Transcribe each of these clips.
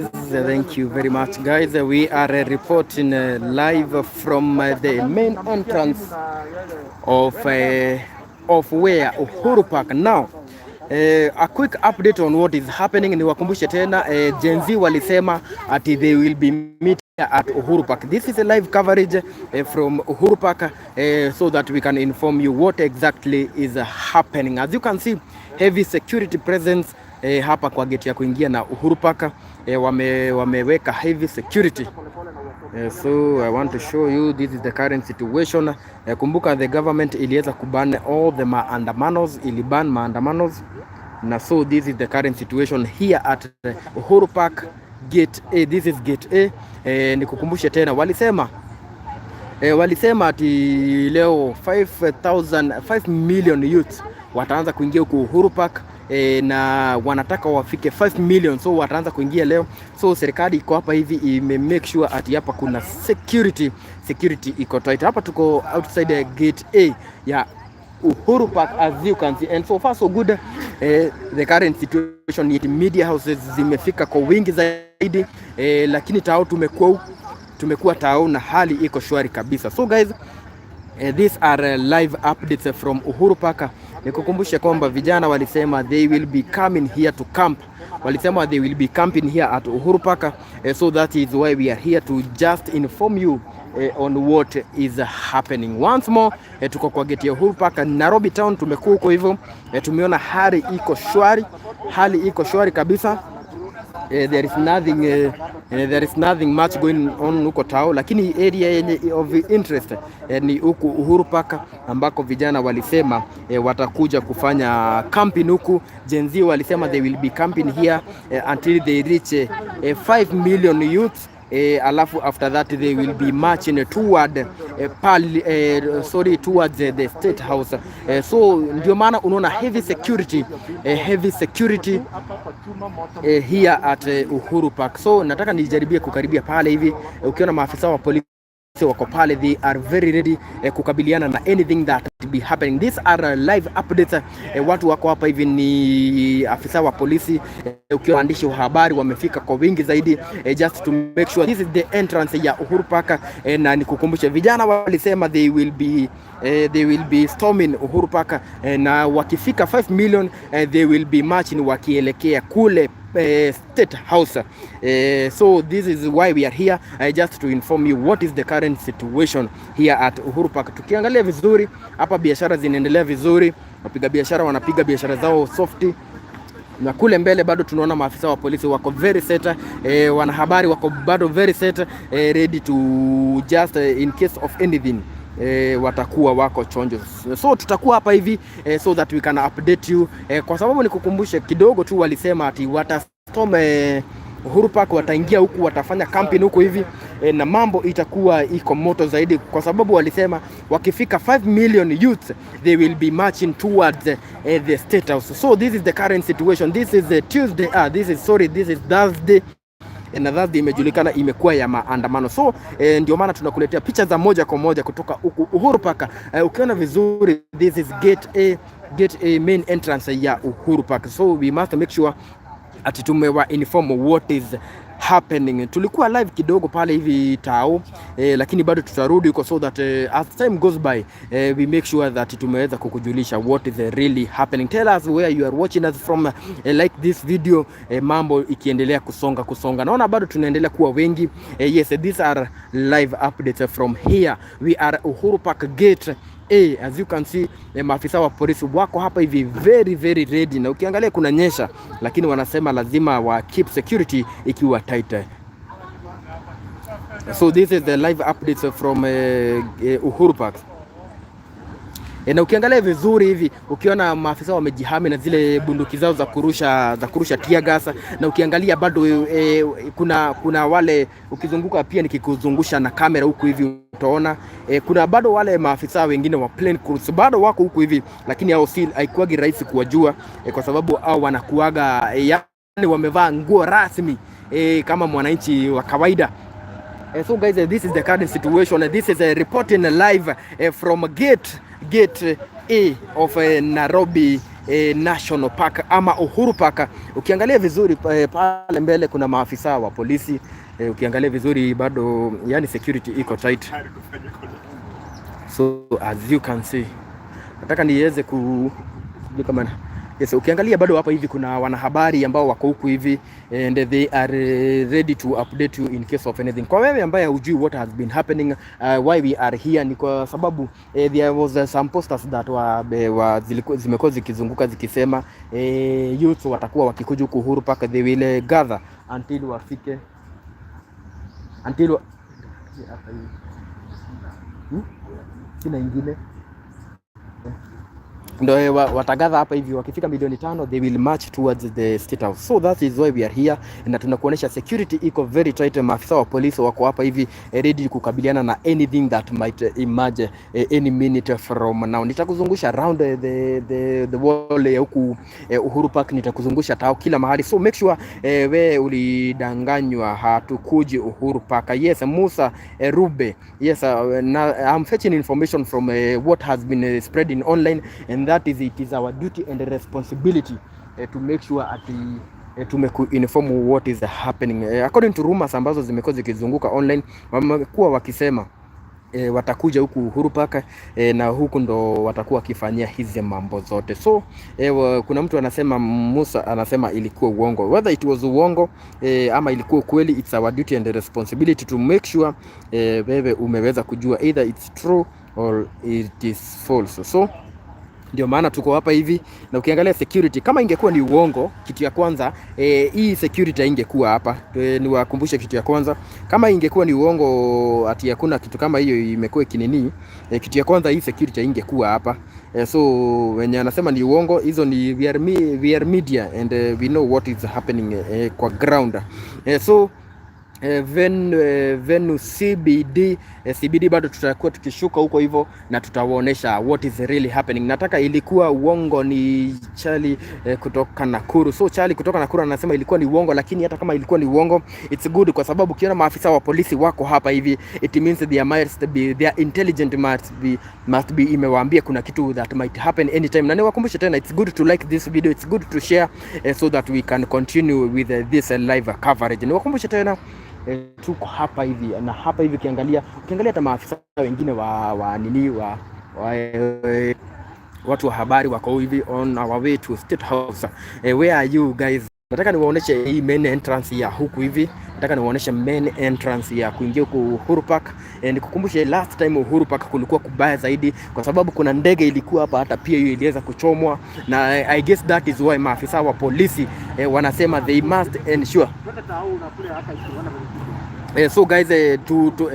Thank you very much, guys. We are reporting live from the main entrance of where? Uhuru Park. Now, a quick update on what is happening. Niwakumbushe tena, Gen Z walisema ati they will be meeting at Uhuru Park. This is a live coverage from Uhuru Park so that we can inform you what exactly is happening. As you can see, heavy security presence hapa kwa gate ya kuingia na Uhuru Park, wameweka heavy security. So I want to show you this is the current situation. Kumbuka the government iliweza kuban all the maandamanos, iliban maandamanos na so this is the current situation here at Uhuru Park Gate A. This is Gate A. Nikukumbushe tena walisema ati leo 5000 5 million youths wataanza kuingia huku Uhuru Park, na wanataka wafike 5 million, so wataanza kuingia leo. So serikali iko hapa hivi ime make sure ati hapa kuna security, security iko tight. Hapa tuko outside Gate A ya Uhuru Park, as you can see, and so far so good. The current situation ni media houses zimefika kwa wingi zaidi, lakini tao tumekuwa tao na hali iko shwari kabisa. So guys, these are live updates from Uhuru Park. Nikukumbushe kwamba vijana walisema they will be coming here to camp. Walisema they will be camping here at Uhuru Park. So that is why we are here to just inform you on what is happening. Once more, tuko kwa gate ya Uhuru Park, Nairobi town. Tumekuwa huko hivyo, tumeona hali iko shwari, hali iko shwari kabisa. There is nothing much going on huko tao, lakini area yenye of interest ni huku Uhuru Park ambako vijana walisema watakuja kufanya camping huku. Gen Z walisema they will be camping here until they reach 5 million youths. Alafu after that they will be marching toward sorry, towards the State House. So ndio maana unaona heavy security here at Uhuru Park. So nataka nijaribie kukaribia pale hivi, ukiona maafisa wa polisi wako pale, they are very ready kukabiliana na anything that be happening. These are live updates. Watu wako hapa hivi ni afisa wa polisi, ukiwa waandishi wa habari wamefika kwa wingi zaidi, just to make sure this is the entrance ya Uhuru Park. Na nikukumbushe vijana walisema they will be storming Uhuru Park, na wakifika 5 million, they will be marching wakielekea kule State House. So this is why we are here, just to inform you what is the current situation here at Uhuru Park. Tukiangalia vizuri hapa, biashara zinaendelea vizuri, wapiga biashara wanapiga biashara zao softi na kule mbele bado tunaona maafisa wa polisi wako very set, wanahabari wako bado very set, ready to just in case of anything, watakuwa wako chonjo. So tutakuwa hapa hivi, so that we can update you, kwa sababu nikukumbushe kidogo tu, walisema ati watastorm Uhuru Park, wataingia huku, watafanya camping huku hivi, na mambo itakuwa iko moto zaidi, kwa sababu walisema wakifika 5 million youths they will be marching towards the State House. So this is the current situation. This is Tuesday, this is, sorry, this is Thursday, na Thursday imejulikana imekuwa ya maandamano. So ndio maana tunakuletea picha za moja kwa moja kutoka huku Uhuru Park. Ukiona vizuri, this is Gate A main entrance ya Uhuru Park. So we must make sure ati tumewa inform what is happening. Tulikuwa live kidogo pale hivi tao, lakini bado tutarudi huko so that as time goes by, we make sure that tumeweza kukujulisha what is really happening. Tell us where you are watching us from. Like this video, mambo ikiendelea kusonga kusonga, naona bado tunaendelea kuwa wengi. Yes, these are live updates from here. We are Uhuru Park Gate A. As you can see, maafisa wa polisi wako hapa hivi very very ready, na ukiangalia kuna nyesha, lakini wanasema lazima wa keep security ikiwa tight. So this is the live updates from Uhuru Park. Na ukiangalia vizuri hivi ukiona maafisa wamejihami na zile bunduki zao za kurusha tear gas, na ukiangalia bado kuna wale ukizunguka pia nikikuzungusha na kamera huku hivi utaona, kuna bado wale maafisa wengine wa plain clothes bado wako huku hivi, lakini hao si haikuwagi rahisi kuwajua, kwa sababu hao wanakuaga yani wamevaa nguo rasmi, kama mwananchi wa kawaida. So guys, this is the current situation. This is a reporting live from gate A of Nairobi National Park ama Uhuru Park. Ukiangalia vizuri pale mbele kuna maafisa wa polisi. Ukiangalia vizuri bado, yani security iko tight. So as you can see, nataka niweze ku sijui kama, yes, ukiangalia bado hapa hivi kuna wanahabari ambao wako huku hivi and they are ready to update you in case of anything. Kwa wewe ambaye hujui what has been happening, why we are here, ni kwa sababu there was some posters that were zimekuwa zikizunguka zikisema youth watakuwa wakikuja huku Uhuru Park, they will gather until wafike until wa... hapa hivi. Sina ingine ndo watagather hapa hivi, wakifika milioni 5 they will march towards the State House. So that is why we are here, na tunakuonyesha security iko very tight. Maafisa wa polisi wako hapa hivi ready kukabiliana na anything that might emerge any minute from now. Nitakuzungusha round the wall ya huku Uhuru Park, nitakuzungusha tao kila mahali, so make sure we ulidanganywa, hatukuji Uhuru Park. Yes, Musa Rube, yes, na I'm fetching information from what has been spreading online, and that is, it is our duty and responsibility to make sure ati tumekuinform what is happening. According to rumors ambazo zimekuwa zikizunguka online, wamekuwa wakisema watakuja huku Uhuru Park na huku ndo watakuwa wakifanyia hizi mambo zote. So kuna mtu anasema, Musa anasema ilikuwa uongo. Whether it was uongo ama ilikuwa ukweli, it's our duty and responsibility to make sure wewe umeweza kujua either it's true or it is false. So ndio maana tuko hapa hivi, na ukiangalia security, kama ingekuwa ni uongo, kitu ya kwanza hii security haingekuwa hapa. Niwakumbushe kitu ya kwanza, kama ingekuwa ni uongo ati hakuna kitu kama hiyo imekuwa kinini, kitu ya kwanza hii security haingekuwa hapa. So wenye anasema ni uongo, hizo ni we are media and we know what is happening kwa ground. So Venu CBD, CBD bado tutakuwa tukishuka huko hivyo na tutawaonesha what is really happening. Nataka ilikuwa uongo ni Charlie kutoka Nakuru. So Charlie kutoka Nakuru anasema ilikuwa ni uongo, lakini hata kama ilikuwa ni uongo, it's good kwa sababu ukiona maafisa wa polisi wako hapa hivi, it means they must be their intelligent must be imewaambia kuna kitu that might happen anytime. Na niwakumbushe tena, it's good to like this video, it's good to share so that we can continue with this live coverage. Niwakumbushe tena tuko hapa hivi na hapa hivi, ukiangalia hata maafisa wengine wa nini wa watu wa habari wako hivi on our way to State House. Where are you guys? Nataka niwaoneshe hii main entrance ya huku hivi. Nataka niwaoneshe main entrance ya kuingia huku Uhuru Park. Nikukumbushe last time Uhuru Park kulikuwa kubaya zaidi kwa sababu kuna ndege ilikuwa hapa, hata pia hiyo iliweza kuchomwa, na I guess that is why maafisa wa polisi wanasema they must ensure. So guys,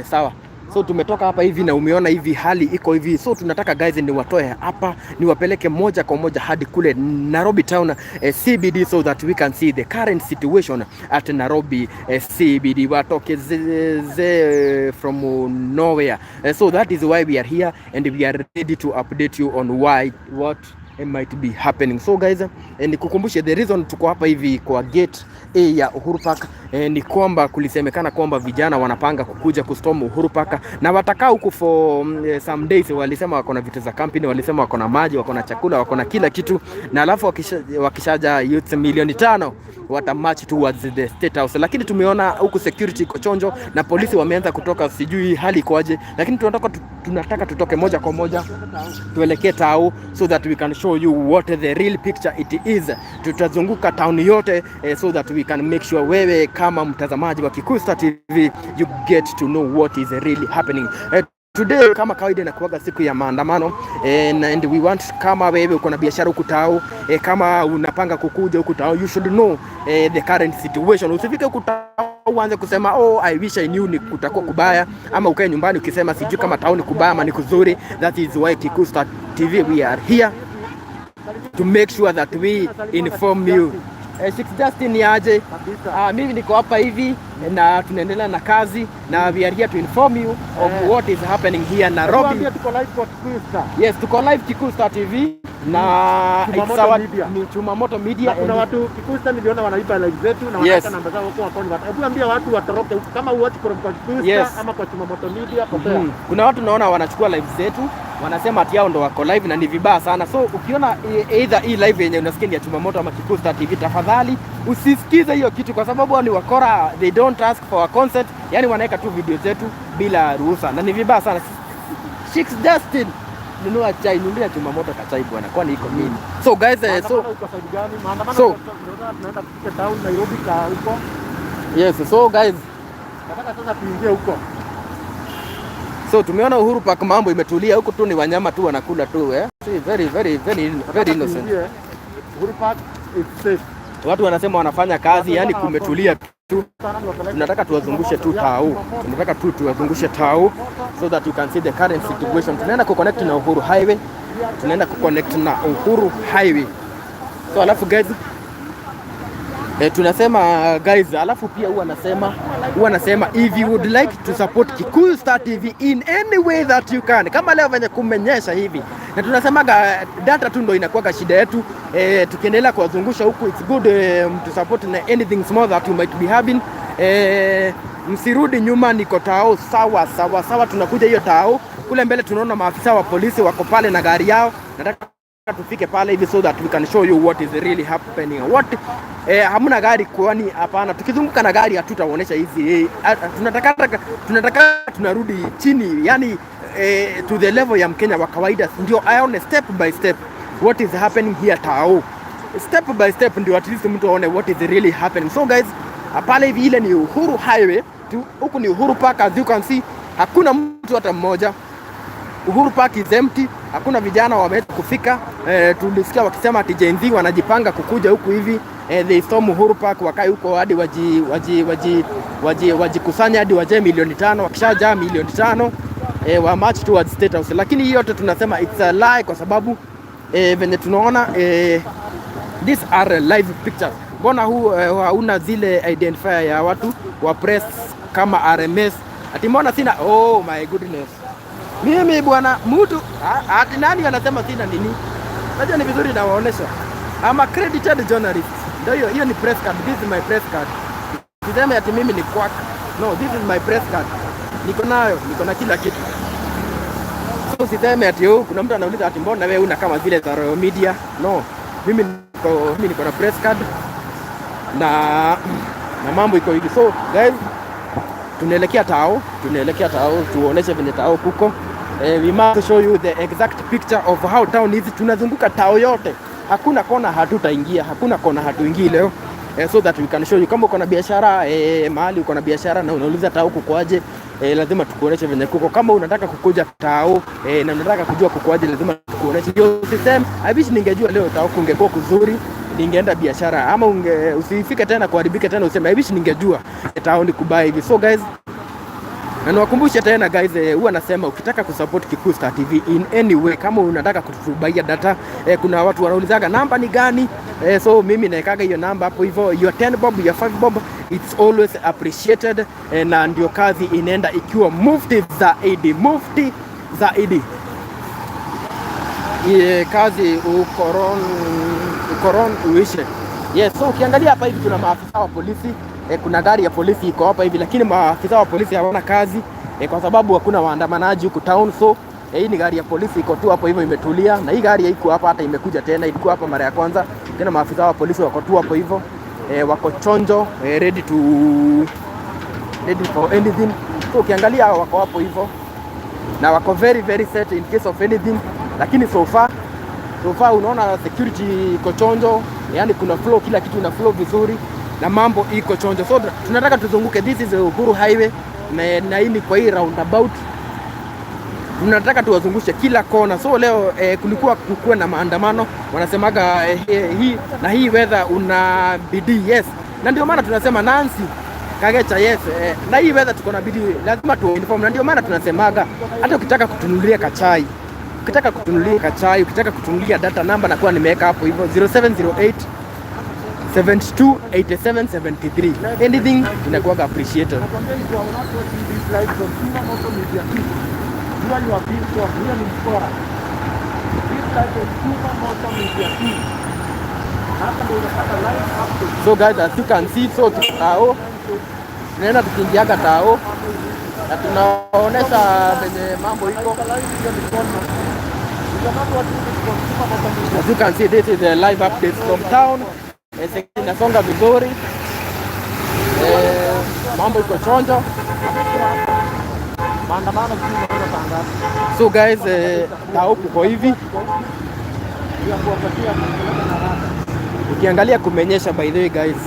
sawa. So tumetoka hapa hivi na umeona hivi hali iko hivi, so tunataka guys niwatoe hapa niwapeleke moja kwa moja hadi kule Nairobi town, CBD, so that we can see the current situation at Nairobi CBD. Watokezeze from nowhere. So that is why we are here and we are ready to update you on why what might be happening. So guys, nikukumbushe the reason tuko hapa hivi kwa gate A ya Uhuru Park ni kwamba kulisemekana kwamba vijana wanapanga kukuja kustorm Uhuru Park na watakaa huku for some days. Walisema wako na vitu za company, walisema wako na maji, wako na chakula, wako na kila kitu, na alafu wakishaja youth milioni 5 wata march towards the State House, lakini tumeona huku security iko chonjo na polisi wameanza kutoka, sijui hali ikoaje, lakini tunataka tutoke moja kwa moja tuelekee tao so that we can show you what the real picture it is. Tutazunguka town yote so that we can make sure wewe kama mtazamaji wa Kikuyu Star TV you get to know what is really happening. Today kama kawaida inakuwaga siku ya maandamano, and we want, kama wewe uko na biashara huku tao, kama unapanga kukuja huku tao, you should know the current situation. Usifike huku tao uanze kusema, "Oh, I wish I knew ni kutakuwa kubaya," ama ukae nyumbani ukisema, "Sijui kama town ni kubaya ama ni kuzuri." That is why Kikuyu Star TV, we are here to make sure that we inform you. Six Justin, ni aje? Mimi niko hapa hivi na tunaendelea na kazi na we are here to inform you of what is happening here Nairobi. Tuambie, tuko live kwa Kikuyu Star. Yes, tuko live Kikuyu Star TV na Chumamoto it's our Media. Ni Chumamoto Media. Na kuna watu Kikuyu Star niliona wanaiba live zetu na wanaweka namba zao huko wakoni. Hebu ambia watu watoroke huko kama uwatch kwa Kikuyu Star ama kwa Chumamoto Media potea. Kuna watu naona wanachukua live zetu Wanasema ati hao ndo wako live na ni vibaya sana. So ukiona either hii live yenye unasikia ni ya Chumamoto ama Kikuyu Star TV, tafadhali usisikize hiyo kitu, kwa sababu hao ni wakora, they don't ask for our consent. Yani wanaweka tu video zetu bila ruhusa na ni vibaya sana. Chicks Justin, nunua chai, nunulia Chumamoto kachai bwana, kwani iko nini? So guys, so Maandamano iko side gani? Maandamano tunaenda tufike town Nairobi ka huko. Yes, so guys, Nataka sasa tuingie huko. So tumeona Uhuru Park mambo imetulia huku tu, ni wanyama tu wanakula tu, eh. See, very very very very innocent. Tuingie. Uhuru Park is safe. Watu wanasema wanafanya kazi, yani kumetulia tu. Sana niwapeleke. Tunataka tuwazungushe tu tao, tunataka tu tuwazungushe tao so that you can see the current situation. Tunaenda kuconnect na Uhuru Highway, tunaenda kuconnect na Uhuru Highway. So alafu guys, tunasema guys, alafu pia huwa nasema if you would like to support Kikuyu Star TV in any way that you can, kama leo venye kumenyesha hivi, na tunasemaga data tu ndo inakuwaga shida yetu. Tukiendelea kuwazungusha huku, it's good to support na anything small that you might be having. Msirudi nyuma, niko tao. Sawa sawa sawa, tunakuja hiyo tao kule mbele, tunaona maafisa wa polisi wako pale na gari yao. Nataka tufike pale hivi so that we can show you what is really happening. What hamna gari kwani? Hapana, tukizunguka na gari hatutaonyesha hizi tunataka tunarudi chini, yani to the level ya Mkenya wa kawaida, ndio aone step by step what is happening here tao, step by step, ndio at least mtu aone what is really happening. So guys, pale hivi ile ni Uhuru Highway huku ni Uhuru Park, as you can see, hakuna mtu hata mmoja. Uhuru Park is empty, hakuna vijana wameweza kufika. Tulisikia wakisema ati Gen Z wanajipanga kukuja huku hivi, they storm Uhuru Park, wakae huko hadi waji waji waji waji wajikusanya hadi wajae milioni 5. Wakishajaa milioni 5, wa march towards State House. Lakini hii yote tunasema it's a lie kwa sababu venye tunaona, these are live pictures. Mbona huu hauna zile identifier ya watu wa press kama RMS? Ati mbona sina? Oh my goodness. Mimi bwana mtu ati nani anasema sina nini? Najua ni vizuri nawaonesha. I'm accredited journalist. Ndio hiyo hiyo ni press card. This is my press card. Siseme ati mimi ni quack. No, this is my press card. Niko nayo, niko na kila kitu. So usiseme ati, oh, kuna mtu anauliza ati mbona wewe una kama zile za Royal Media. No, mimi niko na press card na mambo iko hivi. So guys, tunaelekea tao, tunaelekea tao, tuoneshe venye tao kuko. We must show you the exact picture of how town is. Tunazunguka tao yote, hakuna kona hatutaingia, hakuna kona hatuingii leo. So that we can show you kama uko na biashara, mahali uko na biashara na unauliza tao kukoaje, lazima tukuoneshe venye kuko. Kama unataka kukuja tao na unataka kujua kukoaje, lazima tukuoneshe. Hiyo system, I wish ningejua leo tao kungekuwa kuzuri, ningeenda biashara ama usifike tena kuharibika tena useme, "I wish ningejua tao ni kubaya hivi." So guys, na niwakumbushe tena guys, huwa nasema ukitaka kusupport Kikuyu Star TV in any way, kama unataka kutubuyia data, kuna watu wanaulizaga namba ni gani, so mimi naekaga hiyo namba hapo hivyo, your 10 bob, your 5 bob, it's always appreciated, na ndio kazi inaenda ikiwa mufti zaidi, mufti zaidi. Ye, kazi ukoron uishe. Yes, so ukiangalia hapa hivi kuna maafisa wa polisi, kuna gari ya polisi iko hapa hivi, lakini maafisa wa polisi hawana kazi, kwa sababu hakuna waandamanaji huku town. So hii ni gari ya polisi iko tu hapo hivyo imetulia, na hii gari haiko hapa hata imekuja tena, ilikuwa hapa mara ya kwanza. Tena maafisa wa polisi wako tu hapo hivyo, wako chonjo, ready for anything. So ukiangalia hao wako hapo hivyo na wako very very set in case of anything, lakini so far unaona security iko chonjo, yani kuna flow, kila kitu ina flow vizuri na mambo iko chonjo. So tunataka tuzunguke, this is Uhuru Highway na hii ni kwa hii roundabout tunataka tuwazungushe kila kona. So leo kulikuwa kukuwe na maandamano, wanasemaga hii na hii weather una bidii, yes, na ndio maana tunasema Nancy Kagecha, yes, na hii weather tuko na bidii, lazima tu inform, na ndio maana tunasemaga hata ukitaka kutunulia kachai, ukitaka kutunulia kachai, ukitaka kutunulia data, namba nakuwa nimeweka hapo hivyo 0708 72 87 73, anything inakuwaga appreciated. Nakwambia you are not watching this live from Chuma Moto Media Team. Jua you are being from hiyo ni mkora. This live is Chuma Moto Media Team. Hapa ndio unapata live update. So guys, as you can see, so tao tunaenda tukiingiaga tao na tunaonesha venye mambo iko. Live hiyo ni mkono. You are not watching this from Chuma Moto Media. As you can see, this is the live updates from town. Inasonga vizuri. Mambo iko chonjo. Maandamano sijui inaanza saa ngapi? So guys, tao kuko hivi. Ya kuwapatia kupeleka na rada. Ukiangalia kumenyesha, by the way guys.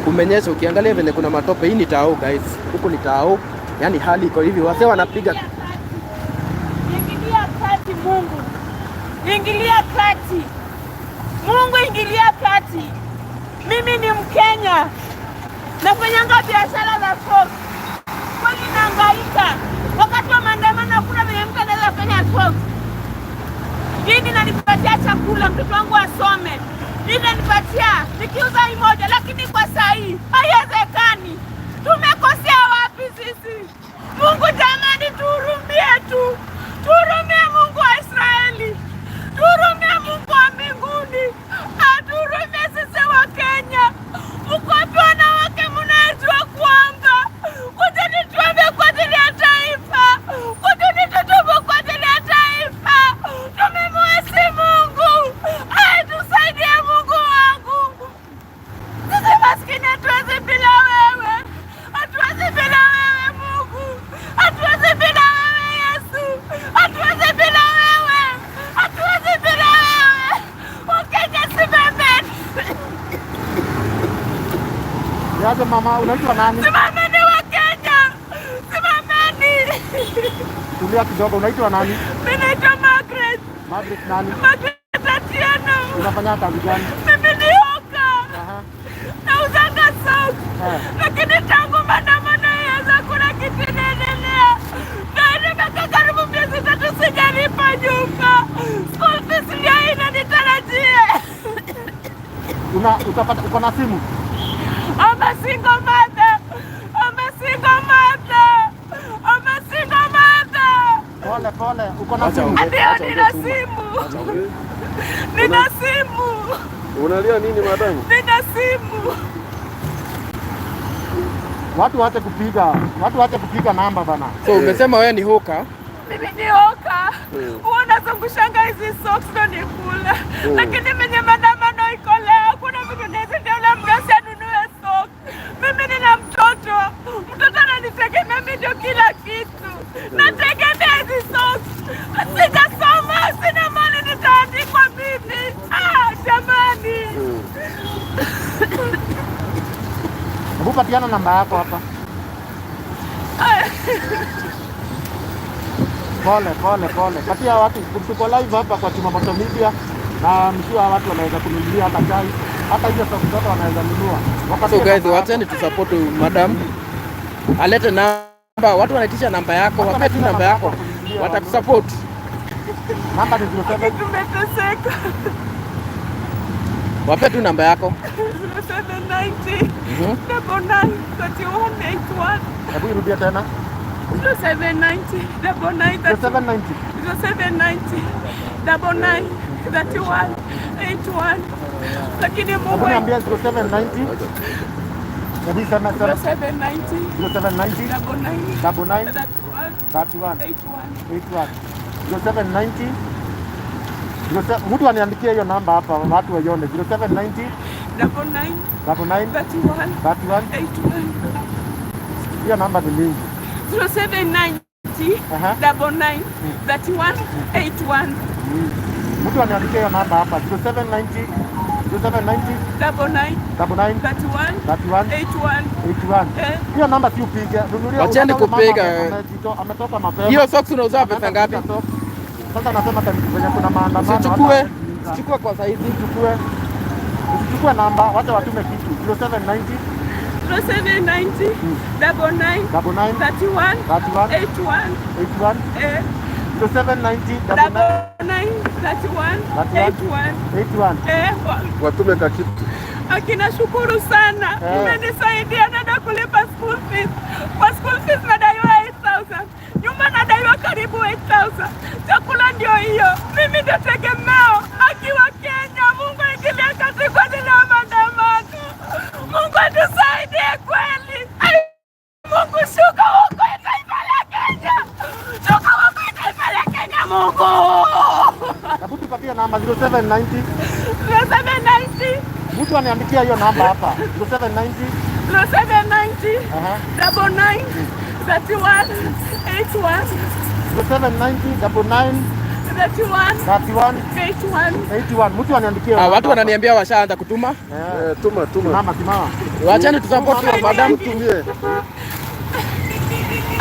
Kumenyesha, ukiangalia vile kuna matope. Hii ni tao guys. Huku ni tao. Yaani hali iko hivi. Wase wanapiga. Ingilia kati Mungu, ingilia kati Mungu, ingilia kati. Mimi ni Mkenya, nafanyanga biashara za socks, kweli nahangaika. Wakati wa maandamano hakuna venye mtu anaweza fanya socks. Hii inanipatia chakula, mtoto wangu asome. Hii inanipatia nikiuza hii moja, lakini kwa saa hii haiwezekani. Tumekosea wapi sisi? Mungu jamani, tuhurumie tu, tuhurumie Mungu wa Israeli, tuhurumie Mungu wa mbinguni, atuhurumie sisi wa Kenya. Mko wapi wanawake mnajua kwamba kujeni tuombe kwa ajili ya taifa, kujeni tutubu kwa ajili ya taifa. Tumemwasi Mungu, atusaidie Mungu wangu. Sisi maskini hatuwezi bila wewe, hatuwezi bila wewe Mungu, hatuwezi bila wewe Yesu, hatuwezi bila wewe, hatuwezi bila wewe. Wakenya simameni, Niaje mama, unaitwa nani? Simameni Wakenya, simameni. Tulia kidogo, unaitwa nani? Mimi naitwa Margaret, Margaret nani? Margaret Atieno. Unafanya kazi gani? Mimi ni hawker. Nauzanga socks. Lakini tangu maandamano yaanza kuna kitu inaendelea, na nimekaa karibu miezi 3 sijalipa nyumba. School fees ndio inanitarajia. Una utapata uko na simu? I'm a single mother. I'm a single mother. I'm a single mother. Pole pole, uko na Wacha simu? ongee. Ndio, Acha nina ongee Chuma. simu. Nina simu. Unalia nini madamu? Nina simu. Watu waache kupiga, watu waache kupiga namba bana. So umesema wewe ni hawker. Mimi ni hawker. Huwa nazungushanga hizi socks ndo nikule. Lakini venye maandamano iko leo, kuna vitu naweza ndio ule mgasi anunue socks. Mimi nina mtoto. Mtoto ananitegemea mimi ndio kila kitu. Nategemea hizi socks. Sijasoma, sina mali nitaandikwa mimi. Ah, jamani. Hebu patiana namba yako hapa. Pole pole pole. Patia watu, tuko live hapa kwa Chumamoto Media na mshua watu wanaweza kununulia hata chai, hata hizo socks zote wanaweza nunua. Wapatie So guys, namba yako. wacheni tusupport madam. Alete namba, watu wanaitisha namba yako, Watu wape tu wanaitisha namba namba yako. yako kununulia. Watakusupport. Namba ni 07 Tumeteseka. Wape tu namba yako. 0790 99 31 81. Hebu irudie tena. 0790 99 0790 0790 99 31 81. Lakini Hebu Mungu niambie 0790. Hebu sema sema 0790 0790 99 99 31 31 81. 81 0790 mtu aniandikie hiyo namba hapa watu waione 0790 99 99 31 31. 81. Hiyo namba ni mingi. 0790 99 31 81. Mtu aniandikie hiyo namba hapa 0790 0790 99 99 31 31 81. 81. Eh. Hiyo namba si upige. Nunulia. Wacheni Unaona mama kupiga. Ametoka mapema. Hiyo socks unauza pesa Ameenda ngapi? kupiga socks. Sasa anasema time venye kuna maandamano. Usichukue, hata- usichukue kwa saizi. Usichukue. Usichukue namba, wacha watume kitu. 0790 0790 99 99 31 31 81. 81 Eh, 0790 99 99 31 31 81. 81. Eh, Watume kakitu. akina shukuru sana, Eh. mmenisaidia naenda kulipa school fees. Kwa school fees nadaiwa 8000, nyumba nadaiwa karibu 8000, chakula ndio hiyo. Mimi ndio tegemeo akiwa Kenya. Mungu aingilie kati kwa ajili ya maandamano. Mungu atusaidie kweli. Ai, Mungu shuka uokoe taifa la Kenya, shuka uokoe taifa la Kenya Mungu. Rudia namba 0790. 0790. Mtu aniandikia hiyo namba hapa. 0790. 0790 Aha. 99 31 81. 0790 99 31 31 81. 81. Mtu aniandikia. Ah, watu wananiambia washaanza kutuma. Eh, tuma tuma. Simama, simama. Wachani tusupport madam. Mtumie.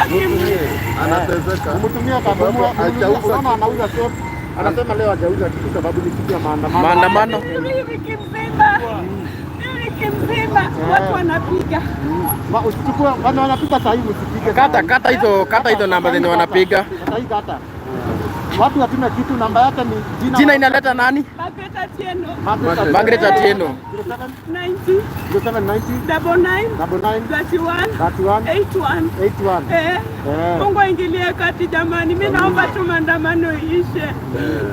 Mtumie. Anateseka. Umtumie kagumu. Hajauza. Unaona anauza soap. Anasema leo hajauza kitu sababu ni siku ya maandamano. Maandamano. Hii wiki mzima, hii wiki mzima watu wanapiga. Usichukue wana wanapiga saa hii, usipige. Kata kata hizo, kata hizo namba zenye wanapiga. Sasa hii kata. Watu watume kitu, namba yake ni jina. Jina inaleta nani? Margaret Atieno. Margaret Margaret Atieno. 90 0790 99 99 31 31 81. 81. Eh, Eh. Mungu aingilie kati jamani, mi naomba tu maandamano iishe,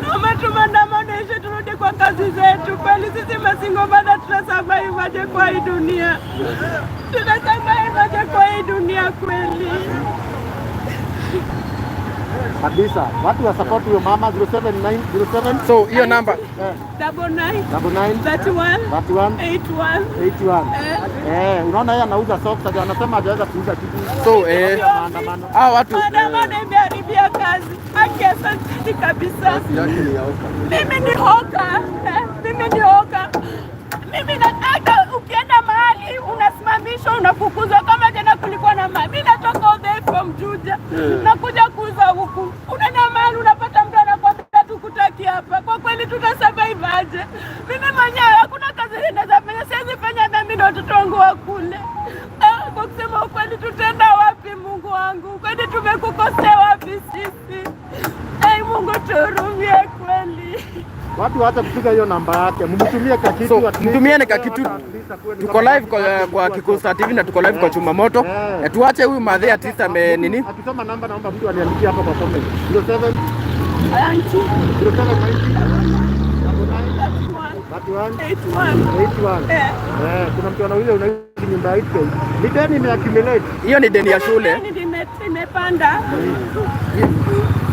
naomba tu maandamano iishe, turudi kwa kazi zetu. Kweli sisi masingle mother tutasurvive aje kwa hii dunia? Tutasurvive aje kwa hii dunia kweli? Kabisa. Watu wa support huyo mama 079 07 So hiyo namba 99 99 31 31 81. 81. Eh. Eh, unaona yeye anauza socks, anasema hajaweza kuuza kitu. So Maandamano. hao watu Maandamano imeharibia kazi. Haki, asanteni kabisa. Yake ni ya hawker. Mimi ni hawker, eh, mimi ni hawker. Mimi hata ukienda mahali unasimamishwa, unafukuzwa. Kama jana kulikuwa na mimi natoka all the way from Juja nakuja kuuza huku, unaenda mahali unapata mtu anakwambia tukutaki hapa. Kwa kweli tutasurvive aje? Mimi mwenyewe hakuna kazi ninaweza fanya, siwezi fanya na mimi na watoto wangu wakule. Ah, kwa kusema ukweli, tutaenda wapi? Mungu wangu, kwani tumekukosea wapi sisi? Ei Mungu, tuhurumie kweli. Watu waache kupiga hiyo namba yake. Mumtumie kakitu. So, at least. mtumiane kakitu. At least akuwe ni Tuko kama live kwa Kikuyu Star TV na tuko live kwa Chuma Moto. Eh. Tuache huyu madhe at least ame nini? Akisoma namba naomba mtu aniandikie hapa kwa comment. 07 Auntie, 0790 31 81. 81. Eh. Eh, kuna mtu anauliza unaishi nyumba ya 8K. Ni deni imeaccumulate. Hiyo ni deni ya shule. Deni imepanda.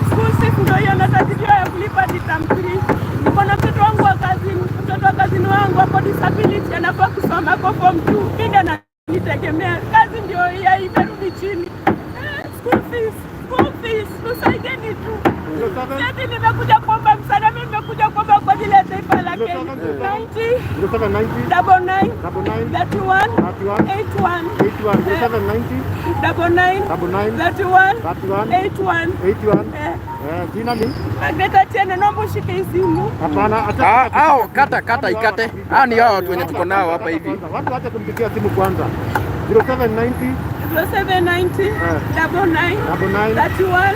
School fees ndio hiyo na tatizo ya kulipa ni term three. Niko na mtoto wangu wa kazini, mtoto wa kazini wangu ako disability, anafaa kusoma, ako form 2. Mimi ndio ananitegemea. Kazi ndio hiyo imerudi chini. Eh, school fees, school fees, tusaidieni tu. 07 Ati nimekuja kuomba msaada, mimi nimekuja kuomba kwa ajili ya taifa la Kenya. 90 0790 99 99 31 31 81. 81. 0790 99 99 31 31 81. 81. Eh, Eh, jina ni? Margaret Atieno, naomba ushike hii simu. Hapana, acha. Ah, hao kata kata ikate. Ah, ni hao watu wenye tuko nao hapa hivi. Watu waache kumpigia simu kwanza. 0790 0790 99 99 31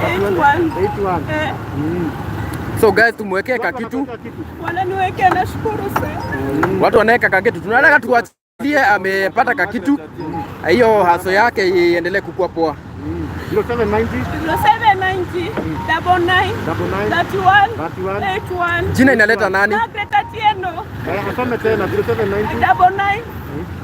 81. 81. Eh, So guys, tumwekee kakitu. wananiwekea, nashukuru sana. Watu wanaweka kakitu. Tunataka tuachilie amepata kakitu. Hiyo hustle yake iendelee kukua poa. 0790 0790 99 99 31 31 81. Jina inaleta nani? Margaret Atieno. Eh, asome tena 0790 99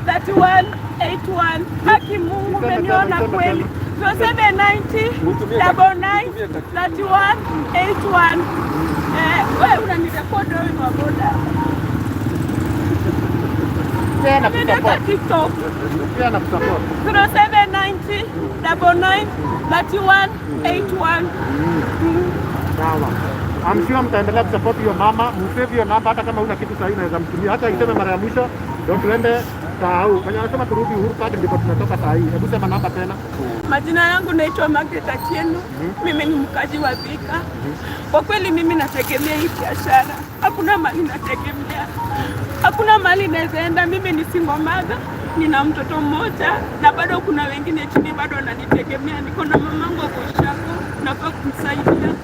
31 81. Haki Mungu, umeniona kweli. 0790 99 31 81. Eh, wewe unanirekodi wewe ni wa boda. Pia na Nimeweka kusupport. TikTok. Pia na kusupport. 0790 99 31 81. Sawa. I'm sure mtaendelea kusupport hiyo mama, msave hiyo namba hata kama una kitu sahihi unaweza mtumia. Hata iseme mara ya mwisho ndio tuende sahau. Kwenye anasema turudi Uhuru Park ndipo tunatoka saa hii. Hebu sema namba tena. Majina yangu naitwa Margaret Atieno. Mimi ni mkazi wa Thika. Kwa kweli mimi nategemea hii biashara, hakuna mali nategemea, hakuna mali naweza enda. Mimi ni single mother, nina mtoto mmoja na bado kuna wengine chini bado wananitegemea. Niko na mamangu ako ushago, nafaa kumsaidia.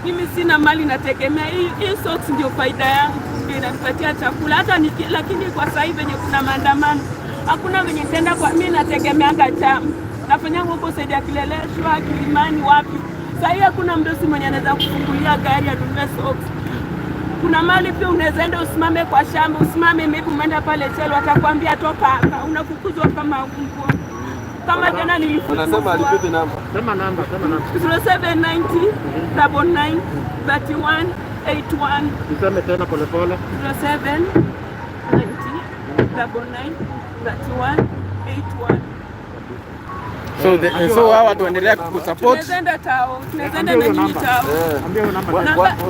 Mimi sina mali nategemea. Hii socks ndio faida yangu, ndio inanipatia chakula hata niki, lakini kwa sasa hivi venye kuna maandamano hakuna venye tenda kwa mimi nategemeanga chama, nafanyanga huko side ya Kileleshwa, Kilimani, wapi. Sasa hii hakuna mdosi mwenye anaweza kufungulia gari anunue socks. Kuna mali pia unaweza enda usimame kwa shamba, usimame maybe umeenda pale Chelo, atakwambia toka hapa, unafukuzwa kama mbwa. Kama jana Anasema nilifukuzwa. alipite namba. Sema namba, sema namba. 0790 99 31 81. Niseme tena polepole. 07 90 99 31 81. So hawa watu waendelea kukusupport. Tunaweza enda tao, tunaweza enda na nyinyi tao. Ambia hiyo namba.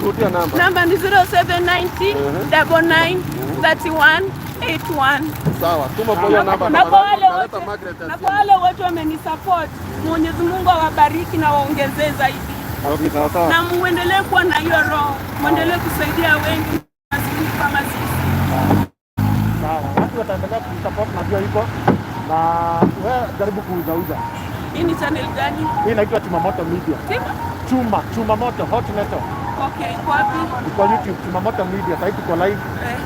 Rudia namba. Namba ni 0790 99 31 81. Sawa, tuma kwa hiyo namba. Na kwa wale Naleta wote Margaret na kwa wale wote wamenisupport, Mwenyezi Mungu awabariki na waongezee zaidi, Okay, sawa sawa. na muendelee kuwa na hiyo roho, muendelee kusaidia wengi maskini kama sisi. Sawa. Watu wataendelea kusupport, najua iko. Na wewe jaribu kuuzauza. Hii ni channel gani? Hii inaitwa Chumamoto Media. Sima? Chuma Moto, Hot Metal. Okay, iko wapi? Iko YouTube, Chumamoto Media. Sasa tuko live. Eh.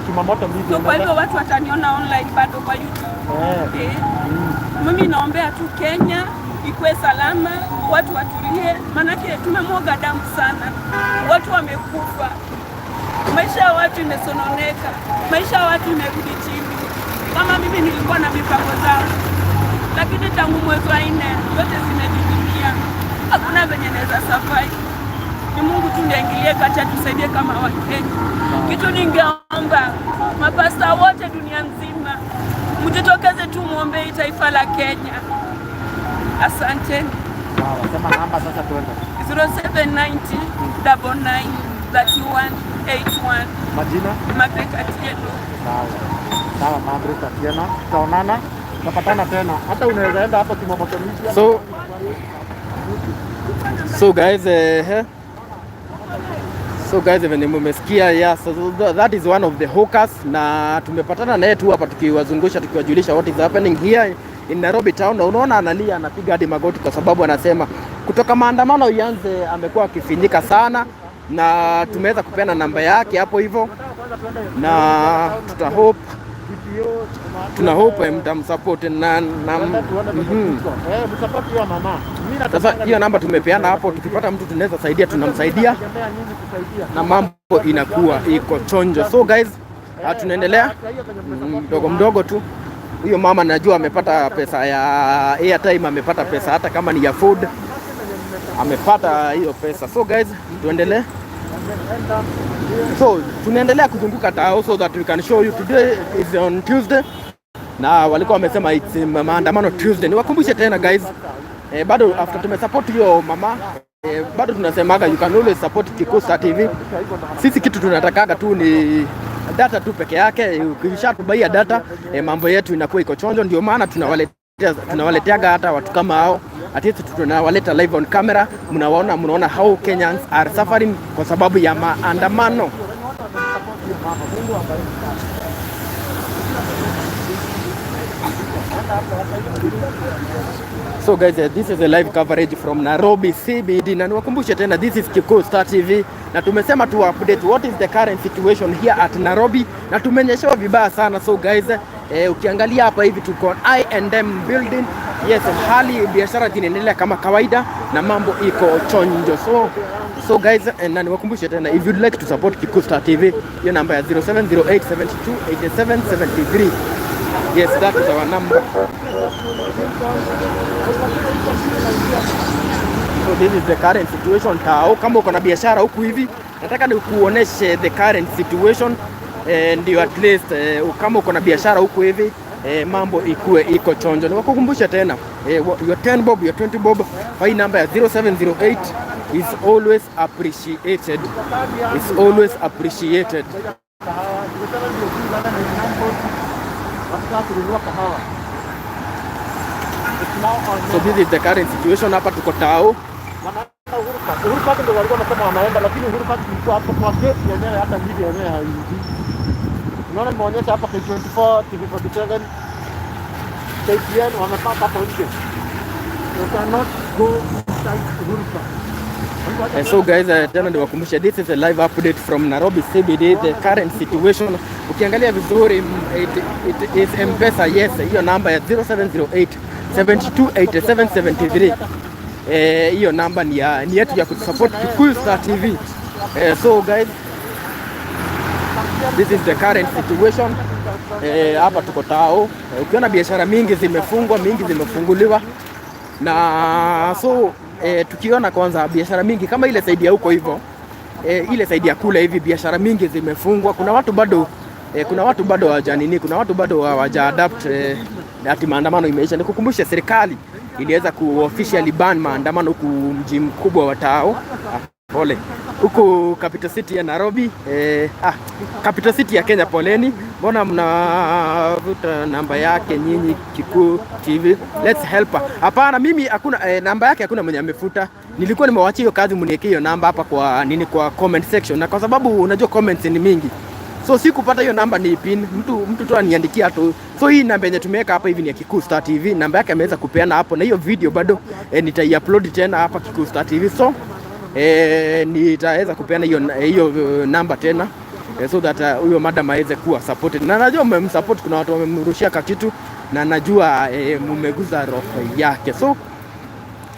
Chumamoto Media. So kwa hivyo watu wataniona online bado kwa YouTube. Eh. Eh. Mimi naombea tu Kenya ikuwe salama, watu watulie, maanake tumemwaga damu sana, watu wamekufa, maisha ya watu imesononeka, maisha ya watu imerudi chini. Kama mimi nilikuwa na mipango zangu, lakini tangu mwezi wa nne yote zimedidimia, hakuna venye naweza survive. Ni Mungu tu ndiye aingilie kati atusaidie kama Wakenya. Kitu ningeomba mapasta wote dunia nzima, mjitokeze tu muombe hii taifa la Kenya. Asanteni. Sawa, sema namba sasa tuende. 0790 99 31 81. Majina? Margaret Atieno. Sawa. Sawa, Margaret Atieno. Tutaonana, tutapatana tena. Hata unaweza enda hapo Chumamoto Media. So guys, venye mumesikia, yeah, so that is one of the hawkers na tumepatana naye tu hapa tukiwazungusha tukiwajulisha what is happening here in Nairobi town, na unaona analia, anapiga hadi magoti kwa sababu anasema kutoka maandamano ianze amekuwa akifinyika sana, na tumeweza kupeana namba yake hapo hivyo, na tuna hope mtamsupport na Sasa hiyo namba tumepeana hapo, tukipata mtu tunaweza saidia, tunamsaidia na mambo inakuwa iko chonjo. So guys, tunaendelea mdogo mdogo tu. Huyo mama najua amepata pesa ya airtime, amepata pesa hata kama ni ya food, amepata hiyo pesa. So guys, tuendelee. So tunaendelea kuzunguka tao so that we can show you. Today is on Tuesday na walikuwa wamesema it's maandamano Tuesday. Niwakumbushe tena guys, bado after tumesupport hiyo mama, bado tunasemaga you can always support Kikuyu Star TV. Sisi kitu tunatakaga tu ni data tu peke yake. Ukishatubuyia data, mambo yetu inakuwa iko chonjo, ndio maana tunawaleteaga hata watu kama hao, at least tunawaleta live on camera, mnawaona, mnaona how Kenyans are suffering kwa sababu ya maandamano. So guys, this is a live coverage from Nairobi CBD, na niwakumbushe tena, this is Kikuyu Star TV na tumesema tu update what is the current situation here at Nairobi, na tumenyeshewa vibaya sana. So guys, ukiangalia hapa hivi tuko I&M building. Yes, hali biashara zinaendelea kama kawaida na mambo iko chonjo. So guys, na niwakumbushe tena, if you'd like to support Kikuyu Star TV, hiyo namba ya 0708728773. Yes, that is our number. So this is the current situation tao. Kama uko na biashara huku hivi, nataka nikuoneshe the current situation, ndio at least kama uko na biashara huku hivi, mambo ikue iko chonjo. Niwakukumbusha tena, your 10 bob, your 20 bob kwa hii namba ya 0708 is always appreciated. It's always appreciated. Kahawa, 0702 119940. Kununua kahawa. It's now on. So this is the current situation hapa tuko tao. Wanaenda Uhuru Park. Uhuru Park ndio walikuwa wanasema wanaenda, lakini Uhuru Park ilikuwa hapo kwa gate yenyewe, hata media yenyewe haiingii. Unaona nimeonyesha hapa K24, TV47, KTN wamepaka hapo nje. You cannot go inside Uhuru Park. And so guys, tena niwakumbushe, this is a live update from Nairobi CBD, the current situation. Ukiangalia vizuri, it is M-Pesa, yes, hiyo namba ya 0708 728773. Hiyo namba ni yetu ya kusupport Kikuyu Star TV. So guys, this is the current situation. Hapa tuko tao. Ukiona biashara mingi zimefungwa, mingi zimefunguliwa na so tukiona kwanza biashara mingi kama ile side ya huko hivyo. Ile side ya kule hivi biashara mingi zimefungwa. Kuna watu bado hawajanini, kuna watu bado hawaja adapt ati maandamano imeisha. Nikukumbushe serikali iliweza ku officially ban maandamano huku mji mkubwa wa Tao. Ah, pole, huku capital city ya Nairobi, capital city ya Kenya. Poleni, mbona mnavuta namba yake nyinyi Kikuu TV? Let's help her. Hapana, mimi hakuna namba yake hakuna mwenye amefuta. Nilikuwa nimewachia hiyo kazi, mniwekee hiyo namba hapa kwa nini, kwa comment section, na kwa sababu unajua comments ni mingi, so sikupata hiyo namba ni pin mtu tu aniandikia tu. So hii namba yenye tumeweka hapa hivi ni ya Kikuu Star TV, namba yake ameweza kupeana hapo, na hiyo video bado nitaiupload tena hapa Kikuu Star TV, so nitaweza kupeana hiyo namba tena so that huyo madam aweze kuwa supported, na najua mmemsupport, kuna watu wamemrushia kakitu na najua mmeguza roho yake, so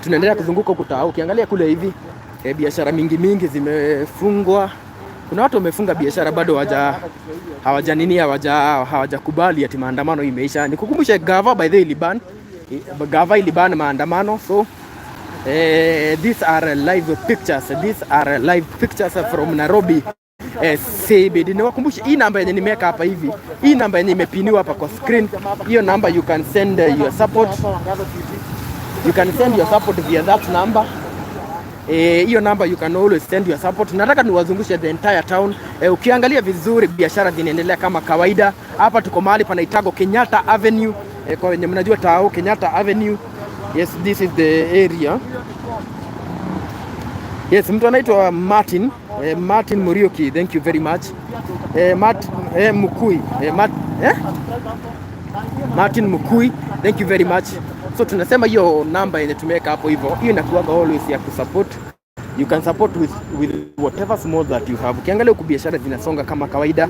tunaendelea kuzunguka huku Tao. Ukiangalia kule hivi biashara mingi mingi zimefungwa. Kuna watu wamefunga biashara bado hawaja nini hawajakubali ati maandamano imeisha. Nikukumbushe gava by the way iliban, gava iliban maandamano, so these are live pictures, these are live pictures from Nairobi CBD. Niwakumbushe hii namba yenye nimeweka hapa hivi, hii namba yenye imepiniwa hapa kwa screen, hiyo namba you can send your support, you can send your support via that number. Hiyo namba you can always send your support. Nataka niwazungushe the entire town. Ukiangalia vizuri biashara zinaendelea kama kawaida. Hapa tuko mahali panaitwago Kenyatta Avenue. Kwa wenye mnajua Tao, Kenyatta Avenue. Yes, this is the area. Yes, mtu anaitwa Martin, Martin Muriuki, thank you very much. Mukui, Martin Mukui, thank you very much. So tunasema hiyo namba yenye tumeweka hapo hivyo, hiyo inakuwaga always ya kusupport. You can support with whatever small that you have. Ukiangalia huku biashara zinasonga kama kawaida,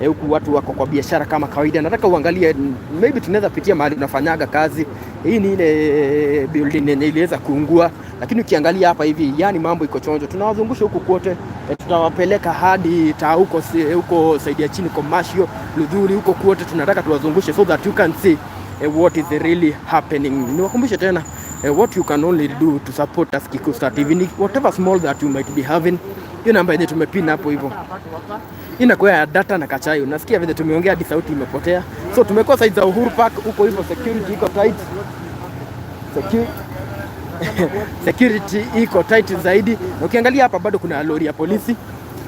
huku watu wako kwa biashara kama kawaida. Nataka uangalie, maybe tunaweza pitia mahali unafanyaga kazi. Hii ni ile building yenye iliweza kuungua, lakini ukiangalia hapa hivi, yani mambo iko chonjo. Tunawazungusha huku kote, tutawapeleka hadi ta huko huko side ya chini commercial, Luthuli huko kote tunataka tuwazungushe so that you can see what is really happening. Niwakumbushe tena what you can only do to support us Kikuu Star TV ni whatever small that you might be having. Hiyo namba yenye tumepin hapo hivyo inakuwa ya data na kachai. Unasikia vile tumeongea hadi sauti imepotea. So tumekuwa side za Uhuru Park huko hivyo, security iko tight. Security iko tight zaidi. Na ukiangalia hapa bado kuna lori ya polisi.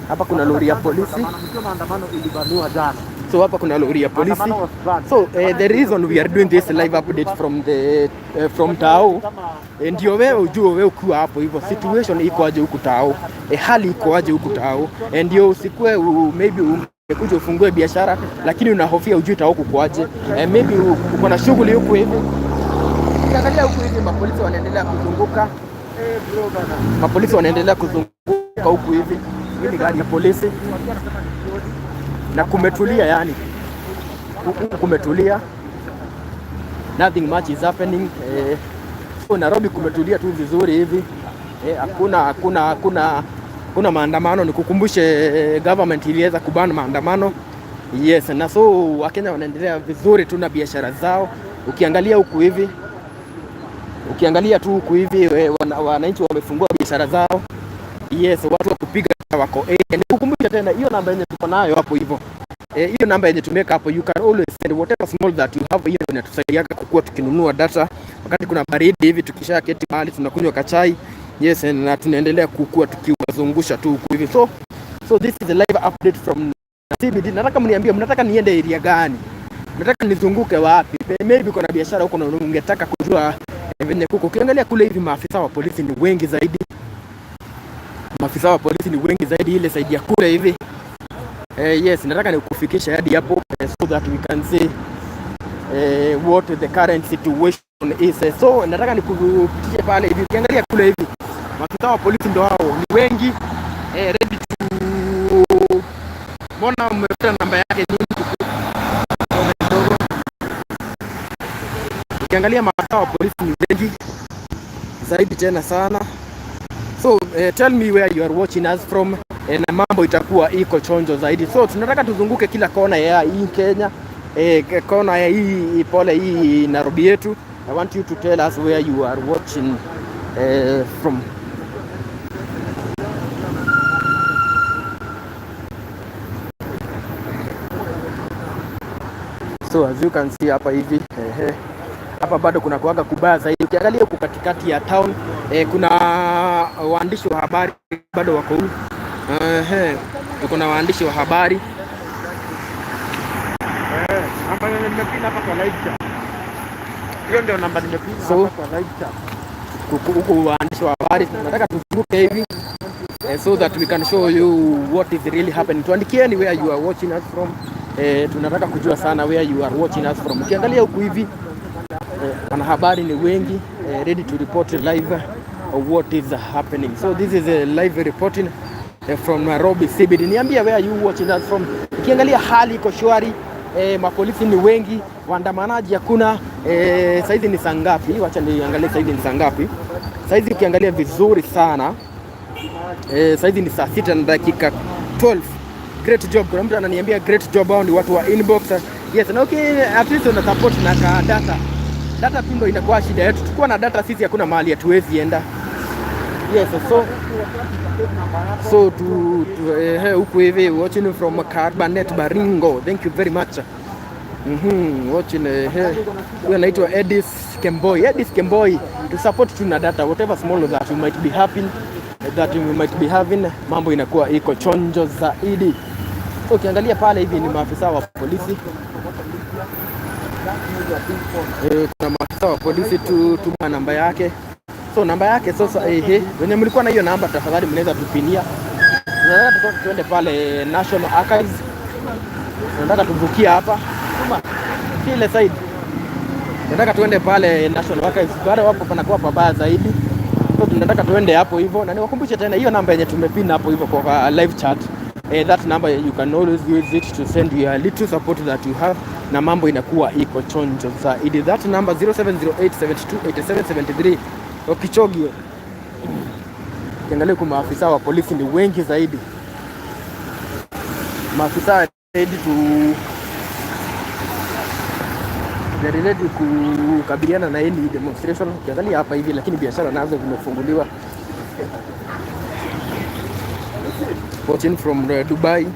Hapa kuna lori ya polisi. Maandamano ilibaniwa jana. So hapa kuna lori ya polisi. Maandamano was banned. So the reason we are doing this live update from Tao ndio wewe ujue, wewe ukiwa hapo hivyo situation iko aje huku Tao, hali iko aje huku Tao, ndio usikue maybe umekuja ufungue biashara lakini unahofia ujui Tao kuko aje, maybe uko na shughuli huku hivi. Ukiangalia huku hivi mapolisi wanaendelea kuzunguka, Eh, bro bana. mapolisi wanaendelea kuzunguka huku hivi. Hii ni gari ya polisi na kumetulia, yani huku kumetulia, nothing much is happening. So Nairobi kumetulia tu vizuri hivi, hakuna maandamano. Nikukumbushe government iliweza kuban maandamano, yes, na so Wakenya wanaendelea vizuri tu na biashara zao. Ukiangalia huku hivi, ukiangalia tu huku hivi wananchi wamefungua biashara zao. Yes, watu wa kupiga wako. Nikukumbushe tena hiyo namba yenye tuko nayo hapo hivyo. Hiyo namba yenye tumeweka hapo, you can always send whatever small that you have. Hiyo inatusaidia kukua tukinunua data wakati kuna baridi hivi, tukisha keti mahali tunakunywa kachai. Yes, na tunaendelea kukua tukiwazungusha tu huku hivi. So this is a live update from CBD. Nataka mniambie mnataka niende area gani? Nataka nizunguke wapi? Maybe kuna biashara huko na ungetaka kujua venye kuko. Ukiangalia kule hivi maafisa wa polisi ni wengi zaidi. Maafisa wa polisi ni wengi zaidi ile side ya kule hivi. Yes, nataka nikufikisha hadi hapo so that we can see what the current situation is. So nataka nikupitishe pale hivi. Ukiangalia kule hivi maafisa wa polisi ndo hao ni wengi, ready to. Mbona mmefuta namba yake nyingi kidogo? Ukiangalia maafisa wa polisi ni wengi zaidi tena sana. So tell me where you are watching us from, na mambo itakuwa iko chonjo zaidi. So tunataka tuzunguke kila kona ya hii Kenya, kona ya hii pole hii Nairobi yetu. I want you to tell us where you are watching from. So as you can see hapa hivi, ehe, hapa bado kuna kuaga kubaya zaidi. Ukiangalia huku katikati ya town, kuna waandishi wa habari bado wako huku. Ehe, tuko na waandishi wa habari. Eh, namba yenye nimepin hapa kwa live chat. Hiyo ndio namba nimepin So hapa kwa live chat. Huku waandishi wa habari tunataka tuzunguke hivi, so that we can show you what is really happening. Tuandikieni where you are watching us from. Tunataka kujua sana where you are watching us from. Ukiangalia huku hivi, wanahabari ni wengi, ready to report live what is happening. So this is a live reporting from Nairobi CBD. Niambia where you watching us from. Ukiangalia hali iko shwari, mapolisi ni wengi, waandamanaji hakuna. Saizi ni saa ngapi? Wacha niangalie saizi ni saa ngapi. Saizi ukiangalia vizuri sana, saizi ni saa 6 na dakika 12. Great job. Kuna mtu ananiambia great job, hao ni watu wa inbox. Yes, na okay, at least una support na ka data. Data tu ndo inakuwa shida yetu. Tukiwa na data sisi hakuna mahali hatuwezi enda. Yes, so to huku hivi watching from Carbanet Baringo. Thank you very much. Watching, huyu anaitwa Edis Kemboi. Edis Kemboi, to support tu na data, whatever small that you might be having mambo inakuwa iko chonjo zaidi. So ukiangalia pale hivi ni maafisa wa polisi. Kuna maafisa wa polisi tu, tuma namba yake. So namba yake sasa, wenye mlikuwa na hiyo namba tafadhali mnaweza tupinia. Tunataka tuende pale National Archives. Tunataka tuvukia hapa. Tuma ile side. Tunataka tuende pale National Archives. Bado wapo panakuwa pabaya zaidi. So tunataka tuende hapo hivyo, na niwakumbushe tena hiyo namba yenye tumepin hapo hivyo kwa live chat. That number you can always use it to send your little support that you have, na mambo inakuwa iko chonjo zaidi. That number 0708728773. Okichogi. Ukiangalia kwa maafisa wa polisi ni wengi zaidi. Maafisa ready to they are ready kukabiliana na any demonstration. Ukiangalia hapa hivi, lakini biashara nazo zimefunguliwa. Watching from Dubai,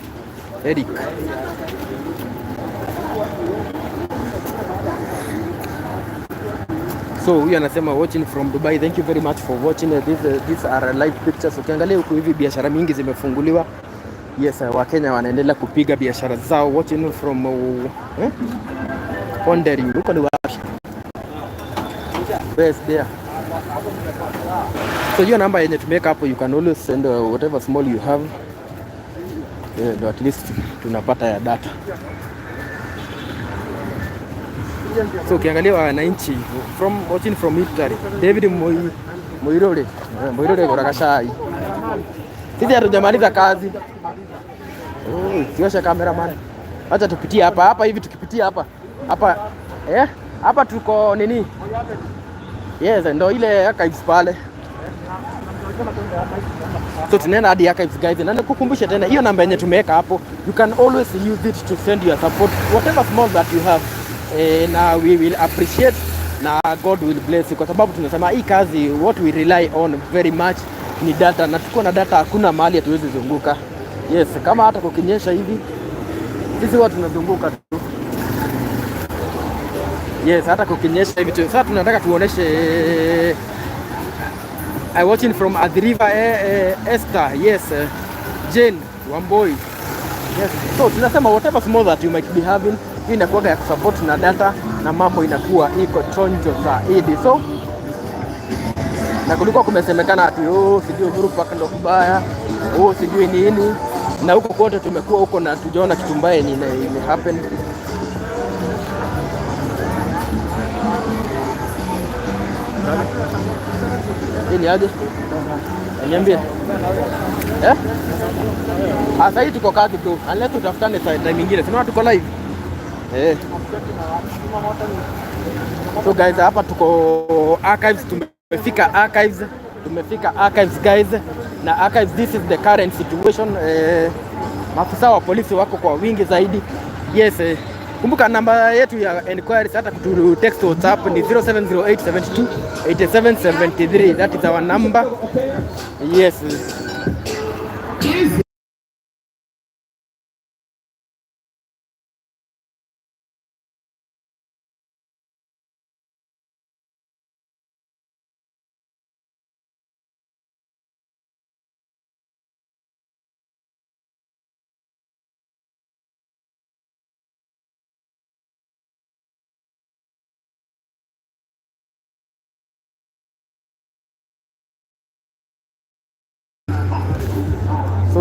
Eric. So huyu anasema watching from Dubai. Thank you very much for watching. These are live pictures. Ukiangalia huku hivi biashara mingi zimefunguliwa. Yes, Wakenya wanaendelea kupiga biashara zao. Watching from eh? Pondering. Huko ni wapi? Where is there? So hiyo namba yenye tumeweka hapo, you can always send whatever small you have. Yeah, ndo at least tunapata ya data. So ukiangalia wananchi from watching from Italy, David Moirore, Moirore goraga chai. Sisi hatujamaliza kazi. Oh, siosha cameraman. Acha tupitie hapa hapa hivi, tukipitia hapa hapa, hapa tuko nini? Yes, ndo ile archives pale. So tunaenda hadi archives guys, na nikukumbushe tena hiyo namba yenye tumeweka hapo, you can always use it to send your support whatever small that you have, na we will appreciate na God will bless you, kwa sababu tunasema hii kazi what we rely on very much ni data, na tukiwa na data hakuna mahali hatuwezi zunguka. Yes, kama hata kukinyesha hivi sisi huwa tunazunguka tu. Yes, hata kukinyesha hivi tu. Sasa tunataka tuoneshe. I watching from Athi River, Esther, yes, Jane Wamboi. Yes. So tunasema whatever small that you might be having, hii inakuwa ya kusupport na data na mambo inakuwa iko chonjo zaidi. So na kulikuwa kumesemekana ati oh, sijui Uhuru Park ndo kubaya, oh, sijui nini, na huko kote tumekuwa huko na tujaona kitu mbaya yenye ime happen. Hii ni aje? Niambie. Eh? Ah, sasa tuko kazi tu. Unless tutafutane time nyingine. Tunaona tuko live. Eh. So guys, hapa tuko archives, tumefika archives, tumefika archives guys. Na archives, this is the current situation. Maafisa wa polisi wako kwa wingi zaidi. Yes, kumbuka namba yetu ya enquiries hata kutu text WhatsApp ni 0708728773. That is our number. Yes.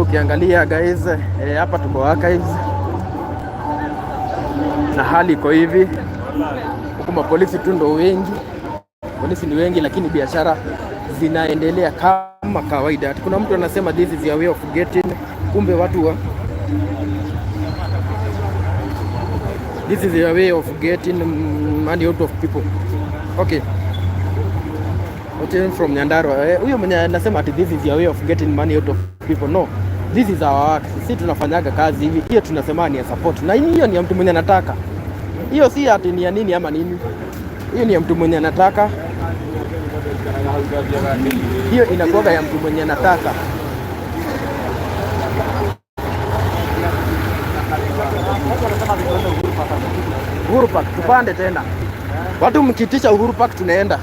ukiangalia, guys, hapa tuko Archives na hali iko hivi huku, mapolisi tu ndo wengi, polisi ni wengi, lakini biashara zinaendelea kama kawaida. Kuna mtu anasema this is your way of getting, kumbe watu wa this is your way of getting money out of people. Okay. Watching from Nyandarua. Huyo mwenye anasema ati this is your way of getting money out of people. No. This is our work. Sisi tunafanyaga kazi hivi. Hiyo tunasema ni ya support. Na hiyo ni ya mtu mwenye anataka. Hiyo si ati ni ya nini ama nini. Hiyo ni ya mtu mwenye anataka. Hiyo inakuwaga ya mtu mwenye anataka. Uhuru Park tupande tena. Watu mkiitisha Uhuru Park tunaenda.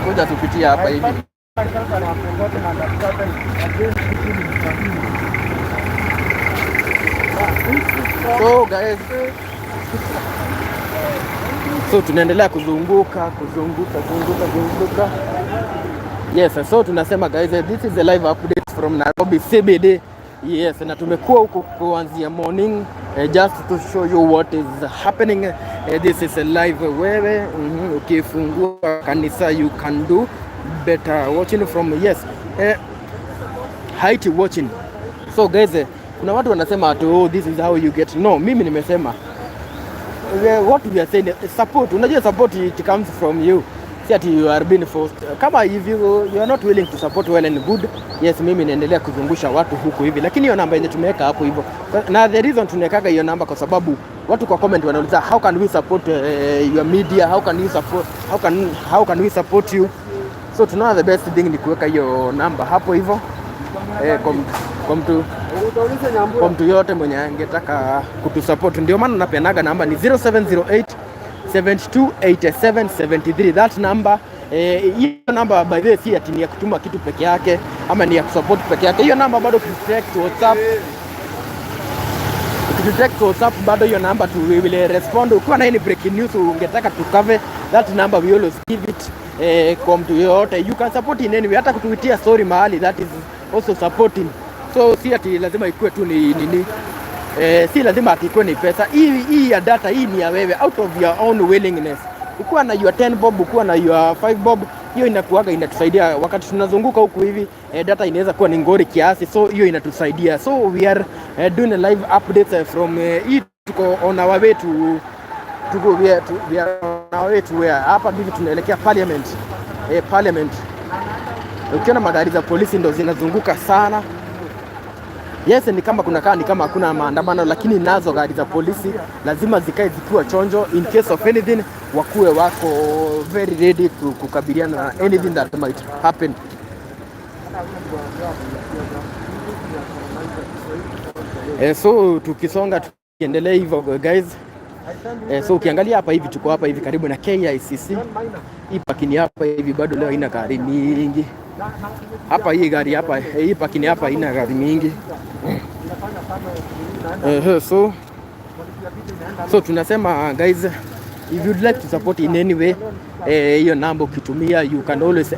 Kuja tupitie hapa hivi. Myself and I've forgotten and I've started again speaking in Swahili. So guys, so tunaendelea kuzunguka kuzunguka kuzunguka kuzunguka. Yes, so tunasema, guys, this is the live update from Nairobi CBD. Yes, na tumekuwa huko kuanzia morning just to show you what is happening. This is a live wewe ukifungua kanisa you can do better. Watching from, yes, Haiti watching. So guys, kuna watu wanasema ati, "Oh, this is how you get." No, mimi nimesema what we are saying, support. Unajua support, it comes from you. Si ati you are being forced. Kama if you are not willing to support, well and good. Yes, mimi naendelea kuzungusha watu huku hivi, lakini hiyo namba yenye tumeweka hapo hivyo, na the reason tunawekaga hiyo namba kwa sababu watu kwa comment wanauliza, "How can we support your media? How can you support how can we support you?" So tunaona the best thing ni kuweka hiyo namba hapo hivyo kwa mtu yote mwenye angetaka kutusupport. Ndio maana napeanaga namba ni 0708 7287 73, that number. Hiyo namba, by the way, si ati ni ya kutuma kitu peke yake ama ni ya kusupport peke yake. Hiyo namba bado ukitutext WhatsApp, ukitutext WhatsApp, bado hiyo namba tu we will respond. Ukiwa na any breaking news ungetaka tu cover, that number we always give it kwa mtu yoyote. You can support in any way, hata kutuitia story mahali, that is also supporting. So si ati lazima ikuwe tu ni nini, si lazima ati ikuwe ni pesa. Hii ya data, hii ni ya wewe out of your own willingness. Ukiwa na your 10 bob, ukiwa na your 5 bob, hiyo inakuaga inatusaidia wakati tunazunguka huku hivi. Data inaweza kuwa ni ngori kiasi, so hiyo inatusaidia. So we are doing a live updates from hii tuko on our way to tuko we are, to, we are on our way to where? Hapa hivi tunaelekea parliament. Parliament. Ukiona magari za polisi ndo zinazunguka sana. Yes, ni kama kuna kaa ni kama hakuna maandamano, lakini nazo gari za polisi lazima zikae zikiwa chonjo in case of anything, wakuwe wako very ready kukabiliana na anything that might happen. So tukisonga tukiendelea hivyo, guys. So ukiangalia hapa hivi, tuko hapa hivi karibu na KICC. Hii parking hapa hivi bado leo haina gari mingi. Hapa hii gari hapa, hii parking hapa haina gari mingi. So tunasema, guys, if you'd like to support in any way, hiyo namba ukitumia, you can always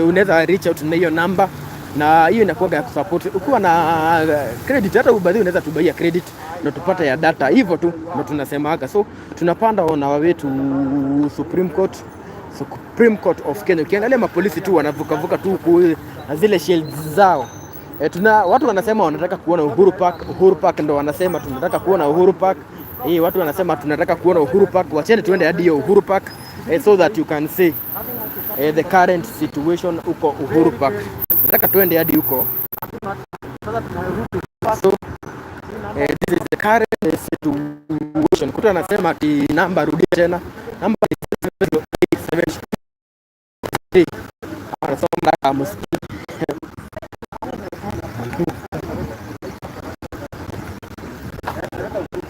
unaweza reach out na hiyo namba na hiyo inakuwa ya kusupport. Ukiwa na credit, hata ubadhi unaweza tubaia credit na tupate ya data, hivyo tu ndo tunasemaga. So tunapanda on our way to Supreme Court, Supreme Court of Kenya. Ukiangalia mapolisi tu wanavukavuka tu huku na zile shields zao. Watu wanasema wanataka kuona Uhuru Park. Uhuru Park ndo wanasema tunataka kuona Uhuru Park. Watu wanasema tunataka kuona Uhuru Park. Wacheni tuende hadi hiyo Uhuru Park so that you can see the current situation huko Uhuru Park. Nataka tuende hadi huko. So this is the current situation. Kuta anasema ati namba, rudia tena. Namba ni 0873. Anasoma msikii.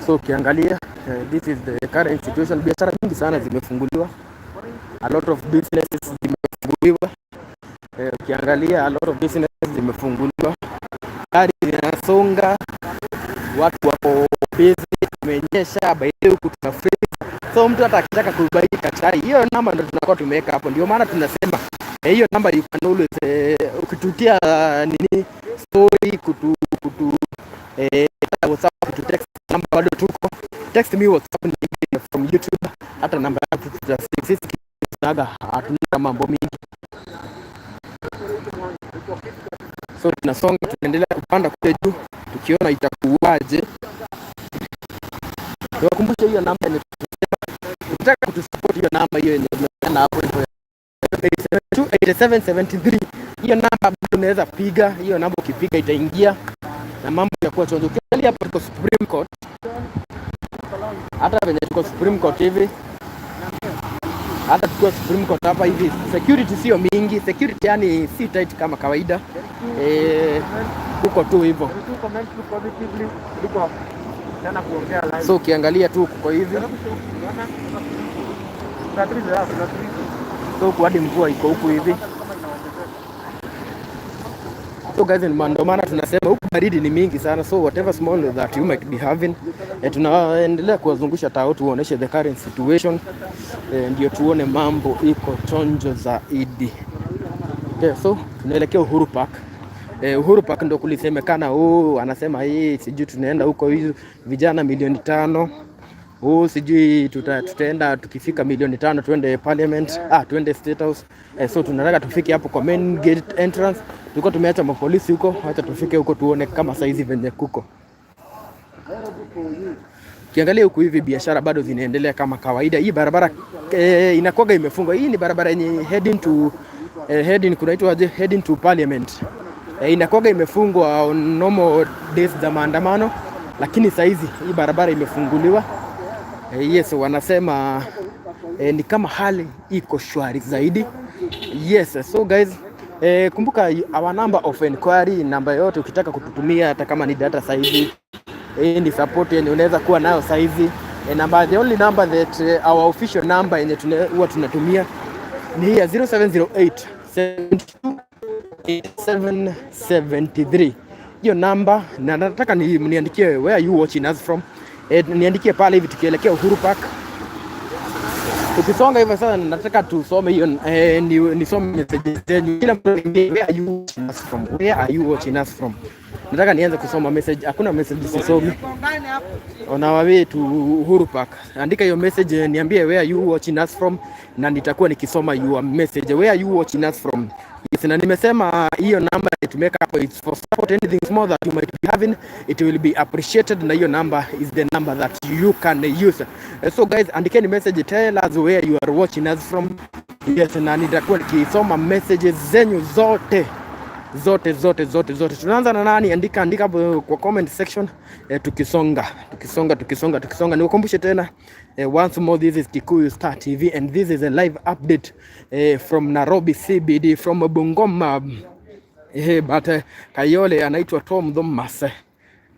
So ukiangalia, this is the current situation. Biashara nyingi sana zimefunguliwa, a lot of businesses zimefunguliwa. Ukiangalia a lot of businesses zimefunguliwa, gari zinasonga. Watu wako busy, kumenyesha, by the way huku tuna freeze. So mtu hata akitaka kubuy kachai, hiyo namba ndio tunakuwa tumeweka hapo. Ndio maana tunasema hiyo namba you can always ukitutia nini story kutu WhatsApp, kutu text, namba bado tuko. Text me WhatsApp ni from YouTube, hata namba yako sisi tunaga, hatuna mambo mingi. So tunasonga, tunaendelea kupanda kule juu, tukiona itakuwaje. Niwakumbushe hiyo namba yenye tunasema, ukitaka kutusupport, hiyo namba hiyo yenye tumepeana hapo hivyo 8773, hiyo namba bado unaweza piga hiyo namba. Ukipiga itaingia na mambo itakuwa chonjo. Ukiangalia hapa tuko Supreme Court, hata venye tuko Supreme Court hivi, hata tukiwa Supreme Court hapa hivi, security sio mingi, security yani si tight kama kawaida, huko tu hivyo. Tu comment tu positively kuliko tena kuongea live. So ukiangalia tu kuko hivi, Kuna trees hapo, kuna trees. So huku hadi mvua iko huku hivi. So guys, ndio maana tunasema huku baridi ni mingi sana, so whatever small that you might be having, tunaendelea kuwazungusha tao tuoneshe the current situation, ndio tuone mambo iko chonjo zaidi. Okay, so tunaelekea Uhuru Park. Uhuru Park ndo kulisemekana, oh, anasema hii sijui tunaenda huko hizo vijana 5 milioni. Oh, sijui tutaenda tukifika 5 milioni tuende parliament, ah, tuende State House. So tunataka tufike hapo kwa main gate entrance. Tulikuwa tumeacha mapolisi huko, acha tufike huko tuone kama saizi venye kuko. Ukiangalia huku hivi biashara bado zinaendelea kama kawaida. Hii barabara inakuwaga imefungwa. Hii ni barabara yenye heading kunaitwa aje? Heading to parliament. Inakuwaga imefungwa on normal days za maandamano, lakini saizi hii barabara imefunguliwa. Yes, wanasema ni kama hali iko shwari zaidi. Yes, so guys, kumbuka our number of inquiry, namba yote ukitaka kututumia hata kama ni data saizi, ni support yenye unaweza kuwa nayo saizi. Namba, the only number that our official number yenye huwa tunatumia ni hii ya 0708 72 8773, hiyo namba, na nataka niandikie where are you watching us from. Niandikie pale hivi tukielekea Uhuru Park. Tukisonga hivyo sasa, nataka tusome hiyo nisome messages zenyu. Kila mtu aniambie where are you watching us from? Where are you watching us from? Nataka nianze kusoma message. Hakuna message sisomi. On our way to Uhuru Park. Andika hiyo message, niambie where are you watching us from, na nitakuwa nikisoma your message. Where are you watching us from? Yes, na nimesema hiyo namba tumeweka hapo, it's for support, anything small that you might be having, it will be appreciated, na hiyo number is the number that you can use. So guys, andikeni message, tell us where you are watching us from. Yes, na nitakuwa nikisoma messages zenyu zote zote zote zote zote. Tunaanza na nani? Andika, andika hapo kwa comment section. Tukisonga tukisonga tukisonga tukisonga, nikukumbushe tena, once more, this is Kikuyu Star TV and this is a live update from Nairobi CBD, from Bungoma, but Kayole anaitwa Tom Thomas.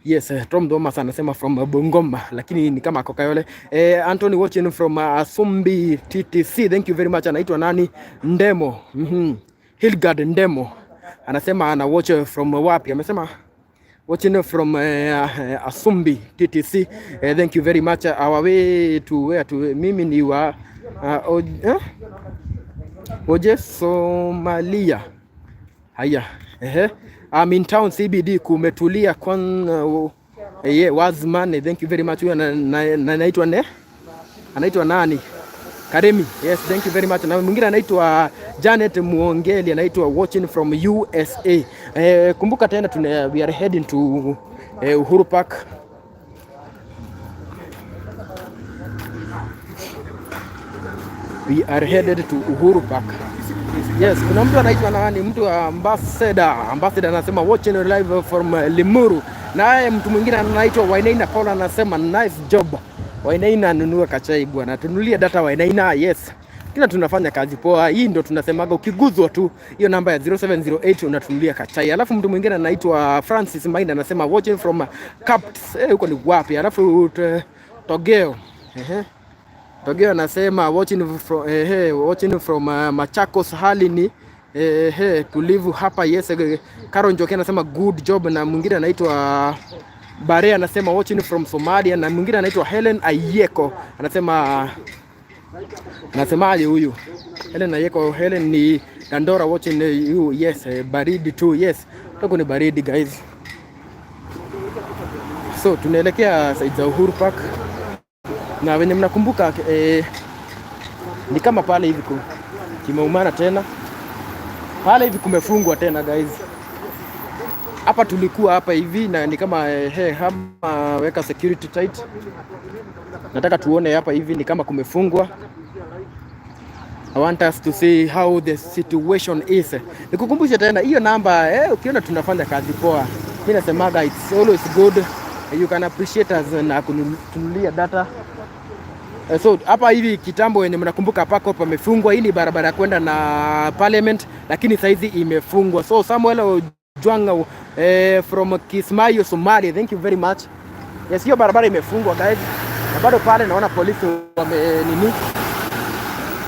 Yes, Tom Thomas anasema from Bungoma, lakini ni kama ako Kayole. Anthony watching from Asumbi TTC. Thank you very much. Anaitwa nani? Ndemo. Hilgard Ndemo. Anasema ana watch from wapi? Amesema watching from Asumbi TTC. Thank you very much. Our way to where to, mimi ni wa eh? Oje Somalia. Haya. Ehe. I'm in town CBD, kumetulia kwan yeah, Wazman, thank you very much. Huyo anaitwa ne? Anaitwa nani? Karemi. Yes, thank you very much. Na mwingine anaitwa Janet Muongeli, anaitwa watching from USA. Kumbuka tena we are heading to Uhuru Park. We are headed to Uhuru Park. Yes, kuna mtu anaitwa nani? Mtu wa ambassador. Ambassador anasema watching live from Limuru. Naye mtu mwingine anaitwa Wainaina Paul anasema nice job. Wainaina, anunua kachai bwana. Tunulie data, Wainaina. Yes. Kila tunafanya kazi poa. Hii ndo tunasemaga ukiguzwa tu hiyo namba ya 0708 unatunulia kachai. Alafu mtu mwingine anaitwa Francis Maina anasema watching from Caps. Huko ni wapi? Alafu Togeo. Ehe. Togeo anasema watching from Machakos, hali ni tulivu hapa. Yes, Karo Njoki anasema good job, na mwingine anaitwa Bare anasema watching from Somalia, na mwingine anaitwa Helen Ayeko anasema, anasemaje huyu Helen Ayeko? Helen ni Dandora watching you. Yes, baridi tu. Yes, huku ni baridi, guys. So tunaelekea side za Uhuru Park na wenye mnakumbuka, ni kama pale hivi kimeumana tena, pale hivi kumefungwa tena, guys. Hapa tulikuwa hapa hivi na ni kama hama weka security tight. Nataka tuone hapa hivi ni kama kumefungwa. I want us to see how the situation is. Nikukumbushe tena hiyo namba, ukiona tunafanya kazi poa, mimi nasemaga it's always good you can appreciate us na kununulia data. So hapa hivi kitambo, wenye mnakumbuka, pako pamefungwa. Hii ni barabara ya kwenda na Parliament, lakini saizi imefungwa. So Samuel Ojwang from Kismayo, Somalia, thank you very much. Yes, hiyo barabara imefungwa, guys, na bado pale naona polisi wame nini,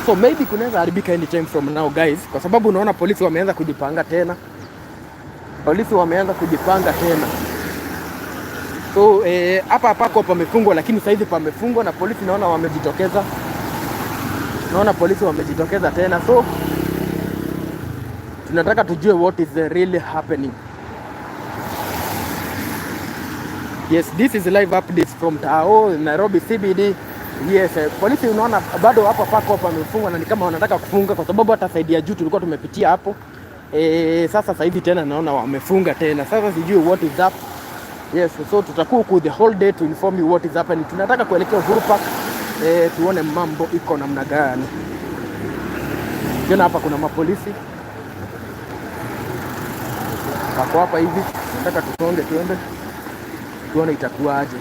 so maybe kunaweza haribika anytime from now, guys, kwa sababu unaona polisi wameanza kujipanga tena, polisi wameanza kujipanga tena. So hapa pako pamefungwa, lakini saizi pamefungwa na polisi naona wamejitokeza, naona polisi wamejitokeza tena, so tunataka tujue what is really happening. Yes, this is live updates from Tao, Nairobi CBD. Yes, polisi unaona bado hapa pako pamefungwa na ni kama wanataka kufunga kwa sababu hata side ya juu tulikuwa tumepitia hapo. Sasa sasa hivi tena naona wamefunga tena. Sasa sijui what is up. Yes, so tutakuwa huku the whole day to inform you what is happening. Tunataka kuelekea Uhuru Park, tuone mambo iko namna gani. Tena hapa kuna mapolisi wako hapa hivi, nataka tusonge tuende tuone itakuwaje.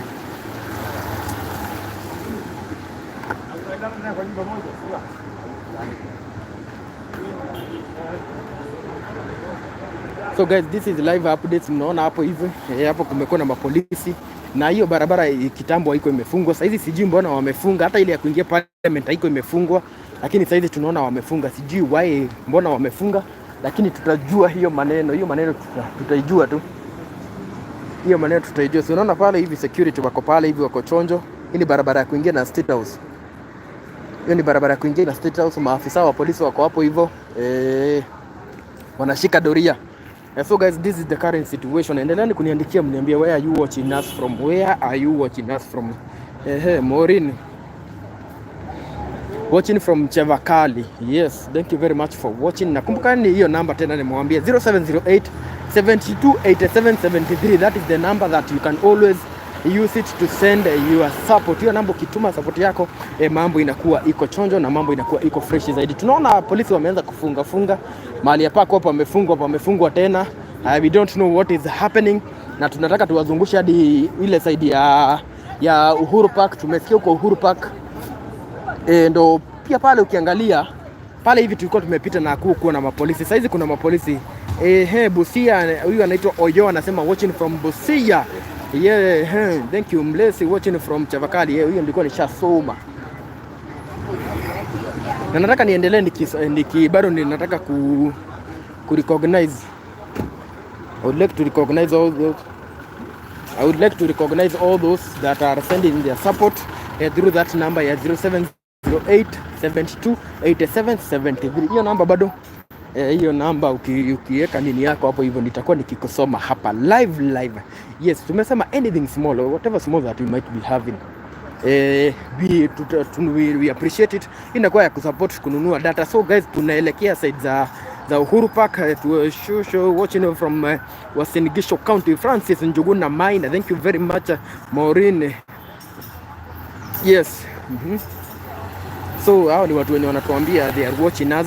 So guys, this is live updates. Mnaona hapo hivi, hapo kumekuwa na mapolisi na hiyo barabara kitambo haiko imefungwa. Sasa hizi sijui mbona wamefunga, hata ile ya kuingia Parliament haiko imefungwa, lakini sasa hizi tunaona wamefunga. Sijui why, mbona wamefunga, lakini tutajua hiyo maneno tutaijua tu, hiyo maneno tutaijua. Si unaona pale hivi security wako pale hivi, wako chonjo. Hii ni barabara ya kuingia na State House. Hiyo ni barabara ya kuingia na State House. Maafisa wa polisi wako hapo hivyo, wanashika doria. So guys, this is the current situation. Endeleeni kuniandikia mniambie where are you watching us from? Where are you watching us from? Ehe, Maureen watching from Chavakali. Yes, thank you very much for watching. Nakumbuka ni hiyo namba tena nimewambia 0708 72 87 73. That is the number that you can always use it to send your support. Hiyo namba ukituma support yako, mambo inakuwa iko chonjo na mambo inakuwa iko fresh zaidi. Tunaona polisi wameanza kufunga funga mahali hapa kwa pamefungwa, pamefungwa tena. We don't know what is happening, na tunataka tuwazungushe hadi ile side ya Uhuru Park. Tumesikia huko Uhuru Park, ndo pia pale ukiangalia pale hivi tulikuwa tumepita na kuwa na mapolisi. Saizi kuna mapolisi. Busia, huyu anaitwa Oyo anasema watching from Busia. Yeah, thank you Mlesi watching from Chavakali. Yeah, huyo nilikuwa nishasoma. Na nataka niendelee niki bado ninataka ku recognize. I would like to recognize all those I would like to recognize all those that are sending their support through that number ya 0708 72 87 73. Hiyo namba bado, hiyo namba ukiweka nini yako hapo hivyo nitakuwa nikikusoma hapa live live. Yes, tumesema anything small or whatever small that you might be having, we appreciate it. Inakuwa ya kusupport kununua data. So guys, tunaelekea side za Uhuru Park, to show watching from Uasin Gishu County, Francis Njuguna Maina. Thank you very much, Maureen. Yes. So hao ni watu wenye wanatuambia they are watching us.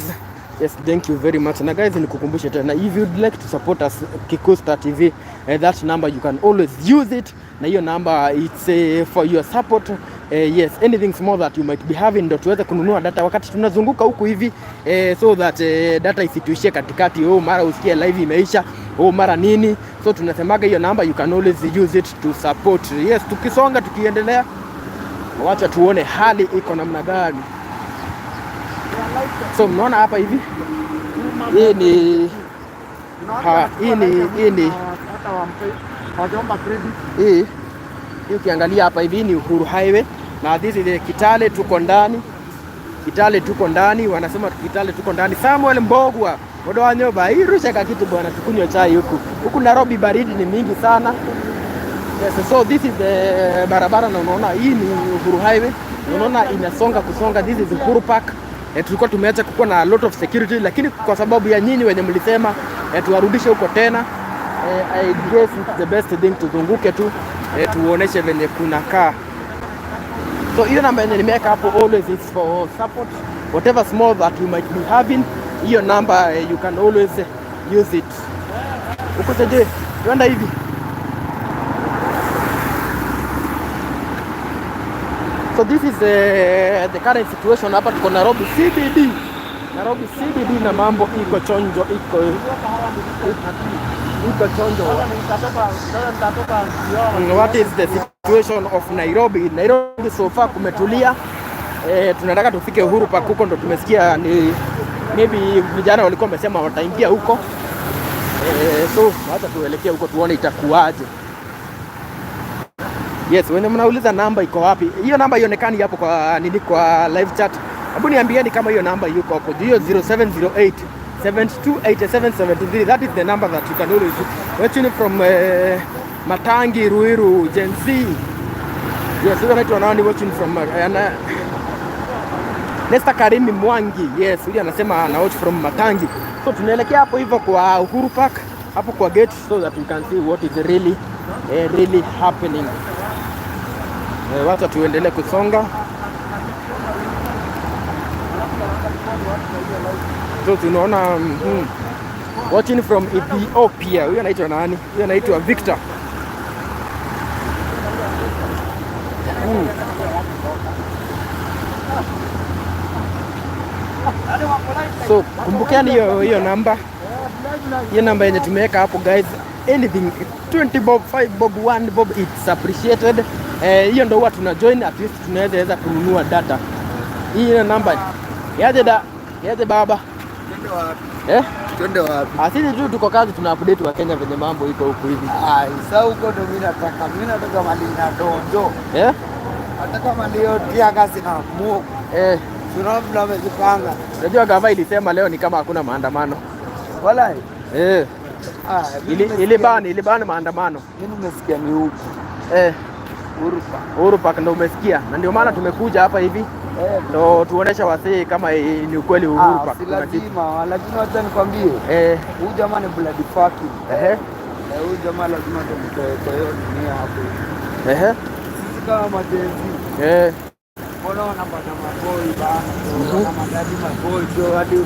Yes, thank you very much. Na guys, nikukumbushe tena, if you'd like to support us Kikusta TV, that number you can always use it. Na hiyo number it's for your support. Yes, anything small that you might be having ndo tuweze kununua data wakati tunazunguka huku hivi, so that data isituishie katikati, oh mara usikie live imeisha, oh mara nini. So tunasemaga hiyo number you can always use it to support. Yes, tukisonga tukiendelea, wacha tuone hali iko namna gani. So mnaona hapa hivi, hii ni ha, hii ni Hawajaomba credit. Hii ukiangalia hapa hivi ni Uhuru Highway na this is the Kitale, tuko ndani. Kitale tuko ndani, wanasema Kitale tuko ndani. Samuel Mbogwa Odo wa nyoba, hii rusha ka kitu bwana, tukunywe chai huku. Huku Nairobi baridi ni mingi sana. Yes, so this is the barabara na unaona hii ni Uhuru Highway. Unaona inasonga kusonga. This is Uhuru Park. Tulikuwa tumeacha kukuwa na a lot of security, lakini kwa sababu ya nyinyi wenye mlisema tuwarudishe huko tena. I guess it's the best thing tuzunguke tu, tuoneshe venye kunakaa. So hiyo namba yenye nimeweka hapo always is for support, whatever small that you might be having. Hiyo namba, you can always use it. Huko seje, tuenda hivi. So this is the current situation hapa tuko Nairobi CBD. Nairobi CBD na mambo iko chonjo, iko chonjo. What is the situation of Nairobi? Nairobi so far kumetulia. Tunataka tufike Uhuru Park, huko ndo tumesikia ni maybe vijana walikuwa wamesema wataingia huko. So wacha tuelekee huko tuone itakuwaje. Yes, wenye mnauliza namba iko wapi? Hiyo namba ionekani hapo kwa nini, kwa live chat. Hebu niambieni kama hiyo namba yuko hapo. Hiyo 0708 728773, that is the number that you can always watching from Matangi, Ruiru, Gen Z. Yes, huyo anaitwa nani watching from Nesta Karimi Mwangi. Yes, huyu anasema ana watch from Matangi. So tunaelekea hapo hivyo kwa Uhuru Park, hapo kwa gate so that we can see what is really happening. Wacha tuendelee kusonga. So tunaona watching from Ethiopia. Huyu anaitwa nani? Huyu anaitwa Victor. So kumbukeni hiyo namba, hiyo namba yenye tumeweka hapo guys, anything 20 bob, 5 bob, 1 bob, it's appreciated. Hiyo ndo huwa tuna join, at least tunaweza weza kununua data. Hii namba yaje da yaje baba? Twende wapi? Eh? Twende wapi? Ah, sisi tu tuko kazi, tuna update wa Kenya venye mambo iko huku hivi. Ai, sasa huko ndo mimi nataka. Mimi nataka mali na donjo. Eh? Nataka mali yote ya kazi na mu. Eh, Tunaona vile wamejipanga. Unajua gava ilisema leo ni kama hakuna maandamano. Walai. Eh, Ah, mimi ili ban maandamano. Mimi nimesikia ni huku. Eh, Uhuru Park. Uhuru Park ndo umesikia. Na ndio maana tumekuja hapa hivi ndo tuonesha wasee kama ni ukweli Uhuru Ah, Park si kuna kitu. lazima, lakini wacha nikwambie. Huyu jamaa ni bloody fucking. Huyu jamaa lazima tumtoe kwa hiyo dunia hapo. Sisi kama ma-Gen Z, mbona wanapata maboi bana? Wana madadi maboi jo hadi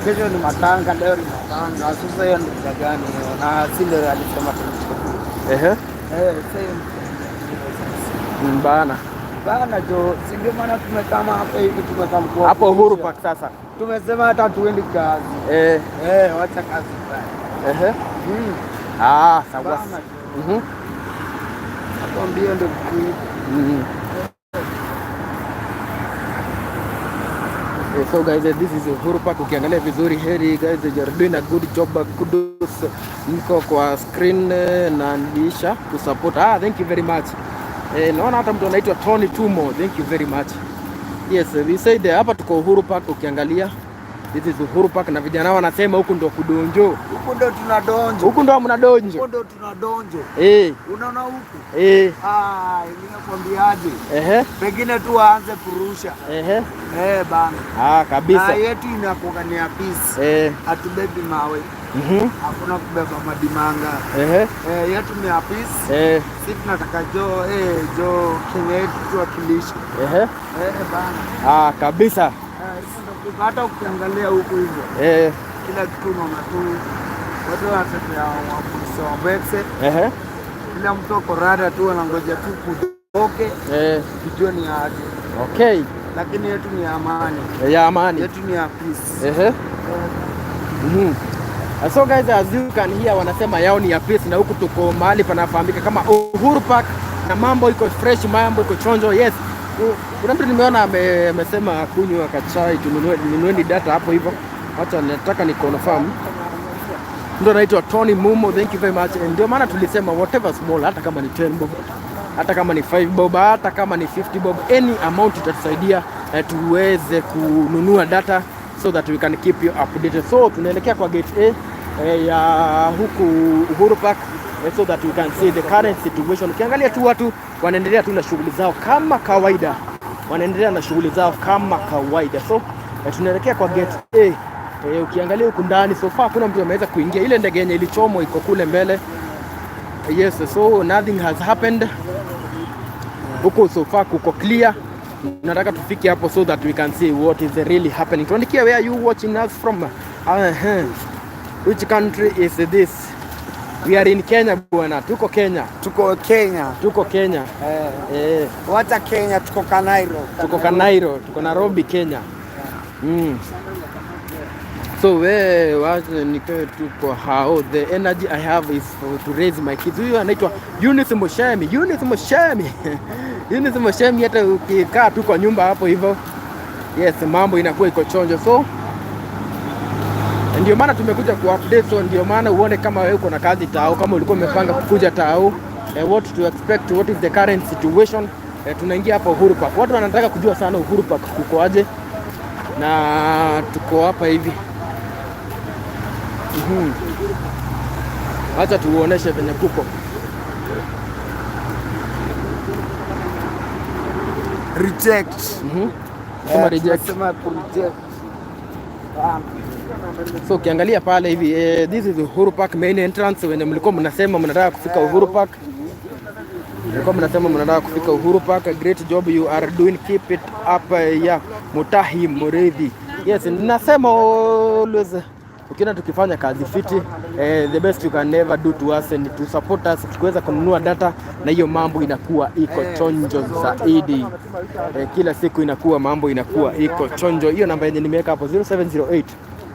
kesho ni matanga, leo ni matanga. Sasa hiyo ni muda gani hiyo? Na si ndio alisema tumchukue. Sasa hiyo ni Bana. Bana jo, si ndio maana tumekama hapa hivi, tumekama kwa Hapo Uhuru Park sasa. Tumesema hata tuendi kazi. Wacha kazi bana. Ah, sawa. Bana jo. Nakwambia ndio kitu. So guys, this is Uhuru Park. Ukiangalia vizuri, heri guys, you are doing a good job. Kudos, mko kwa screen na niisha kusupport. Ah, thank you very much. Naona hata mtu anaitwa Tony Tumo. Thank you very much. Yes, we said hapa tuko Uhuru Park. Ukiangalia this is Uhuru Park na vijana wanasema huku ndo kudonjo. Huku ndo tunadonjo. Huku ndo mnadonjo. Huku ndo tunadonjo. Unaona huku? Ah, mimi nakwambiaje? Pengine tu waanze kurusha. Bana. Ah, kabisa. Na yetu inakuwa ni ya peace. Hatubebi mawe. Hakuna kubeba madimanga. Yetu ni ya peace. Sisi tunataka jo Kenya yetu tuwakilishe. Bana. Ah, kabisa. Hata ukiangalia huku hivyo. Kila kitu unaona tu watu wanatetea wapolisi wa Mbekse. Kila mtu ako rada tu anangoja tu kutoke. Tujue ni aje. Lakini yetu ni amani. Ya amani. Yetu ni ya peace. So guys, as you can hear, wanasema yao ni ya peace na huku tuko mahali panafahamika kama Uhuru Park na mambo iko fresh, mambo iko chonjo. Yes. Kuna mtu nimeona amesema kunywa kachai, tununue nunueni data hapo hivyo. Acha nataka ni confirm. Mtu anaitwa Tony Mumo, thank you very much. And ndio maana tulisema whatever small, hata kama ni 10 bob, hata kama ni 5 bob, hata kama ni 50 bob, any amount itatusaidia tuweze kununua data so that we can keep you updated. So tunaelekea kwa gate A ya huku Uhuru Park so that we can see the current situation. Ukiangalia tu watu wanaendelea tu na shughuli zao kama kawaida, wanaendelea na shughuli zao kama kawaida. So tunaelekea kwa gate A. Ukiangalia huku ndani, so far hakuna mtu ameweza kuingia. Ile ndege yenye ilichomwa iko kule mbele. Yes, so nothing has happened huku, so far kuko clear. Nataka tufike hapo so that we can see what is really happening. Tuandikie where you watching us from. Which country is this? We are in Kenya, bwana, tuko Kenya. Tuko Kenya. Tuko Kenya. Eh, Eh, wacha Kenya, tuko Kanairo. Tuko Kanairo, tuko Nairobi, Kenya. So we wacha nikae tu kwa hao. The energy I have is for to raise my kids. Huyu anaitwa Eunice Moshemi. Eunice Moshemi. Eunice Moshemi, hata ukikaa tu kwa nyumba hapo hivyo. Yes, mambo inakuwa iko chonjo. So ndio maana tumekuja ku update, so ndio maana uone kama wewe uko na kazi tao, kama ulikuwa umepanga kukuja tao, what to expect, what is the current situation. Tunaingia hapa Uhuru Park. Watu wanataka kujua sana Uhuru Park kuko aje, na tuko hapa hivi. Acha tuoneshe venye kuko. Reject. Sema Eh, reject. tunasema ku reject. Ah, So ukiangalia pale hivi this is Uhuru Park main entrance. Wenye mlikuwa mnasema mnataka kufika Uhuru Park, mlikuwa mnasema mnataka kufika Uhuru Park. Great job you are doing, keep it up. Yeah, Mutahi Muridhi. Yes, nasema always ukiona tukifanya kazi fiti, the best you can never do to us and to support us tukiweza kununua data, na hiyo mambo inakuwa iko chonjo zaidi. Kila siku inakuwa mambo inakuwa iko chonjo. Hiyo namba yenye nimeweka hapo, 0708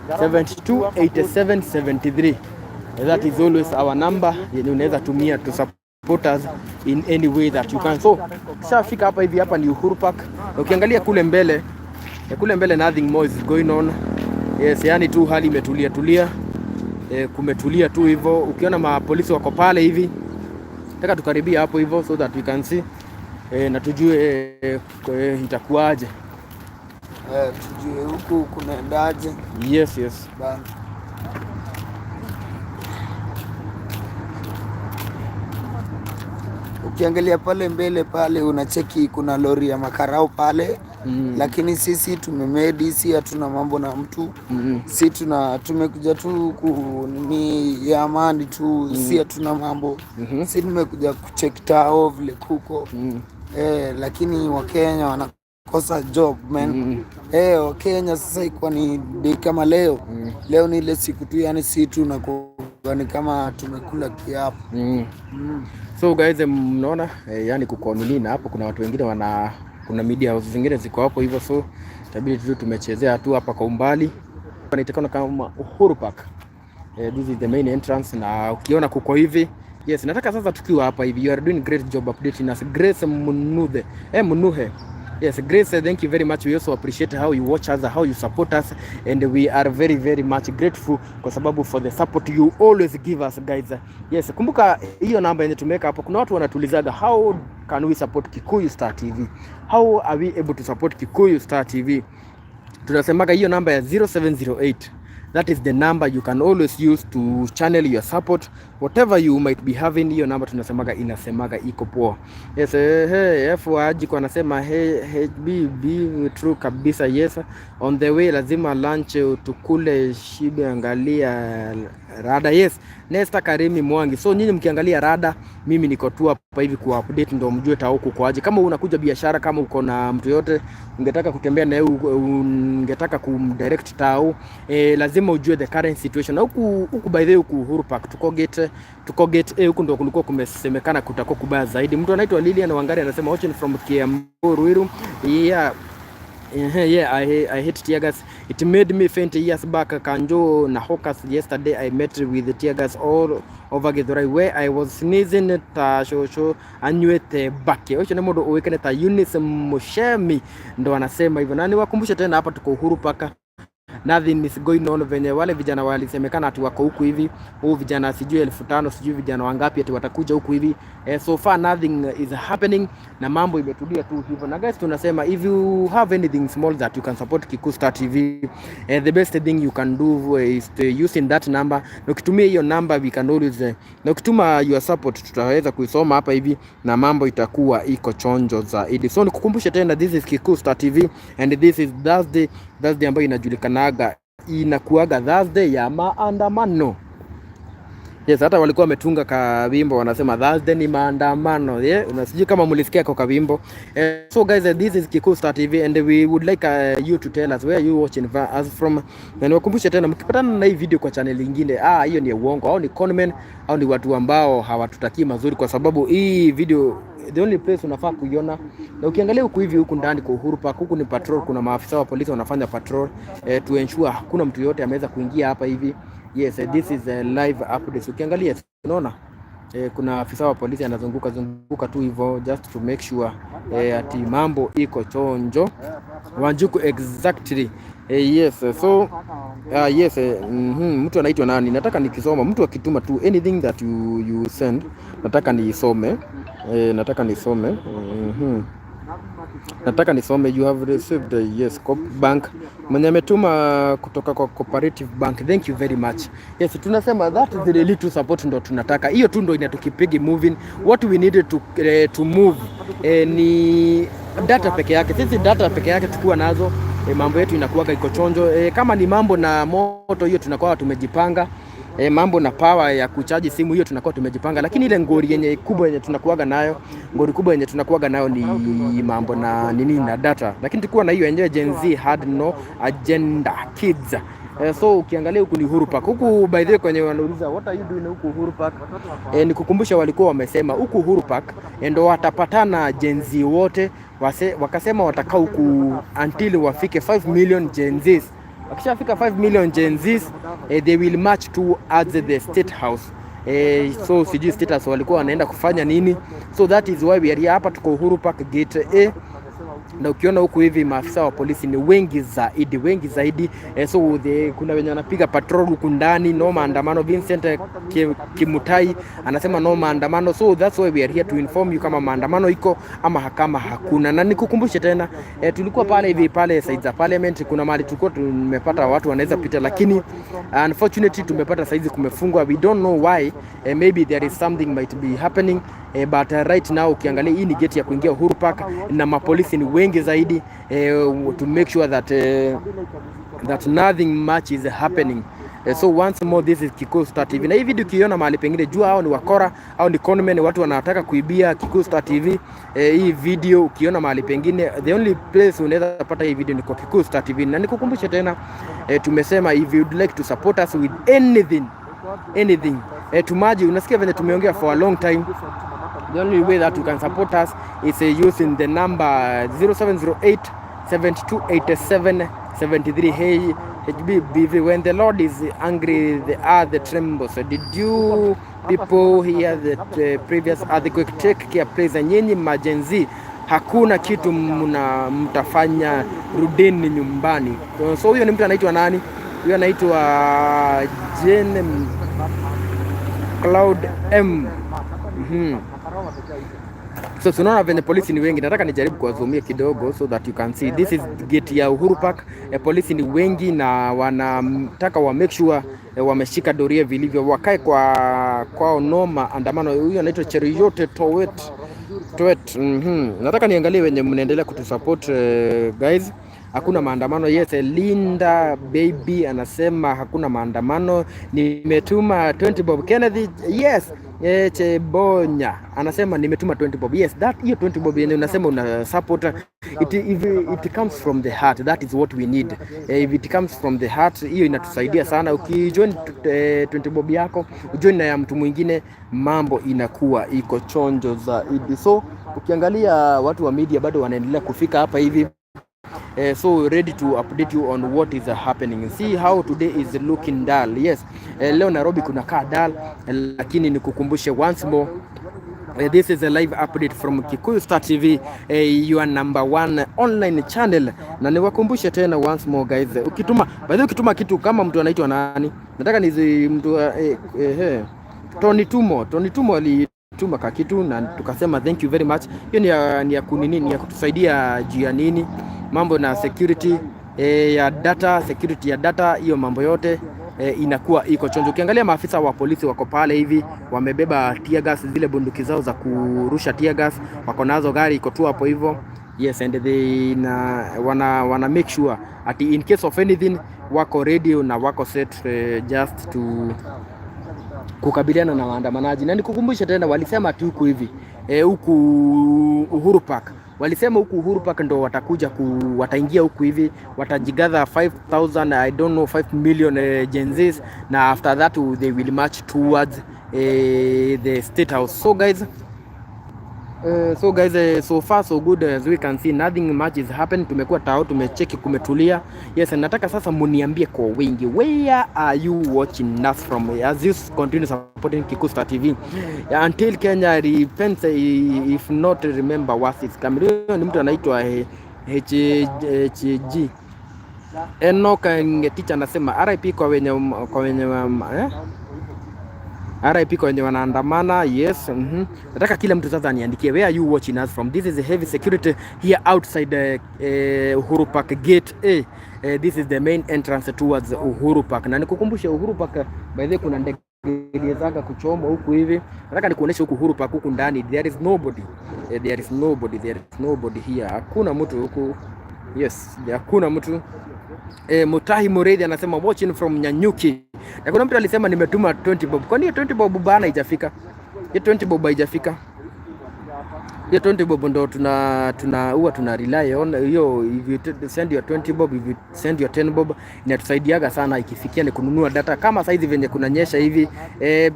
72 87 73, that is always our number yenye unaweza tumia to support us in any way that you can. So tushafika hapa hivi, hapa ni Uhuru Park. Ukiangalia kule mbele nothing more is going on. Yes, yani tu hali imetulia tulia, kumetulia tu hivyo. Ukiona mapolisi wako pale hivi, nataka tukaribia hapo hivyo so that we can see na tujue itakuwaje. Tujue huku kunaendaje Yes. bana. Ukiangalia pale mbele pale unacheki kuna lori ya makarao pale, lakini sisi tumemedi, si hatuna mambo na mtu, si tumekuja tu ku nini ya amani tu, si hatuna mambo, si tumekuja kucheck tao vile kuko, lakini Wakenya wanakosa job, man. Wakenya sasa ikuwa ni day kama leo, leo ni ile siku tu, yani si tunakuwa ni kama tumekula kiapo. So guys, mnaona yani kuko nini, na hapo kuna watu wengine wana kuna media house zingine ziko hapo hivyo, so itabidi tu tumechezea tu hapa kwa umbali. Panaitwa kama Uhuru Park. This is the main entrance na ukiona kuko hivi. Yes, nataka sasa tukiwa hapa hivi, you are doing great job updating us. Grace Munuthe. Munuhe. Yes, Grace, thank you very much. We also appreciate how you watch us, how you support us, and we are very very much grateful kwa sababu for the support you always give us, guys. Yes, kumbuka hiyo namba yenye tumeweka hapo. Kuna watu wanatuulizaga, how can we support Kikuyu Star TV? How are we able to support Kikuyu Star TV? Tunasemaga hiyo namba ya 0708, that is the number you can always use to channel your support, whatever you might be having. Hiyo namba tunasemaga inasemaga iko poa. Yes, hey, F Wajiko anasema, hey, HBB true kabisa. Yes, on the way, lazima lunch tukule shibe, angalia rada. Yes, Nesta Karimi Mwangi. So nyinyi mkiangalia rada, mimi niko tu hapa hivi ku update ndo mjue tao kuko aje. Kama unakuja biashara, kama uko na mtu yote ungetaka kutembea naye, ungetaka kumdirect tao, lazima ujue the current situation. Na huku huku, by the way, huku Uhuru Park tuko gate A, huku ndo kulikuwa kumesemekana kutakuwa kubaya zaidi. Mtu anaitwa Lilian Wangari anasema, watching from Kiambu, Ruiru. Yeah, I hate tear gas. It made me faint years back. Kanjo na hawkers. Yesterday I met with the tear gas all over Githurai where I was sneezing ta shosho anywete bake. Ucio ni mundu uikane ta Eunice Mushemi ndo anasema hivyo. Na niwakumbushe tena hapa tuko Uhuru Park. Nothing is going on. Venye wale vijana walisemekana ati wako huku hivi, huu vijana sijui 5,000, sijui vijana wangapi ati watakuja huku hivi, so far nothing is happening na mambo imetulia tu hivyo. Na guys, tunasema if you have anything small that you can support Kikuyu Star TV, the best thing you can do is to using that number, na ukitumia hiyo number we can always na ukituma your support tutaweza kuisoma hapa hivi na mambo itakuwa iko chonjo zaidi. So nikukumbushe tena, this is Kikuyu Star TV and this is Thursday, Thursday ambayo inajulikanaga inakuaga Thursday ya maandamano. Yes, hata walikuwa wametunga kawimbo wanasema Thursday ni maandamano. Yeah, unasijui kama mlisikia kwa kawimbo. So guys, this is Kikuyu Star TV and we would like you to tell us where you watching us from. Na niwakumbushe tena, mkipatana na hii video kwa channel nyingine, ah, hiyo ni uongo au ni conmen au ni watu ambao hawatutakii mazuri, kwa sababu hii video the only place unafaa kuiona. Na ukiangalia huku hivi, huku ndani kwa Uhuru Park, huku ni patrol, kuna maafisa wa polisi wanafanya patrol to ensure hakuna mtu yote ameweza kuingia hapa hivi. Yes, this is a live update. Ukiangalia unaona kuna afisa wa polisi anazunguka zunguka tu hivyo just to make sure ati mambo iko chonjo. Wanjuku, exactly. Yes, so yes, mtu anaitwa nani? Nataka nikisoma, mtu akituma tu anything that you send, nataka niisome. Nataka nisome. Nataka nisome. You have received, yes, Coop Bank, mwenye ametuma kutoka kwa Cooperative Bank, thank you very much. Yes, tunasema that is the little support ndo tunataka, hiyo tu ndo inatukeepigi moving. What we needed to move ni data peke yake. Sisi data peke yake tukiwa nazo, mambo yetu inakuwaga iko chonjo. Kama ni mambo na moto, hiyo tunakuwa tumejipanga. Mambo na power ya kuchaji simu, hiyo tunakuwa tumejipanga, lakini ile ngori yenye kubwa yenye tunakuwaga nayo, ngori kubwa yenye tunakuwaga nayo ni mambo na nini na data, lakini tukiwa na hiyo yenyewe, Gen Z had no agenda kids. So ukiangalia huku ni Uhuru Park. Huku by the way kwenye wanauliza, "What are you doing huku Uhuru Park?" Nikukumbusha walikuwa wamesema huku Uhuru Park ndo watapatana Gen Z wote wakasema watakaa huku until wafike 5 million Gen Zs. Wakishafika 5 million Gen Zs, they will march towards the State House. So sijui State House walikuwa wanaenda kufanya nini. So that is why we are here. Hapa tuko Uhuru Park Gate A, na ukiona huku hivi maafisa wa polisi ni wengi zaidi, wengi zaidi. So kuna wenye wanapiga patrol huku ndani, no maandamano. Vincent Kimutai anasema no maandamano, so that's why we are here to inform you kama maandamano iko ama kama hakuna. Na nikukumbushe tena, tulikuwa pale hivi pale side za parliament, kuna mahali tulikuwa tumepata watu wanaweza pita, lakini unfortunately tumepata saizi kumefungwa, we don't know why. Maybe there is something might be happening, but right now ukiangalia hii ni gate ya kuingia Uhuru Park na mapolisi ni wengi zaidi to make sure that nothing much is happening. So once more, this is Kikuyu Star TV. Na hii video ukiona mahali pengine, jua hao ni wakora au ni conmen, watu wanataka kuibia Kikuyu Star TV. Hii video ukiona mahali pengine, the only place unaweza pata hii video ni kwa Kikuyu Star TV. Na nikukumbushe tena, tumesema if you'd like to support us with anything anything, tumaji, unasikia venye tumeongea for a long time, the only way that you can support us is using the number 0708 7287 73. Hey HBBV, when the Lord is angry, the earth trembles. Did you people hear the previous earthquake? Take care please. Nyinyi maGen Z hakuna kitu mna mtafanya, rudini nyumbani. So huyo ni mtu anaitwa nani? Huyo anaitwa Jane Cloud M. So tunaona venye polisi ni wengi. Nataka nijaribu kuwazoomia kidogo so that you can see. This is gate ya Uhuru Park. Polisi ni wengi na wanataka wa make sure wameshika doria vilivyo, wakae kwa kwao, no maandamano. Huyo anaitwa Cheruiyot Towet Towet. Nataka niangalie wenye mnaendelea kutusupport, guys. Hakuna maandamano. Yes, Linda Baby anasema hakuna maandamano. Nimetuma 20 bob. Kenneth, yes. Chebonya anasema nimetuma 20 bob. Yes, that hiyo 20 bob yenye unasema una support it, if it comes from the heart, that is what we need. If it comes from the heart, hiyo inatusaidia sana. Ukijoin 20 bob yako, ujoin na ya mtu mwingine, mambo inakuwa iko chonjo zaidi. So ukiangalia watu wa media bado wanaendelea kufika hapa hivi. So ready to update you on what is happening. See how today is looking dull. Yes, leo Nairobi kuna kaa dull, lakini nikukumbushe once more This is a live update from Kikuyu Star TV, your number one online channel. Na niwakumbushe tena once more, guys, ukituma, by the way, ukituma kitu kama mtu anaitwa nani, nataka nizi mtu Tony Tumo, Tony Tumo alituma kakitu na tukasema thank you very much. Hiyo ni ya kunini, ni ya kutusaidia juu ya nini, mambo na security ya data, security ya data, hiyo mambo yote inakuwa iko chonjo. Ukiangalia maafisa wa polisi wako pale hivi, wamebeba tear gas, zile bunduki zao za kurusha tear gas, wako nazo, gari iko tu hapo hivyo. Yes, and they na wana make sure ati in case of anything wako ready na wako set just to kukabiliana na waandamanaji. Na nikukumbushe tena, walisema ati huku hivi huku Uhuru Park, walisema huku Uhuru Park ndo watakuja wataingia huku hivi, watajigather 5000, I don't know, 5 million Gen Zs, na after that they will march towards the State House. So guys, so far so good. As we can see, nothing much is happening. Tumekuwa tao, tumecheki kumetulia. Yes, nataka sasa muniambie kwa wingi, where are you watching us from as you continue supporting Kikuyu Star TV? Yeah, until Kenya repents, if not, remember what is coming. Huyo ni mtu anaitwa HG Enoch Ngetich anasema RIP kwa wenye? RIP kwa wenye wanaandamana. Yes. Nataka kila mtu sasa aniandikie, where are you watching us from? This is a heavy security here outside Uhuru Park Gate A. This is the main entrance towards Uhuru Park. Na nikukumbushe Uhuru Park, by the way, kuna ndege iliwezaga kuchomwa huku hivi. Nataka nikuoneshe huku Uhuru Park, huku ndani there is nobody. There is nobody, there is nobody here. Hakuna mtu huku. Yes, hakuna mtu. Mutahi Mureithi anasema watching from Nyanyuki. Na kuna mtu alisema nimetuma 20 bob. Kwani hiyo 20 bob bana haijafika? Hiyo 20 bob haijafika. Hiyo 20 bob ndo tuna huwa tuna rely on hiyo. If you send your 20 bob, if you send your 10 bob, inatusaidiaga sana ikifikia ni kununua data kama saizi venye kunanyesha hivi,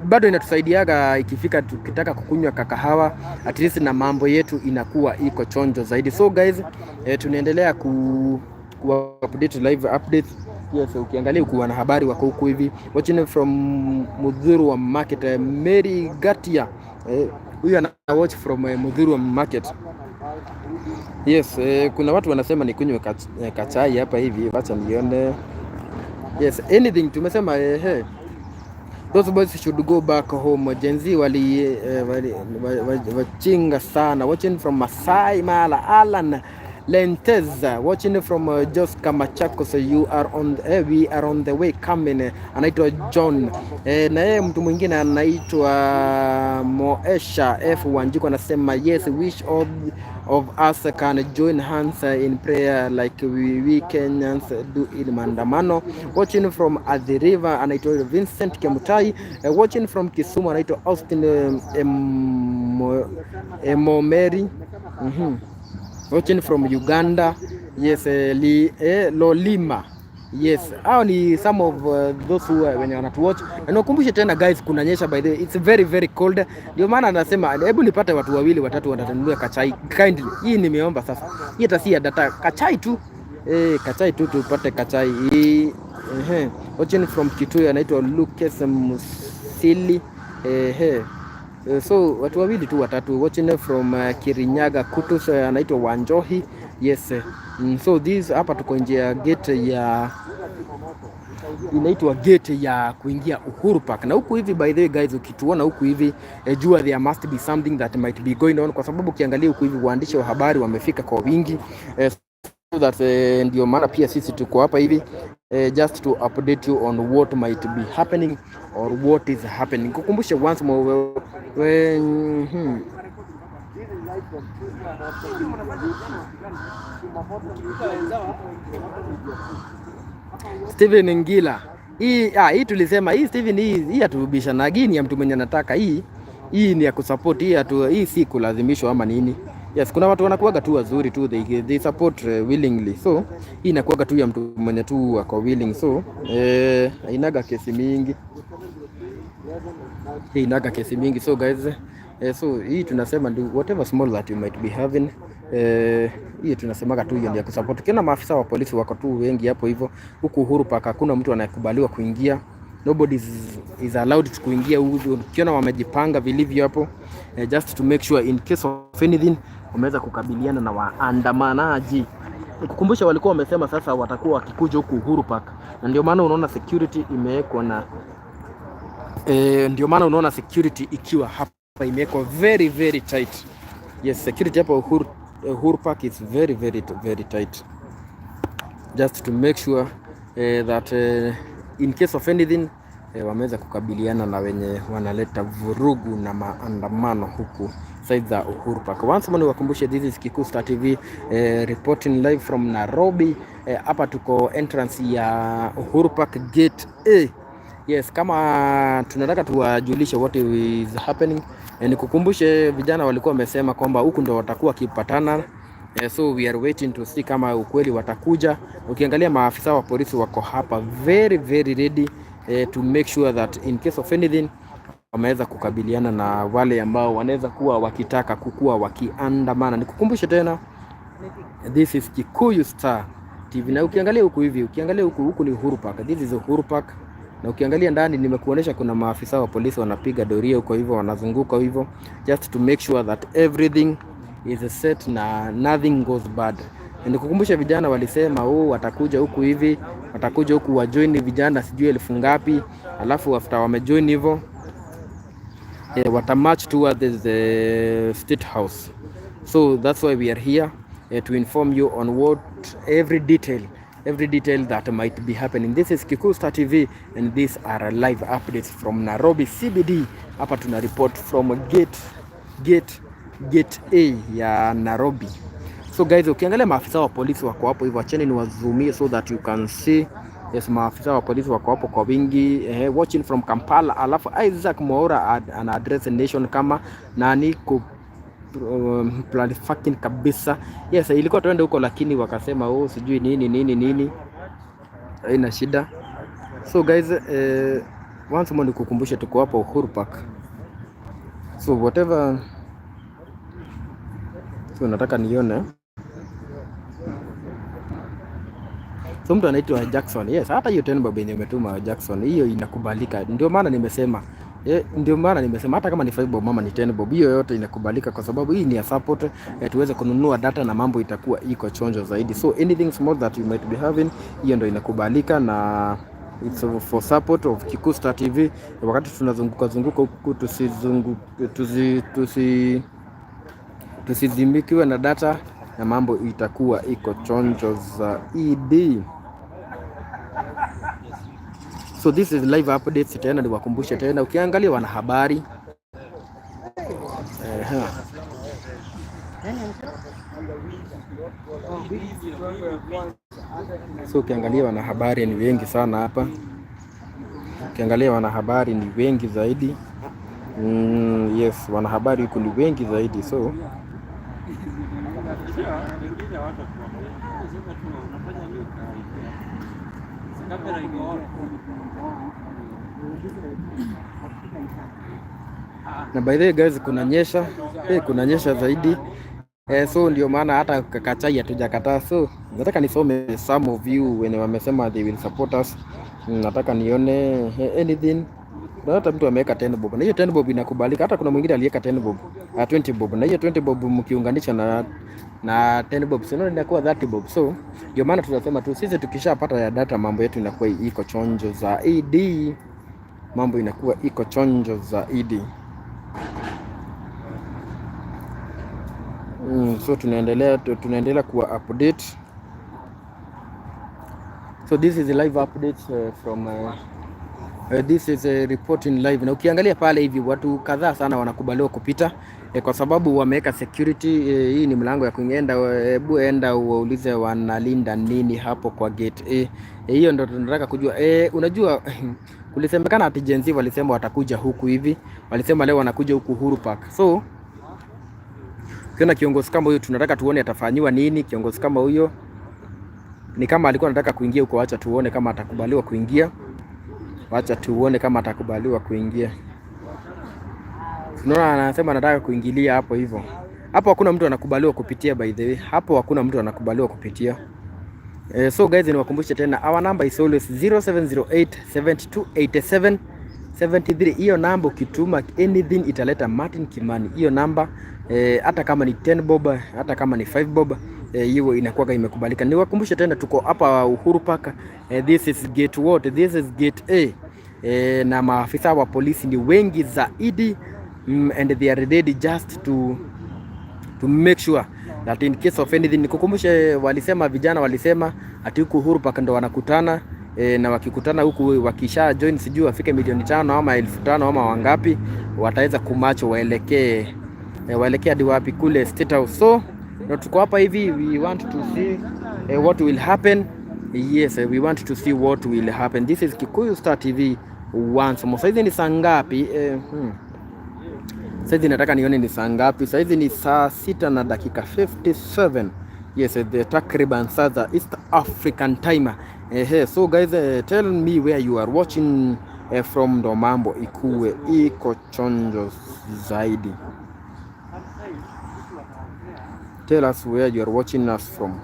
bado inatusaidiaga ikifika tukitaka kukunywa kakahawa at least, na mambo yetu inakuwa iko chonjo zaidi. So guys, tunaendelea ku update live updates. Yes, ukiangalia huku wanahabari wako huku hivi, watching from Muthurwa Market, Mary Gatia, huyu ana watch from Muthurwa Market. Yes, kuna watu wanasema nikunywe kachai hapa hivi, wacha nione. Yes, anything tumesema hey. Those boys should go back home. Gen Z wali wachinga sana. Watching from Masai Mara, Alan Lentez. Watching from Joska, Machakos, you are on we are on the way coming. Anaitwa John. Na yeye mtu mwingine anaitwa Moesha F Wanjiku anasema yes, wish all of us can join hands in prayer like we Kenyans do in maandamano. Watching from Athi River anaitwa Vincent Kemutai. Watching from Kisumu anaitwa Austin Emomeri. Watching from Uganda. Yes, Lolima. Yes, hao ni some of those who wenye wanatuwatch. Na niwakumbushe tena guys, kunanyesha, by the way. It's very very cold. Ndio maana anasema hebu nipate watu wawili watatu watanunulia kachai kindly. Hii nimeomba sasa. Hii hata si ya data, kachai tu. Kachai tu, tupate kachai. Hii ehe. Watching from Kitui anaitwa Lucas Musili. Ehe. So watu wawili tu watatu watching from Kirinyaga Kutus, anaitwa Wanjohi. Yes. So this hapa tuko nje ya gate ya inaitwa gate ya kuingia Uhuru Park. Na huku hivi, by the way guys, ukituona huku hivi, jua there must be something that might be going on, kwa sababu ukiangalia huku hivi waandishi wa habari wamefika kwa wingi, so that ndio maana pia sisi tuko hapa hivi just to update you on what might be happening or what is happening. Kukumbushe once more when. This is live from Chuma Moto Media. Steven Ngila. Hii tulisema hii Steven, hii hatubishana, hii ni ya mtu mwenye anataka hii. Hii ni ya kusupport, hii si kulazimishwa ama nini. Yes, kuna watu wanakuwaga tu wazuri tu, they support willingly. So hii inakuwaga tu ya mtu mwenye tu ako willing. So inaga kesi mingi. Hii inaga kesi mingi. So guys, so hii tunasema do whatever small that you might be having. Hii tunasemaga tu hiyo ndio ya kusupport. Ukiona maafisa wa polisi wako tu wengi hapo hivyo, huku Uhuru Park hakuna mtu anayekubaliwa kuingia. Nobody is allowed to kuingia huku. Ukiona wamejipanga vilivyo hapo, just to make sure in case of anything wameweza kukabiliana na waandamanaji. Nikukumbusha walikuwa wamesema sasa watakuwa wakikuja huku Uhuru Park, na ndio maana unaona security imewekwa na ndio maana unaona security ikiwa hapa imewekwa very very tight. Yes, security hapa Uhuru Park is very very very tight just to make sure that in case of anything wameweza kukabiliana na wenye wanaleta vurugu na maandamano huku side za Uhuru Park. Once more niwakumbushe, this is Kikuyu Star TV, reporting live from Nairobi. Hapa tuko entrance ya Uhuru Park Gate A. Yes, kama tunataka tuwajulishe what is happening. Nikukumbushe vijana walikuwa wamesema kwamba huku ndo watakuwa wakipatana. So we are waiting to see kama ukweli watakuja. Ukiangalia maafisa wa polisi wako hapa very very ready to make sure that in case of anything wameweza kukabiliana na wale ambao wanaweza kuwa wakitaka kukua wakiandamana. Nikukumbushe tena, this is Kikuyu Star TV, na ukiangalia huku hivi, ukiangalia huku, huku ni Uhuru Park. This is Uhuru Park, na ukiangalia ndani nimekuonesha kuna maafisa wa polisi wanapiga doria huko hivyo, wanazunguka hivyo just to make sure that everything is set na nothing goes bad. Nikukumbusha vijana walisema, oh, watakuja huku hivi, watakuja huku wajoin vijana sijui elfu ngapi, alafu after wamejoin hivyo watamarch towards the State House. So that's why we are here to inform you on what every detail that might be happening. This is Kikuyu Star TV and these are live updates from Nairobi CBD. Hapa tuna report from gate A ya Nairobi. So guys, ukiangalia maafisa wa polisi wako hapo hivyo, acheni niwazoomie so that you can see. Yes, maafisa wa polisi wako hapo kwa wingi, watching from Kampala. Alafu Isaac Mwaura ana address nation kama nani ku fucking kabisa. Yes, ilikuwa tuende huko lakini wakasema, oh, sijui nini nini nini, haina shida. So guys, once more nikukumbushe tuko hapo Uhuru Park. So whatever, so nataka nione. So mtu anaitwa Jackson. Yes, hata hiyo 10 bob yenye umetuma, Jackson, hiyo inakubalika. Ndio maana nimesema ndio maana nimesema hata kama ni 5 bob mama ni 10 bob, hiyo yote inakubalika kwa sababu hii ni ya support, tuweze kununua data na mambo itakuwa iko chonjo zaidi. So anything small that you might be having, hiyo ndio inakubalika na it's for support of Kikuyu Star TV. Wakati tunazunguka zunguka huku tusizimikiwe na data na mambo itakuwa iko chonjo zaidi. So this is live updates tena, niwakumbushe tena, ukiangalia wanahabari. Ehe. So ukiangalia wanahabari ni wengi sana hapa, ukiangalia wanahabari ni wengi zaidi. Yes, wanahabari huku ni wengi zaidi, so na by the way guys, kunanyesha, kunanyesha zaidi, so ndio maana hata kachai hatujakataa. So nataka nisome some of you wenye wamesema they will support us. Nataka nione anything na hata mtu ameweka 10 bob na hiyo 10 bob inakubalika. Hata kuna mwingine aliweka 10 bob, 20 bob, na hiyo 20 bob mkiunganisha na 10 bob, sio inakuwa 30 bob. So ndio maana tunasema tu sisi tukishapata ya data mambo yetu inakuwa iko chonjo zaidi, mambo inakuwa iko chonjo zaidi. So tunaendelea kuwa update. So this is a live update from this is a reporting live. Na ukiangalia pale hivi watu kadhaa sana wanakubaliwa kupita kwa sababu wameweka security. Hii ni mlango ya kuingia. Hebu enda uwaulize wanalinda nini hapo kwa gate A. Hiyo ndo tunataka kujua. Unajua kulisemekana ati Gen Z walisema watakuja huku hivi, walisema leo wanakuja huku Uhuru Park. So ukiona kiongozi kama huyo tunataka tuone atafanyiwa nini. Kiongozi kama huyo ni kama alikuwa anataka kuingia huko, acha tuone kama atakubaliwa kuingia. Wacha tuone kama atakubaliwa kuingia. Unaona, anasema anataka kuingilia hapo hivyo. Hapo hakuna mtu anakubaliwa kupitia, by the way. Hapo hakuna mtu anakubaliwa kupitia. So guys, niwakumbushe tena, our number is always 0708 72 87 73. Hiyo namba ukituma anything italeta Martin Kimani. Hiyo namba, hata kama ni 10 bob, hata kama ni 5 bob, hiyo inakuwa imekubalika. Niwakumbushe tena, tuko hapa Uhuru Park. This is gate what? This is gate A. Na maafisa wa polisi ni wengi zaidi, and they are ready just to make sure that in case of anything. Nikukumbushe, walisema, vijana walisema ati huku Uhuru Park ndo wanakutana, na wakikutana huku, wakisha join, sijui wafike milioni 5 ama 5,000 ama wangapi, wataweza kumarch waelekee hadi wapi? Kule State House. So na tuko hapa hivi, we want to see what will happen. Yes, we want to see what will happen. This is Kikuyu Star TV once more. Saizi ni saa ngapi? Saizi nataka nione ni saa ngapi. Saizi ni saa 6 na dakika 57. Yes, the takriban saa za East African Time. Ehe, so guys, tell me where you are watching from, ndo mambo ikuwe iko chonjo zaidi. Tell us where you are watching us from.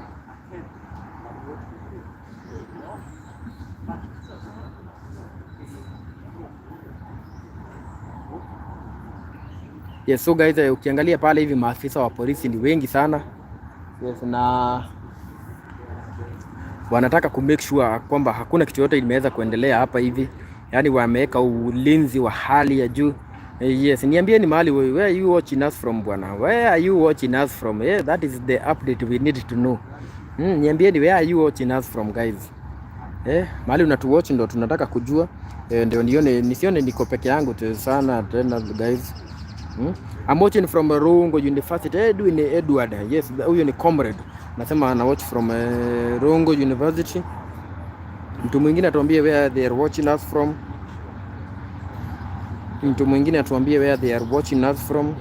Yes, so guys, ukiangalia pale hivi maafisa wa polisi ni wengi sana. Yes, na wanataka ku make sure kwamba hakuna kitu yote imeweza kuendelea hapa hivi. Yaani wameweka ulinzi wa hali ya juu. Yes, niambieni mahali where are you watching us from, bwana? Where are you watching us from? Yeah, that is the update we need to know. Niambieni where are you watching us from, guys? Mahali unatuwatch ndo tunataka kujua. Ndio nione nisione niko peke yangu tu sana tena, guys. I'm watching from Rongo University. Edwin Edward. Yes, huyo ni comrade. Nasema ana watch from Rongo University. Mtu mwingine atuambie where they are watching us from. Mtu mwingine atuambie where they are watching us from.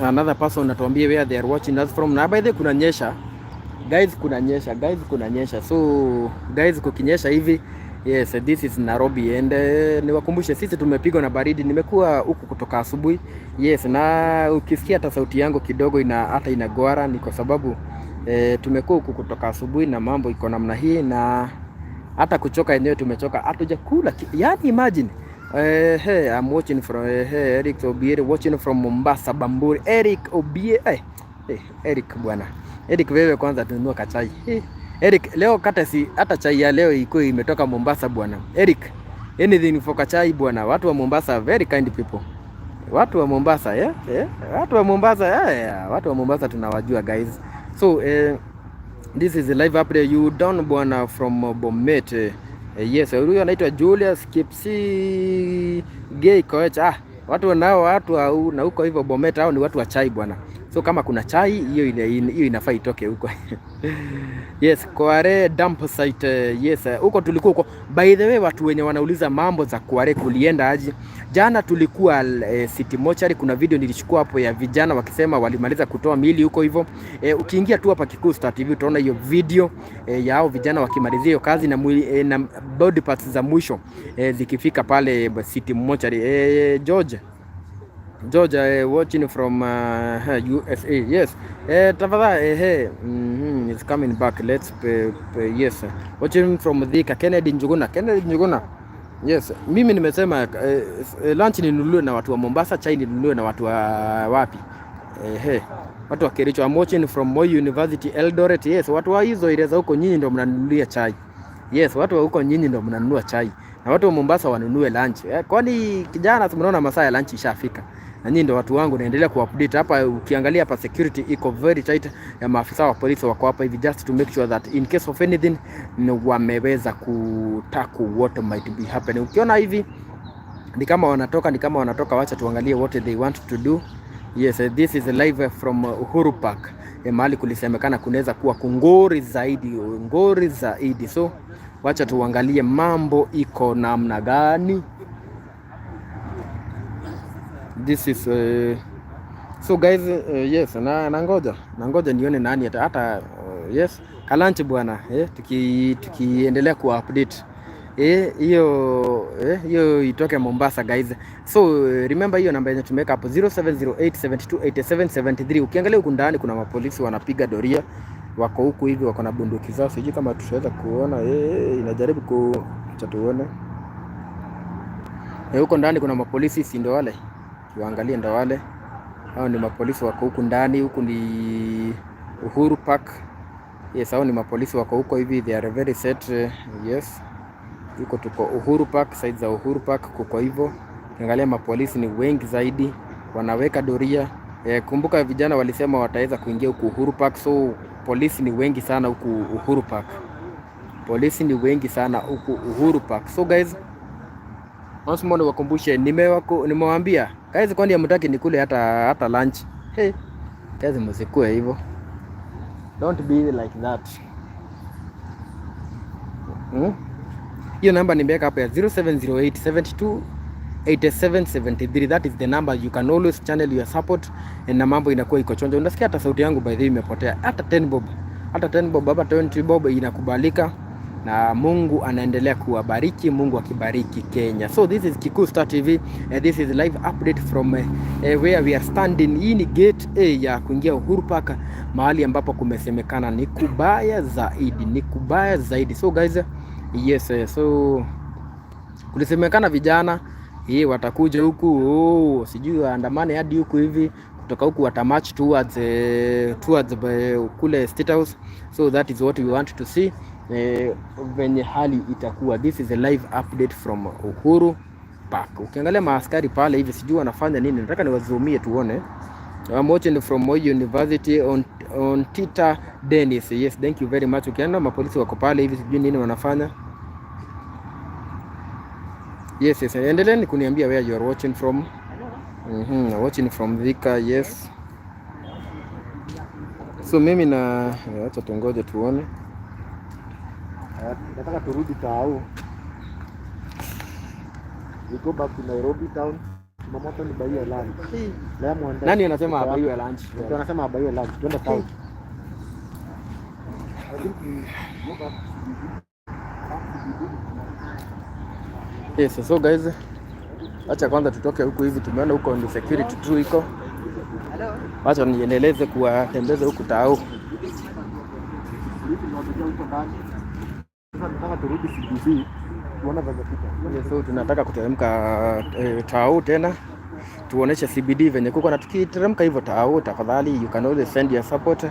Another person atuambie where they are watching us from. Na by the way, kunanyesha. Guys, kunanyesha. Guys, kunanyesha. So guys, kukinyesha hivi. Yes, this is Nairobi and niwakumbushe sisi tumepigwa na baridi. Nimekuwa huku kutoka asubuhi. Yes, na ukisikia hata sauti yangu kidogo ina hata inagwara ni kwa sababu tumekuwa huku kutoka asubuhi na mambo iko namna hii na hata kuchoka enyewe tumechoka, hatujakula. Yani imagine. Hey, I'm watching from hey, Eric Obiere watching from Mombasa Bamburi. Eric Obiere, Eric bwana. Eric, wewe kwanza tununua kachai. Eric, leo kata si hata chai ya leo iko imetoka Mombasa, bwana. Eric, anything for kachai, bwana. Watu wa Mombasa, very kind people. Watu wa Mombasa, yeah. Watu wa Mombasa, yeah. Watu wa Mombasa tunawajua, guys. So this is a live update you down, bwana, from Bomet. Yes, huyu anaitwa Julius Kipsi Gay Koech. Ah, watu nao watu au na huko hivyo Bomet, hao ni watu wa chai, bwana. So kama kuna chai hiyo hiyo inafaa itoke huko. Yes, Kware dump site. Yes, huko tulikuwa huko. By the way, watu wenye wanauliza mambo za Kware kulienda aje? Jana tulikuwa City Mortuary, kuna video nilichukua hapo ya vijana wakisema walimaliza kutoa miili huko hivyo. Ukiingia tu hapa Kikuyu Star TV utaona hiyo video ya hao vijana wakimalizia hiyo kazi na mwili, na body parts za mwisho zikifika pale City Mortuary. George watching from USA. Yes. Tafadhali hey, it's coming back. Let's pay, pay, yes. Watching from Thika, Kennedy Njuguna. Kennedy Njuguna. Yes, mimi nimesema lunch ninunuliwe na watu wa Mombasa, chai ninunuliwe na watu wa wapi? Hey. Watu wa Kericho. I'm watching from Moi University Eldoret. Yes, watu wa hizo area za huko nyinyi ndio mnanunulia chai. Yes, watu wa huko nyinyi ndio mnanunua chai. Na watu wa Mombasa wanunue lunch. Kwani kijana, tumeona masaa ya lunch ishafika. Na nyinyi ndio watu wangu, naendelea ku update hapa. Ukiangalia hapa security iko very tight, ya maafisa wa polisi wako hapa hivi just to make sure that in case of anything ni wameweza kutackle what might be happening. Ukiona hivi ni kama wanatoka, ni kama wanatoka, wacha tuangalie what they want to do. Yes, this is live from Uhuru Park. Mahali kulisemekana kunaweza kuwa kungori zaidi, ngori zaidi. So wacha tuangalie mambo iko namna gani. This is so guys, yes, na nangoja nione nani hata yes, kalunch, bwana, tukiendelea ku update. Hiyo hiyo itoke Mombasa, guys. So remember hiyo namba yenye tumeweka hapo, 0708728773. Ukiangalia huku ndani kuna mapolisi wanapiga doria, wako huku hivi, wako na bunduki zao. Sijui kama tutaweza kuona, inajaribu ku acha tuone. Huko ndani kuna mapolisi, si ndio wale? Tuangalie, ndio wale. Hao ni mapolisi wako huku ndani, huku ni Uhuru Park. Yes, hao ni mapolisi wako huko hivi, they are very set. Yes. Huko tuko Uhuru Park, side za Uhuru Park kuko hivyo. Ukiangalia mapolisi ni wengi zaidi, wanaweka doria. Kumbuka vijana walisema wataweza kuingia huku Uhuru Park, so polisi ni wengi sana huku Uhuru Park. Polisi ni wengi sana huku Uhuru Park. So guys, once more niwakumbushe, nimewaambia guys, kwani hamtaki nikule hata lunch? Hey, guys, msikue hivyo. Don't be like that. Hiyo namba nimeweka hapo ya 0708 72 8773. That is the number you can always channel your support na mambo inakuwa iko chonjo. Unasikia hata sauti yangu, by the way, imepotea. Hata 10 bob, hata 10 bob, hata 20 bob inakubalika na Mungu anaendelea kuwabariki, Mungu akibariki Kenya. So this is Kikuyu Star TV and this is live update from where we are standing. Hii ni gate A ya kuingia Uhuru Park, mahali ambapo kumesemekana ni kubaya zaidi, ni kubaya zaidi. So guys, yes, so kulisemekana vijana hii watakuja huku, oh, sijui waandamane hadi huku hivi, kutoka huku watamarch towards kule State House. So that is what we want to see, venye hali itakuwa. This is a live update from Uhuru Park. Ukiangalia maaskari pale hivi, sijui wanafanya nini, nataka niwazoomie tuone. I'm watching from Moi University on Tita Dennis. Yes, thank you very much. Ukiona mapolisi wako pale hivi, sijui nini wanafanya. Yes. Endeleeni kuniambia where you are watching from. Watching from Thika, yes. So mimi na acha tungoje tuone. Nataka turudi Tao. We go back to Nairobi town. Jumamoto ni buy lunch. Leo muende. Nani anasema abuyiwe lunch? Mtu anasema abuyiwe lunch. Twende town. I think we go back to CBD. Back to CBD. Yes, so guys, acha kwanza tutoke huku hivi, tumeona huko ni security tu iko. Acha niendeleze kuwatembeza huku tao. Hivi ndio wamejaa huko ndani. Sasa nataka turudi CBD tuone venye kuko. Yes, so tunataka kuteremka tao tena tuoneshe CBD venye kuko, na tukiteremka hivyo tao, tafadhali you can always send your support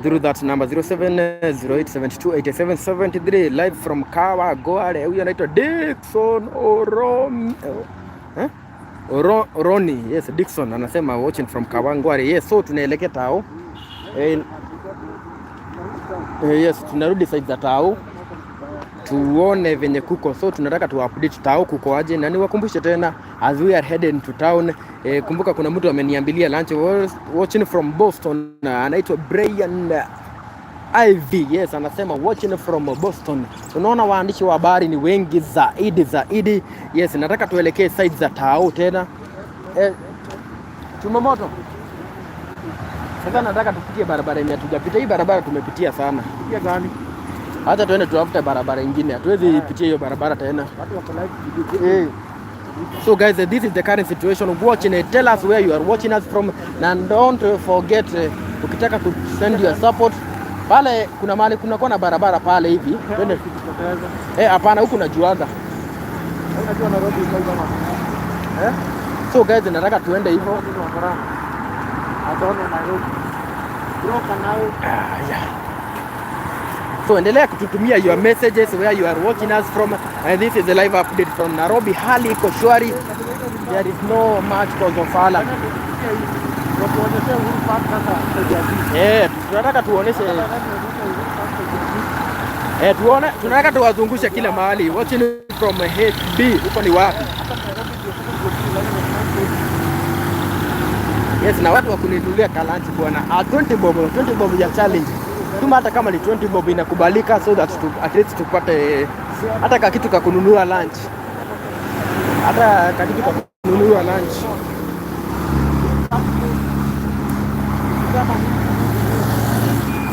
through that number 0708728773, live from Kawangware. Huyu anaitwa Dickson Orom eh? Oroni. Yes, Dickson anasema watching from Kawangware. Yes, so tunaelekea tao. Yes, tunarudi side za tao tuone venye kuko, so tunataka tu update tao kuko aje, na niwakumbushe tena as we are heading to town. Kumbuka kuna mtu ameniambilia lunch, watching from Boston, anaitwa Brian Ivy. Yes, anasema watching from Boston. Unaona waandishi wa habari ni wengi zaidi zaidi. Yes, nataka tuelekee side za tao tena. Chumamoto. Sasa nataka tupitie barabara yenye hatujapita. Hii barabara tumepitia sana. Pitia gani? Hata tuende tuafute barabara ingine, hatuwezi pitia hiyo barabara tena. Watu wako live CBD. So guys, this is the current situation. Watching it, tell us where you are watching us from, and don't forget ukitaka ku send your support pale, kuna mahali kunakuwa na barabara pale hivi. Twende. Tukipoteza. Hapana, huku najuaga. Unajua Nairobi iko kama Eh? So guys, nataka tuende hivyo. mimi wa Murang'a. I don't know Nairobi. Bro, can I Ah, yeah. So endelea kututumia your messages where you are watching us from. And this is a live update from Nairobi. Hali iko shwari. There is no much cause of alarm. Watuonyeshe Uhuru Park sasa side ya juu. Tunataka tuoneshe Sasa nani waonyeshe Uhuru Park side ya juu? Tuone, tunataka tuwazungushe kila mahali. Watching from HB, huko ni wapi? Hapa Nairobi ndio sasa ndio kila line. Yes, na watu wa kuninunulia kalunch bwana. Ah, 20 bob, 20 bob ya challenge. Tuma hata kama ni 20 bob inakubalika, so that at least tupate hata kakitu ka kununua lunch. Hata kakitu ka kununua lunch. Kama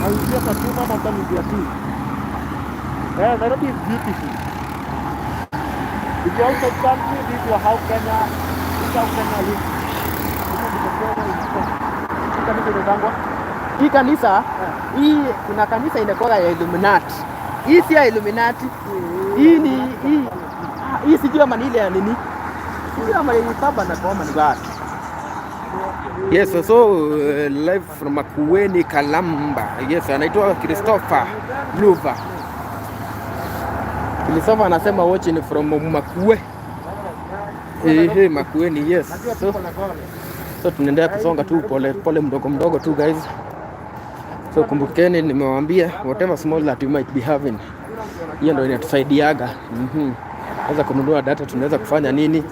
Nausia kwa chuma moto media tu. Eh, Nairobi is beautiful. If you're outside country, this is how Kenya, this is how Kenya lives. Hiyo ndivyo Kenya inakuwa. Hii kanisa inaitangwa? Hii kanisa, hii kuna kanisa inakuwa ya Illuminati. Hii si ya Illuminati. Hii ni hii, hii sijui ama ni ile ya nini. Sijui ama ni baba na kama ni wapi. Yes, so live from Makueni, Kalamba. Yes, anaitwa Christopher Luva. Christopher anasema watching from Makue. Ehe, Makueni, yes. Najua So, tu pole pole. so tunaendelea kusonga tu pole pole, mdogo mdogo tu, guys. So kumbukeni, nimewaambia whatever small that you might be having, hiyo ndio inatusaidiaga. Naweza kununua data, tunaweza kufanya nini?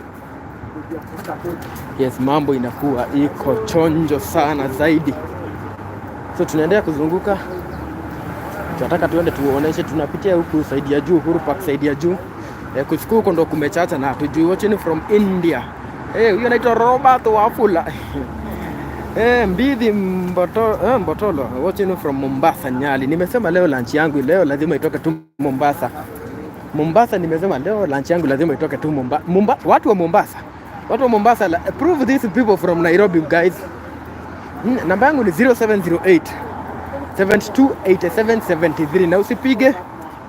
Yes, mambo inakuwa iko chonjo sana zaidi. So tunaendelea kuzunguka, tunataka tuende tuoneshe, tunapitia huku side ya juu, Uhuru Park side ya juu. Kusiku huko ndo kumechacha na hatujui. Watching from India. Huyo anaitwa Robert Wafula. Mbidhi Mbotolo, watching from Mombasa, Nyali. Nimesema leo lunch yangu leo lazima itoke tu Mombasa. Mombasa, nimesema leo lunch yangu lazima itoke tu Mombasa. Watu wa Mombasa. Watu wa Mombasa, prove these people from Nairobi, guys. Namba yangu ni 0708 728773 na usipige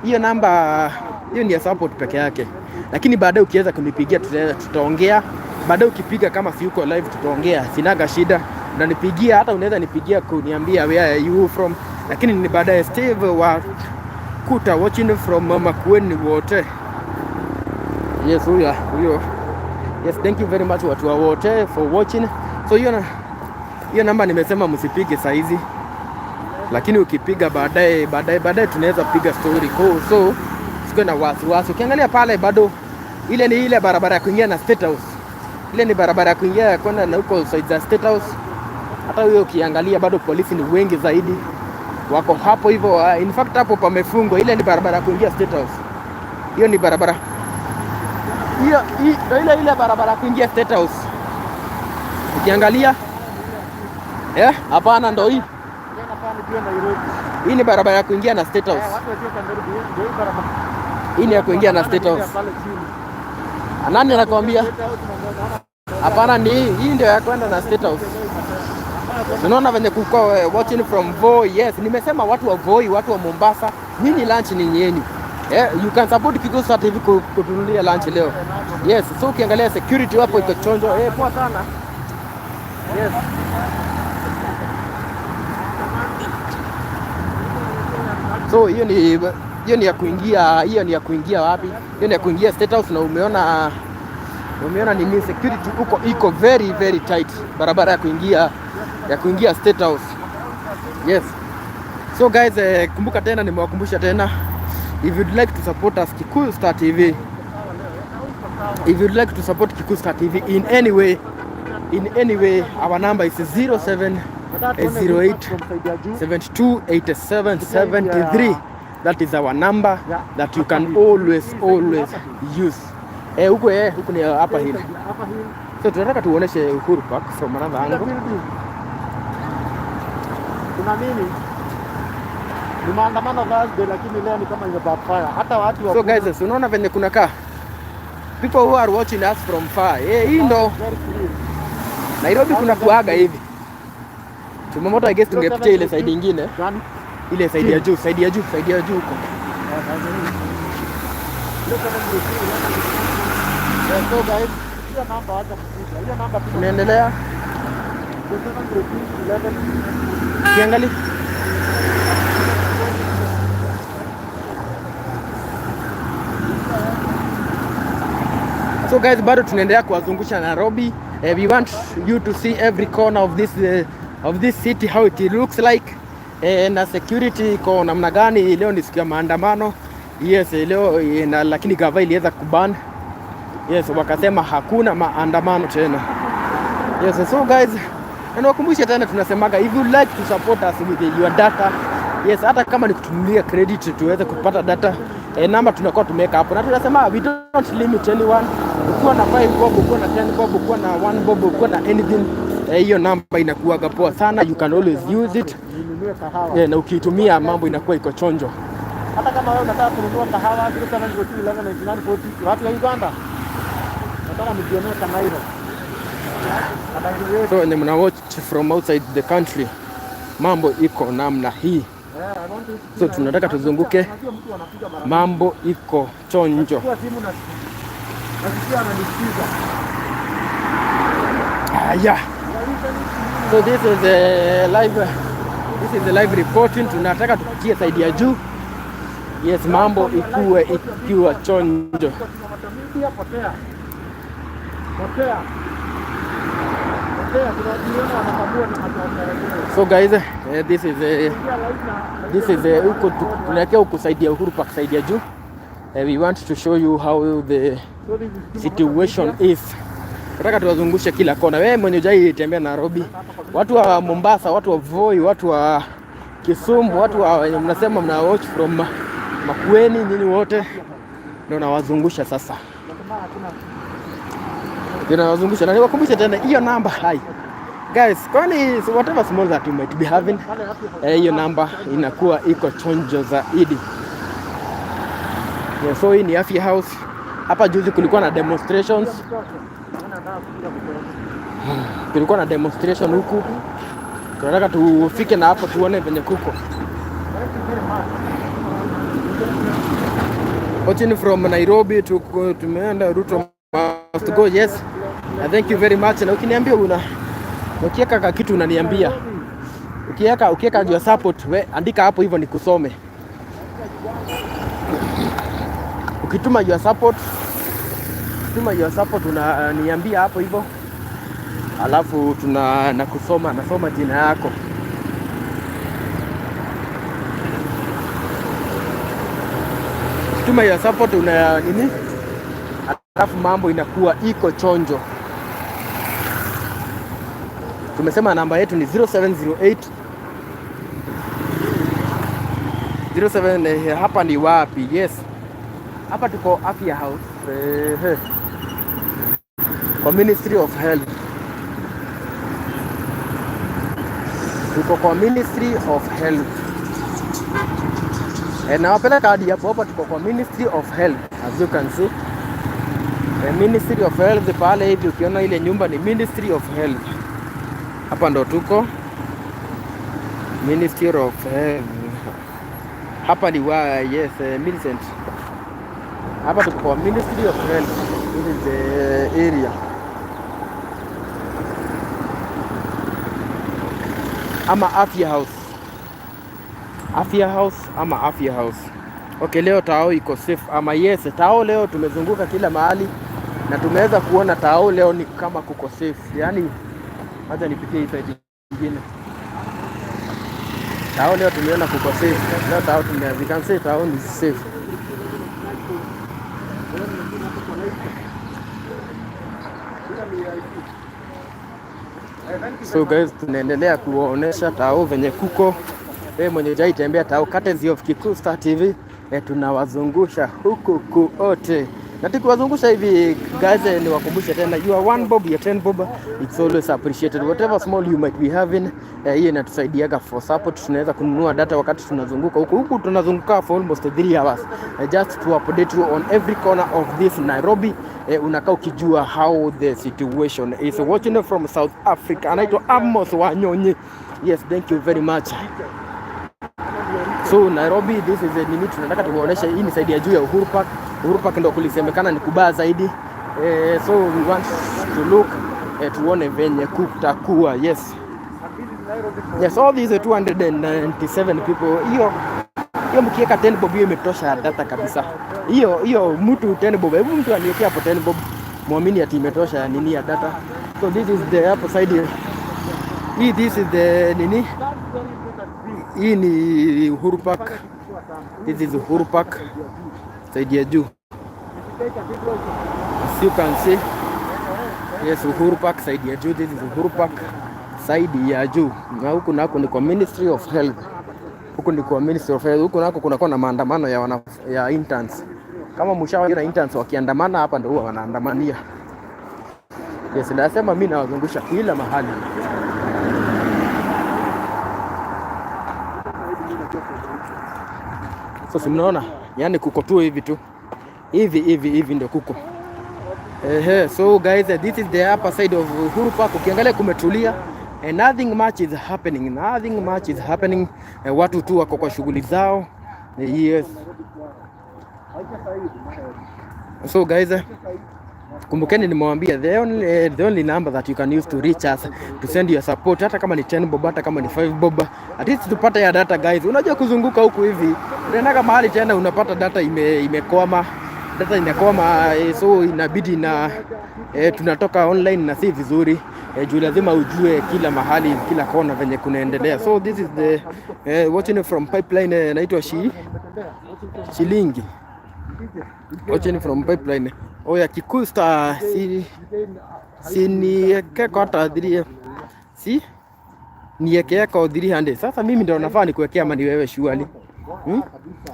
hiyo namba, hiyo ni ya support peke yake, lakini baadaye ukiweza kunipigia tutaongea. Baadaye ukipiga kama si uko live tutaongea, sinaga shida. Unanipigia, hata unaweza nipigia kuniambia where are you from, lakini ni baadaye. Steve wa Kuta watching from Makueni wote. Yes, huyo huyo. Yes, thank you very much watu wa wote for watching. So hiyo namba nimesema msipige saizi, lakini ukipiga baadaye baadaye baadaye tunaweza piga story ko, so sikuwe na wasiwasi. Ukiangalia pale bado ile ni ile barabara ya kuingia na State House, ile ni barabara ya kuingia ya kwenda na huko side za State House. Hata huyo ukiangalia bado polisi ni wengi zaidi, wako hapo hivyo. In fact hapo pamefungwa. Ile ni barabara ya kuingia State House, hiyo ni barabara hiyo, ndio ile ile barabara ya kuingia State House. Ukiangalia, hapana, ndo hii Nafaa nijue Nairobi. Hii ni barabara ya kuingia na State House. Eh, watu wajue kwa Nairobi, ndio hii barabara. Hii ni ya kuingia na State House. Pale chini. Nani anakuambia? State House na ndio naona. Hapana, ni hii. Hii ndio ya kwenda na State House. Unaona venye kuko watching from Voi. Yes, nimesema watu wa Voi, watu wa Mombasa, nyinyi lunch ni yenu. You can support Kikuyu Star TV kutunulia lunch leo. Yes, so ukiangalia security hapo iko chonjo. Poa sana. Yes. So hiyo ni ya kuingia, hiyo ni ya kuingia wapi? Hiyo ni ya kuingia State House na umeona nini, security huko iko very very tight, barabara ya kuingia State House. Yes. So guys, kumbuka tena, nimewakumbusha tena, if you'd like to support us, Kikuyu Star TV, if you'd like to support Kikuyu Star TV in any way, our number is 0708 7287 73. That is our number that you can always always use. Huko ni hapa hivi. So tunataka tuoneshe Uhuru Park from another angle. Kuna nini? Ni maandamano Thursday, lakini leo ni kama ime backfire. Hata watu wa So guys, unaona venye kuna kaa, people who are watching us from far. Hii ndo Very clean. Nairobi kuna kuaga hivi. Tumemoto, I guess tungepitia ile side nyingine, Gani? Ile side ya juu, side ya juu, side ya juu huko. Yeah, so guys, hiyo namba wacha kupiga. Hiyo namba tu. Tunaendelea. 702 11 Kiangalia. So guys, bado tunaendelea kuwazungusha Nairobi. We want you to see every corner of this city, how it looks like. Na security iko namna gani. Leo ni siku ya maandamano. Yes, leo na, lakini gava iliweza kuban. Yes, wakasema hakuna maandamano tena. Yes, so guys, na niwakumbushe tena, tunasemaga if you like to support us with your data, yes, hata kama ni kutunulia credit tuweze kupata data, namba tunakuwa tumeweka hapo, na tunasema we don't limit anyone. Ukiwa na 5 bob, ukiwa na 10 bob, ukiwa na 1 bob, ukiwa na anything, hiyo namba inakuwaga poa sana, you can always use it. Ninunue kahawa. Na ukiitumia mambo inakuwa iko chonjo. Hata kama wewe unataka kununua kahawa, 0702 11 99 40, watu ya Uganda. Nataka nijionee Kanairo. Kanairo yetu. So wenye mna watch from outside the country, mambo iko namna hii. Eh, I want you to see So tunataka tuzunguke, Unajua mtu anapiga mara. Mambo iko chonjo. Nachukua simu na nasikia ananisikiza. Haya. So this is a live reporting. Tunataka tupitie side ya juu. Yes, mambo ikuwe ikiwa chonjo. Media, potea. Potea. Potea, tunajiona wanatambua ni matokeo yenyewe. So guys, this is huko tunaelekea huku side ya Uhuru Park, side ya juu. We want to show you how the So this is situation is. Nataka tuwazungushe kila kona. Wewe mwenye hujai tembea Nairobi, watu wa Mombasa, watu wa Voi, watu wa Kisumu, watu wa wenye mnasema mna watch from Makueni, nyinyi wote ndio nawazungusha sasa, ndio nawazungusha na niwakumbushe tena hiyo namba hai guys, kwani whatever small that you might be having, hiyo namba inakuwa iko chonjo zaidi. Yeah, so hii ni Afya House. Hapa juzi kulikuwa na demonstrations, kulikuwa na demonstration huku. Tunataka tufike na hapo tuone venye kuko. Watching from Nairobi to tumeenda Ruto must go. Yes. Thank you very much. Na ukiniambia una ukiweka ka kitu unaniambia. Ukiweka your support, we andika hapo hivyo nikusome. Ukituma your support, tuma your support, unaniambia hapo hivyo. Alafu tuna nakusoma, nasoma jina yako. Tuma your support una nini? Alafu mambo inakuwa iko chonjo. Tumesema namba yetu ni 0708 07. Hapa ni wapi? Yes. Hapa tuko Afya House. Kwa Ministry of Health. Tuko kwa Ministry of Health. Nawapeleka hadi hapo hapo, tuko kwa Ministry of Health as you can see. Ministry of Health pale hivi ukiona ile nyumba ni Ministry of Health. Hapa ndo tuko Ministry of Health. Hapa ni wa yes, Millicent. Hapa tuko kwa Ministry of Health. This is the area. Ama Afya House. Afya House ama Afya House. Okay, leo tao iko safe ama yes, tao leo tumezunguka kila mahali na tumeweza kuona tao leo ni kama kuko safe. Yaani acha nipitie hii side nyingine. Tao leo tumeona kuko safe. Leo tao tume we can say tao ni safe. So guys, tunaendelea kuwaonesha tao venye kuko. Wewe mwenye hujai tembea tao, courtesy of Kikuyu Star TV, tunawazungusha huku kuote. Na tukiwazungusha hivi guys, niwakumbushe tena, your 1 bob, your 10 bob, it's always appreciated. Whatever small you might be having, hiyo inatusaidiaga for support. Tunaweza kununua data wakati tunazunguka huku huku, tunazunguka for almost 3 hours, just to update you on every corner of this Nairobi. Unakaa ukijua how the situation is. Watching from South Africa, anaitwa Amos Wanyonyi. Yes, thank you very much. So Nairobi, this is a nini tunataka tuwaoneshe. Hii ni side ya juu ya Uhuru Park. Uhuru Park ndio kulisemekana ni kubaya zaidi. So we want to look, tuone venye kutakuwa. Yes. Yes, all these 297 people. Hiyo hiyo mkiweka 10 bob hiyo imetosha data kabisa. Hiyo hiyo mtu 10 bob. Hebu mtu aniwekea hapo 10 bob. Muamini ati imetosha nini ya data. So this is the hapo side. Hii this is the nini? Hii ni Uhuru Park. This is Uhuru Park. Side ya juu. As you can see. Yes, Uhuru Park side ya juu. This is Uhuru Park side ya juu. Na huku nako ni kwa Ministry of Health. Huku ni kwa Ministry of Health. Huku nako kunakuwa na maandamano ya interns. Kama mshawaona interns wakiandamana, hapa ndio huwa wanaandamania. Yes, nasema mimi nawazungusha kila mahali. So si mnaona? Yaani kuko tu hivi tu. Hivi hivi hivi ndio kuko. Ehe, so guys, this is the upper side of Uhuru Park. Ukiangalia kumetulia and nothing much is happening. Nothing much is happening. Watu tu wako kwa shughuli zao. Yes. So guys, kumbukeni nimewambia the only number that you can use to reach us, to send your support, hata kama ni 10 bob, hata kama ni 5 bob, at least tupate ya data, guys. Unajua kuzunguka huku hivi, unaendaga mahali tena unapata data imekwama, data imekwama, so inabidi na tunatoka online na si vizuri, juu lazima ujue kila mahali, kila kona venye kunaendelea. So this is the watching from Pipeline, naitwa shi Shilingi, watching from Pipeline. Oya Kikusta, si si nieke kwa 3, si niekee kwa 300. Sasa mimi ndio nafaa nikuwekea ama ni wewe surely? Hmm?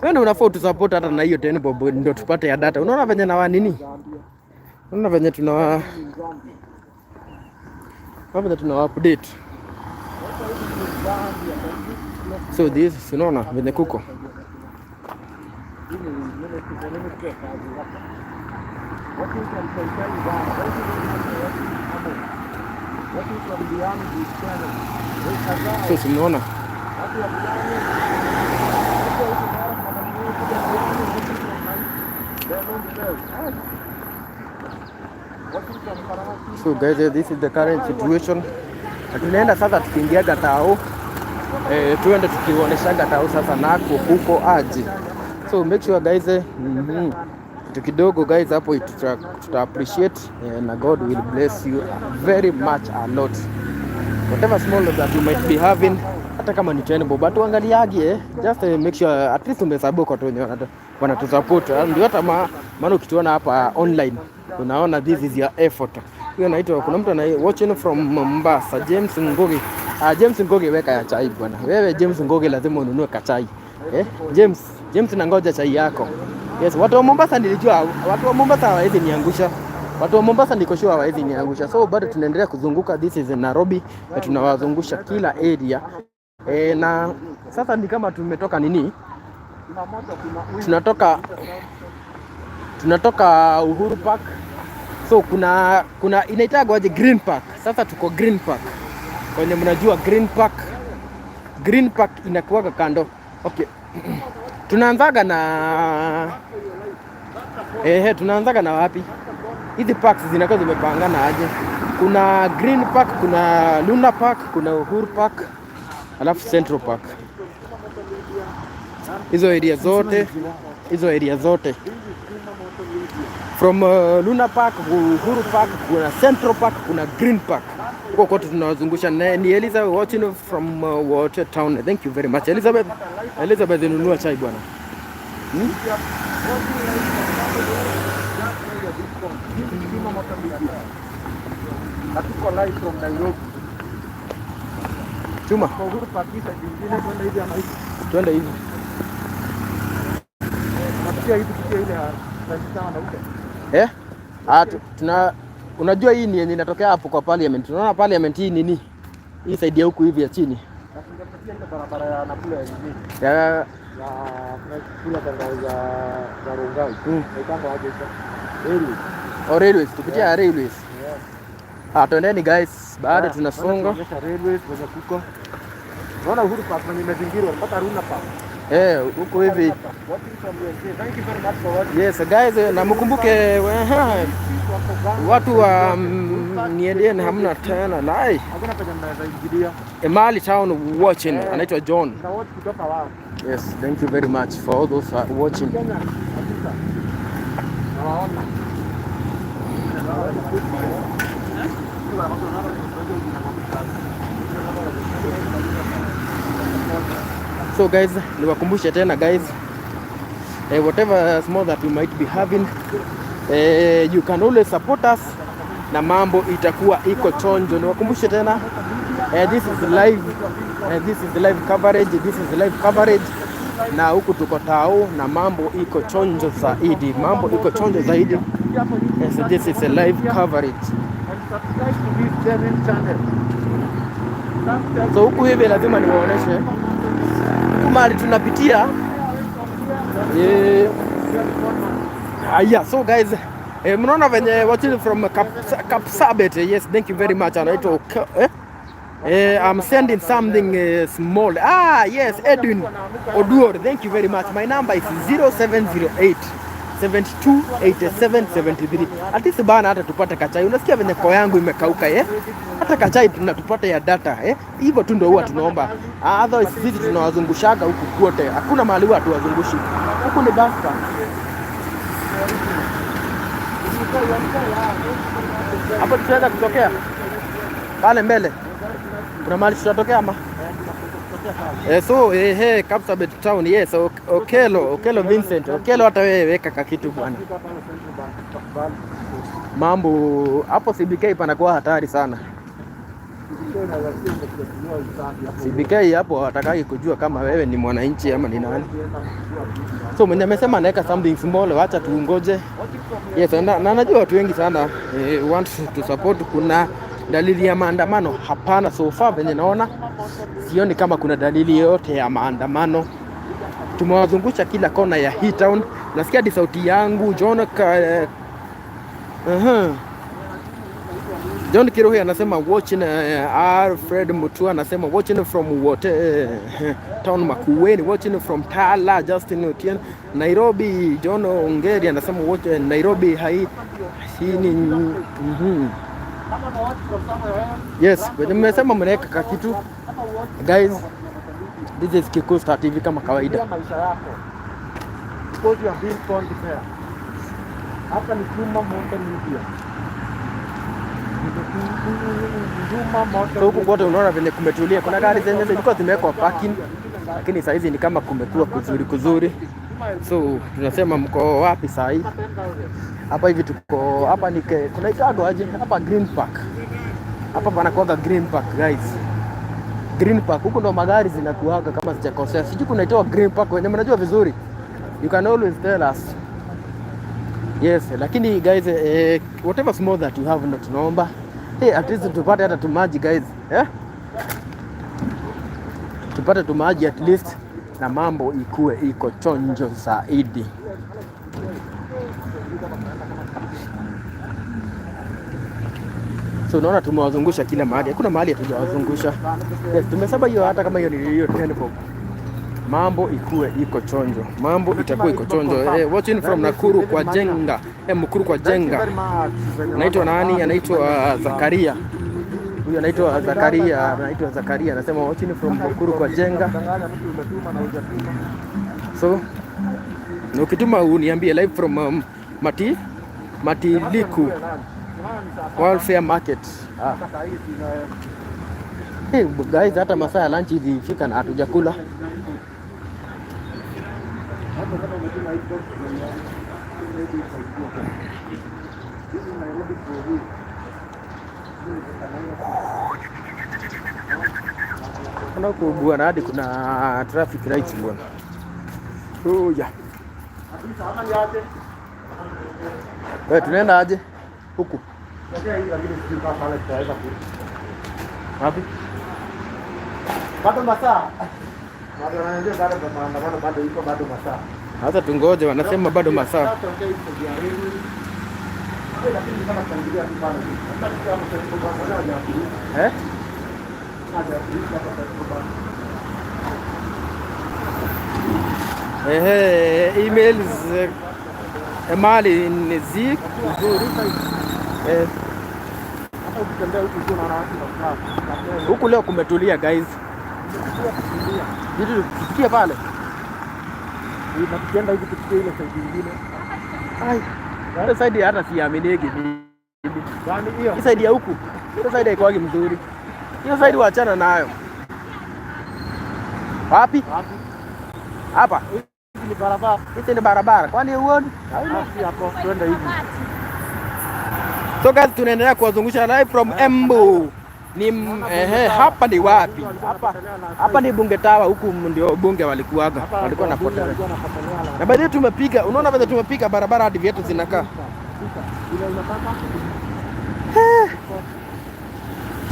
Wewe ndio unafaa utusupport hata na hiyo 10 bob ndio tupate ya data. Unaona venye na nini? Unaona venye tunawa venye tunawa update. So this, unaona venye kuko. So si unaona? So guys, this is the current situation. Na tunaenda sasa tukiingiaga tao, tuende tukionyeshaga tao sasa nako huko aje. So make sure, guys, kitu kidogo, guys, hapo tuta appreciate, na God will bless you very much, a lot. Whatever small that you might be having, hata kama ni 10 bob, but uangaliage, just make sure at least umehesabu kwa watu wenye wanatusupport. Ndio hata maana ukituona hapa online unaona this is your effort. Huyo anaitwa, kuna mtu ana watching from Mombasa, James Ngugi. Ah, James Ngugi, weka ya chai bwana. Wewe James Ngugi lazima ununue kachai. Eh? James, James, nangoja chai yako. Yes, watu wa Mombasa nilijua, watu wa Mombasa hawawezi niangusha. Watu wa Mombasa niko sure hawawezi niangusha. So bado tunaendelea kuzunguka, this is Nairobi, na tunawazungusha kila area. Na sasa ni kama tumetoka nini? Tunatoka Uhuru Park. So kuna inaitagwa aje, Green Park. Sasa tuko Green Park. Kwenye mnajua Green Park. Green Park inakuwaga kando. Okay. Tunaanzaga na wapi? Hizi parks zinakuwa zimepangana aje? Kuna Green Park, kuna Luna Park, kuna Uhuru Park, alafu Central Park. Hizo area zote, hizo area zote from Luna Park, Uhuru Park, kuna Central Park, kuna Green Park. Huko kote tunawazungusha. Ni Elizabeth watching from Water Town. Thank you very much, Elizabeth. Elizabeth, nunua chai bwana. Hmm? Na tuko live from Nairobi. Chuma, Kwa Uhuru Park hii side nyingine kwenda hivi ama hivi. Twende hivi. Tunapitia hivi, tupitie ile ya sawa na huko. Eh? Ah, tuna unajua hii ni yenye inatokea hapo kwa parliament. Unaona parliament hii nini? Hii side ya huku hivi ya chini. Na tungepitia ile barabara ya Nakula ya nini? Ya Ya kula tanga za Rongai. Naitanga aje sasa? Railways. Oh, railways, tupitia railways. Yeah. Ah, twendeni guys, bado tunasonga. Tunaonyesha railways kwenye kuko. Unaona Uhuru Park na imezingirwa mpaka Luna Park. Eh, huku hivi. Watching from USA. Thank you very much for watching. Yes guys, na mkumbuke watu wa niendeni hamna tena lai. Hakuna penye mnaweza ingilia. Emali Town watching, anaitwa John. Na watch kutoka wao. Yes, thank you very much for all those who are watching. Kenya kabisa. Nawaona. So guys, niwakumbushe tena guys, whatever small that you might be having, you can always support us na mambo itakuwa iko chonjo. Niwakumbushe tena, this is live, this is live coverage, this is live coverage na huku tuko tao na mambo iko chonjo zaidi, mambo iko chonjo zaidi. Yes, this is a live coverage. And subscribe to this genuine channel. So huku hivi lazima niwaoneshe huku mahali tunapitia. Haya, so guys, Mnaona venye watching from Kapsabet. Yes, thank you very much. Anaitwa eh? I'm sending something small. Ah, yes, Edwin Oduor. Thank you very much. My number is 0708 72 87 73. At least bana, hata tupate kachai. Unasikia venye koo yangu imekauka, eh? Hata kachai tunatupate ya data, eh? Hivyo tu ndio huwa tunaomba. Ah, otherwise sisi tunawazungushaga huku kote. Hakuna mahali huwa tuwazungushi. Huku ni bus park. Hapo tutaweza kutokea pale mbele. Kuna mahali tutatokea ama? So Kapsabet town, yes. Okelo Vincent. Okelo, hata wewe weka kakitu, bwana. Mambo hapo CBK panakuwa hatari sana. CBK hapo hawataki kujua kama wewe ni mwananchi ama ni nani. So mwenye amesema anaweka something small, wacha tuungoje. Yes, na najua watu wengi sana want to support. Kuna dalili ya maandamano? Hapana, so far venye naona sioni kama kuna dalili yoyote ya maandamano. Tumewazungusha kila kona ya hii town. Nasikia hadi sauti yangu John ka, John Kirohi anasema watching. Alfred Mutua anasema watching from what town Makueni, watching from Tala. Justin Otieno, Nairobi. John Ongeri anasema watch Nairobi hai hii ni Yes, nimesema mnaweka kakitu, guys. This is Kikuyu Star TV kama kawaida. Maisha yako because you are being conned there. Hapa ni Chuma Moto Media. Chuma Moto. So huku kote unaona venye kumetulia. Kuna gari zenye zilikuwa zimewekwa parking, lakini saa hizi ni kama kumekuwa kuzuri kuzuri. So tunasema mko wapi saa hii? Hapa hivi tuko hapa ni kunaitwago aje? Hapa Green Park. Hapa panakuwaga Green Park, guys. Green Park huku ndo magari zinakuaga kama sijakosea. Sijui kunaitwa Green Park, wenye mnajua vizuri. You can always tell us. Yes, lakini guys, whatever small that you have ndo tunaomba. Hey, at least tupate hata tumaji, guys. Eh? Tupate tumaji at least na mambo ikue iko chonjo zaidi. So unaona tumewazungusha kila mahali, hakuna mahali hatujawazungusha. Yes, tumesema hiyo hata kama hiyo ni hiyo 10 bob. Mambo ikue iko chonjo, mambo itakuwa iko chonjo. Watching from Nakuru kwa Jenga, Mukuru kwa Jenga. Anaitwa nani? Anaitwa Zakaria. Huyu anaitwa Zakaria, anaitwa Zakaria. Anasema watching from Mukuru kwa Jenga. So na ukituma uniambie live from Matiliku Welfare Market. Ah. Hey, guys, hata masaa ya lunch hivi ifika na hatujakula. Kuna huku bwana, hadi kuna traffic lights, bwana. Oh, yeah. Wewe, tunaenda aje huku? Wapi? Bado masaa. Bado wananiambia bado maandamano bado iko, bado masaa. Sasa tungoje, wanasema bado masaa. Sasa ongea hivi kwa reli. Lakini kama tutangilia tu pale. Hata kama hapo kwa sababu hajaafirika. Eh? Hajaafirika hapa kwa sababu. Ehe, emails mali ni zi nzuri. Hata ukitembea huku juu unaona watu wanakaa. Huku leo kumetulia, guys. Vitu tufikie pale. Na tukienda hivi tufikie ile side nyingine. Ai. Ile side hata siaminiki mimi. Gani hiyo? Hii side ya huku. Hiyo side haikuwagi mzuri. Hiyo side waachana nayo. Wapi? Wapi? Hapa. Hizi ni barabara. Hizi ni barabara. Kwani huoni? Ah, si hapo, twende hivi. So guys, tunaendelea kuwazungusha live from Embu. Ni hapa ni wapi? Hapa ni Bunge Tower, huku ndio bunge walikuwaga. Walikuwa napotelea. Na by the way tumepiga, unaona vile tumepiga barabara hadi viatu zinakaa. Ile unataka?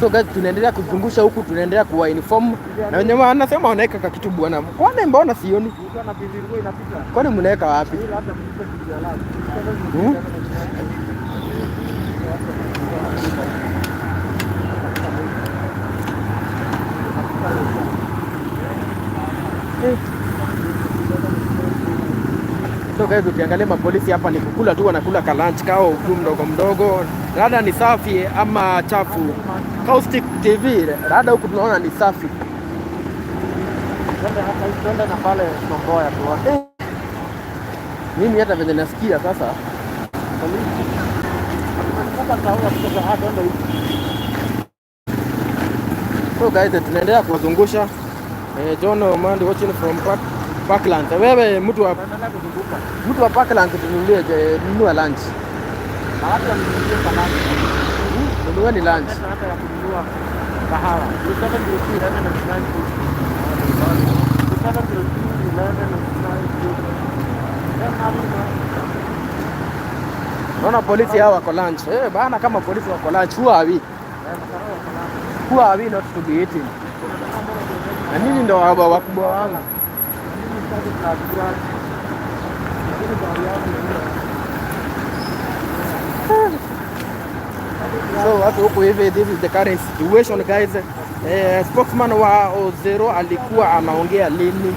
So guys, tunaendelea kuzungusha huku, tunaendelea kuwa inform na wenye wanasema wanaweka kakitu, bwana. Kwani mbona sioni? Ukiwa na bibi inapita. Kwani mnaweka wapi? Hii labda mlipe kitu ya lab. Hmm? So guys, ukiangalia mapolisi hapa ni kukula tu, wanakula kalunch kao tu mdogo mdogo. Rada ni safi ama chafu? Caustic TV, rada huku tunaona ni safi. Twende hapa, twende na pale Tom Mboya tuone. Mimi hata venye nasikia sasa. Polisi. Sasa taona kutoka hapa twende hivi. So guys, tunaendelea kuwazungusha. John Omandi watching from Parklands. Wewe mtu wa Tunaendelea kuzunguka. mtu wa Parklands, tununulie, je, nunua lunch. Na watu wanunulie samaki. Nunueni lunch. Pesa hata ya kununua kahawa. 0702 1199. 0702 1199. Naona polisi hao wako lunch. Bana, kama polisi wako lunch, who are we? Who are we not to be eating? Na nyinyi ndo wakubwa wangu. Mimi sitaki kuajira. Lakini gari yangu ni ile. So watu huku hivi, this is the current situation, guys. Spokesman wa Ozero alikuwa anaongea lini?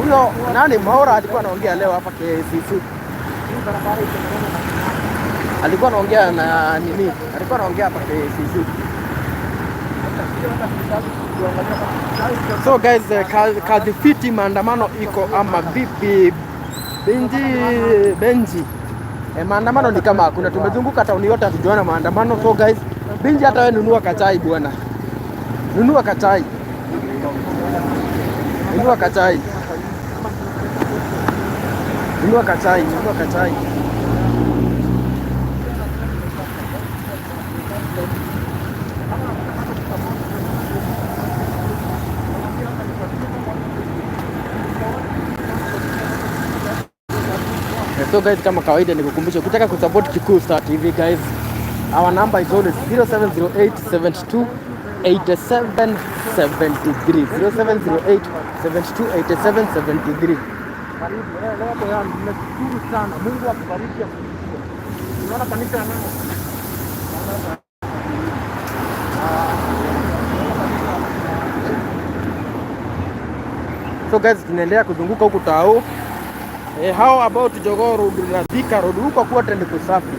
Huyo nani, Mwaura, alikuwa anaongea leo hapa KCC. Hii barabara itengenezwe na Alikuwa anaongea na nini? Alikuwa anaongea hapa KCC. So guys, kazi fiti, maandamano iko ama vipi? Benji Benji. Maandamano ni kama hakuna. Tumezunguka tauni yote hatujaona maandamano. So guys, Benji, hata wewe nunua kachai bwana. Nunua kachai. Nunua kachai. Nunua kachai, nunua kachai. So guys, kama kawaida nikukumbusha ukitaka kusupport Kikuyu Star TV, guys, our number is always 0708 72 87 73, 0708 72 87 73. Karibu leo yangu, nimeshukuru sana. Mungu akubariki, akusikie. Unaona kanisa ya nani? So guys, tunaendelea kuzunguka huku tao. How about Jogoo Road na Thika Road? Huko kote ni kusafi.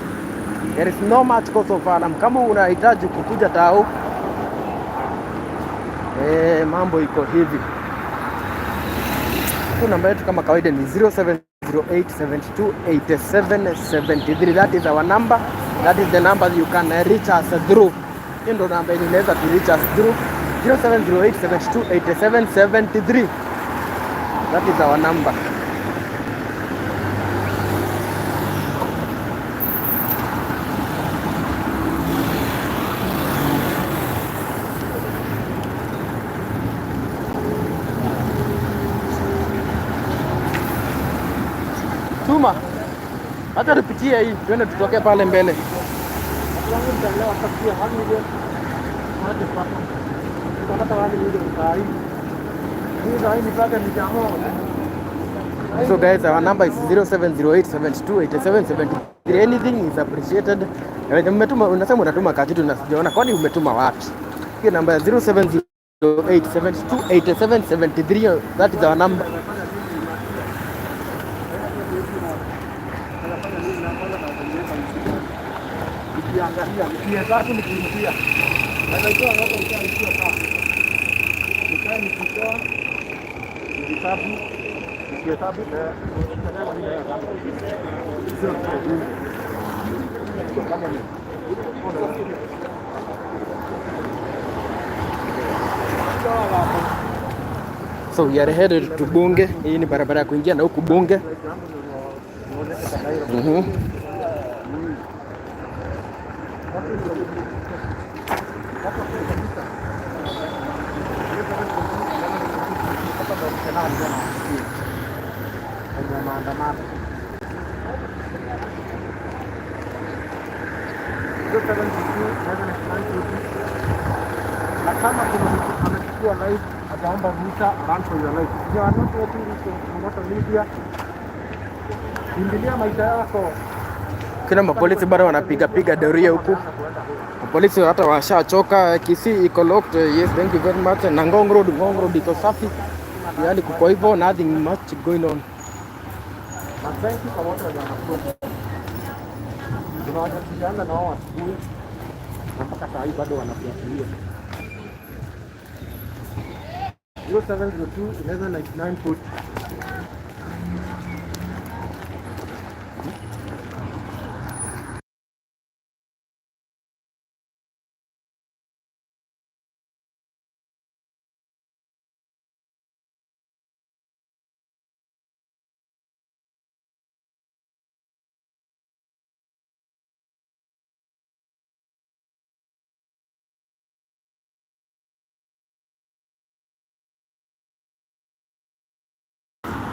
There is no much cause of alarm. Kama unahitaji kukuja tao, mambo iko hivi. So namba yetu kama kawaida ni 0708728773. That is our number. That is the number you can reach us through. Hiyo ndo namba yenye unaweza to reach us through, 0708728773. That is our number. Tuma. Hata tupitie hii, twende tutokee pale mbele. Watu wangu, mtaelewa sasa pia 1 million hadi pata. Tutapata 1 million saa hii. Hii saa hii nipate mjamo. So guys, our number is 0708728773. Anything is appreciated. Umetuma, unasema unatuma kakitu na sijaona. Kwani umetuma wapi? Hiyo namba ya 0708728773, that is our number. Nikiangalia, nikihesabu, nikiingia. Najua hapo ikiwa sawa. Nikae nikitoa, nikihesabu, nikihesabu, sio. So we are headed to Bunge. Hii ni barabara ya kuingia na huku Bunge. Kwenye maandamano. Na kama kuna mtu amechukua live ataomba ruhusa, run for your life. You are not watching this on social media. Kimbilia maisha yako. Kila mapolisi bado wanapiga piga doria huku. Polisi hata washachoka. Kisii iko locked. Yes, thank you very much. Na Ngong Road, Ngong Road iko safi. Yaani kuko hivyo, nothing much going on. Na thank you kwa wote wenye wanakuja. Tunawasiliana na wao asubuhi na mpaka saa hii bado wanafuatilia. 0702 1199 40.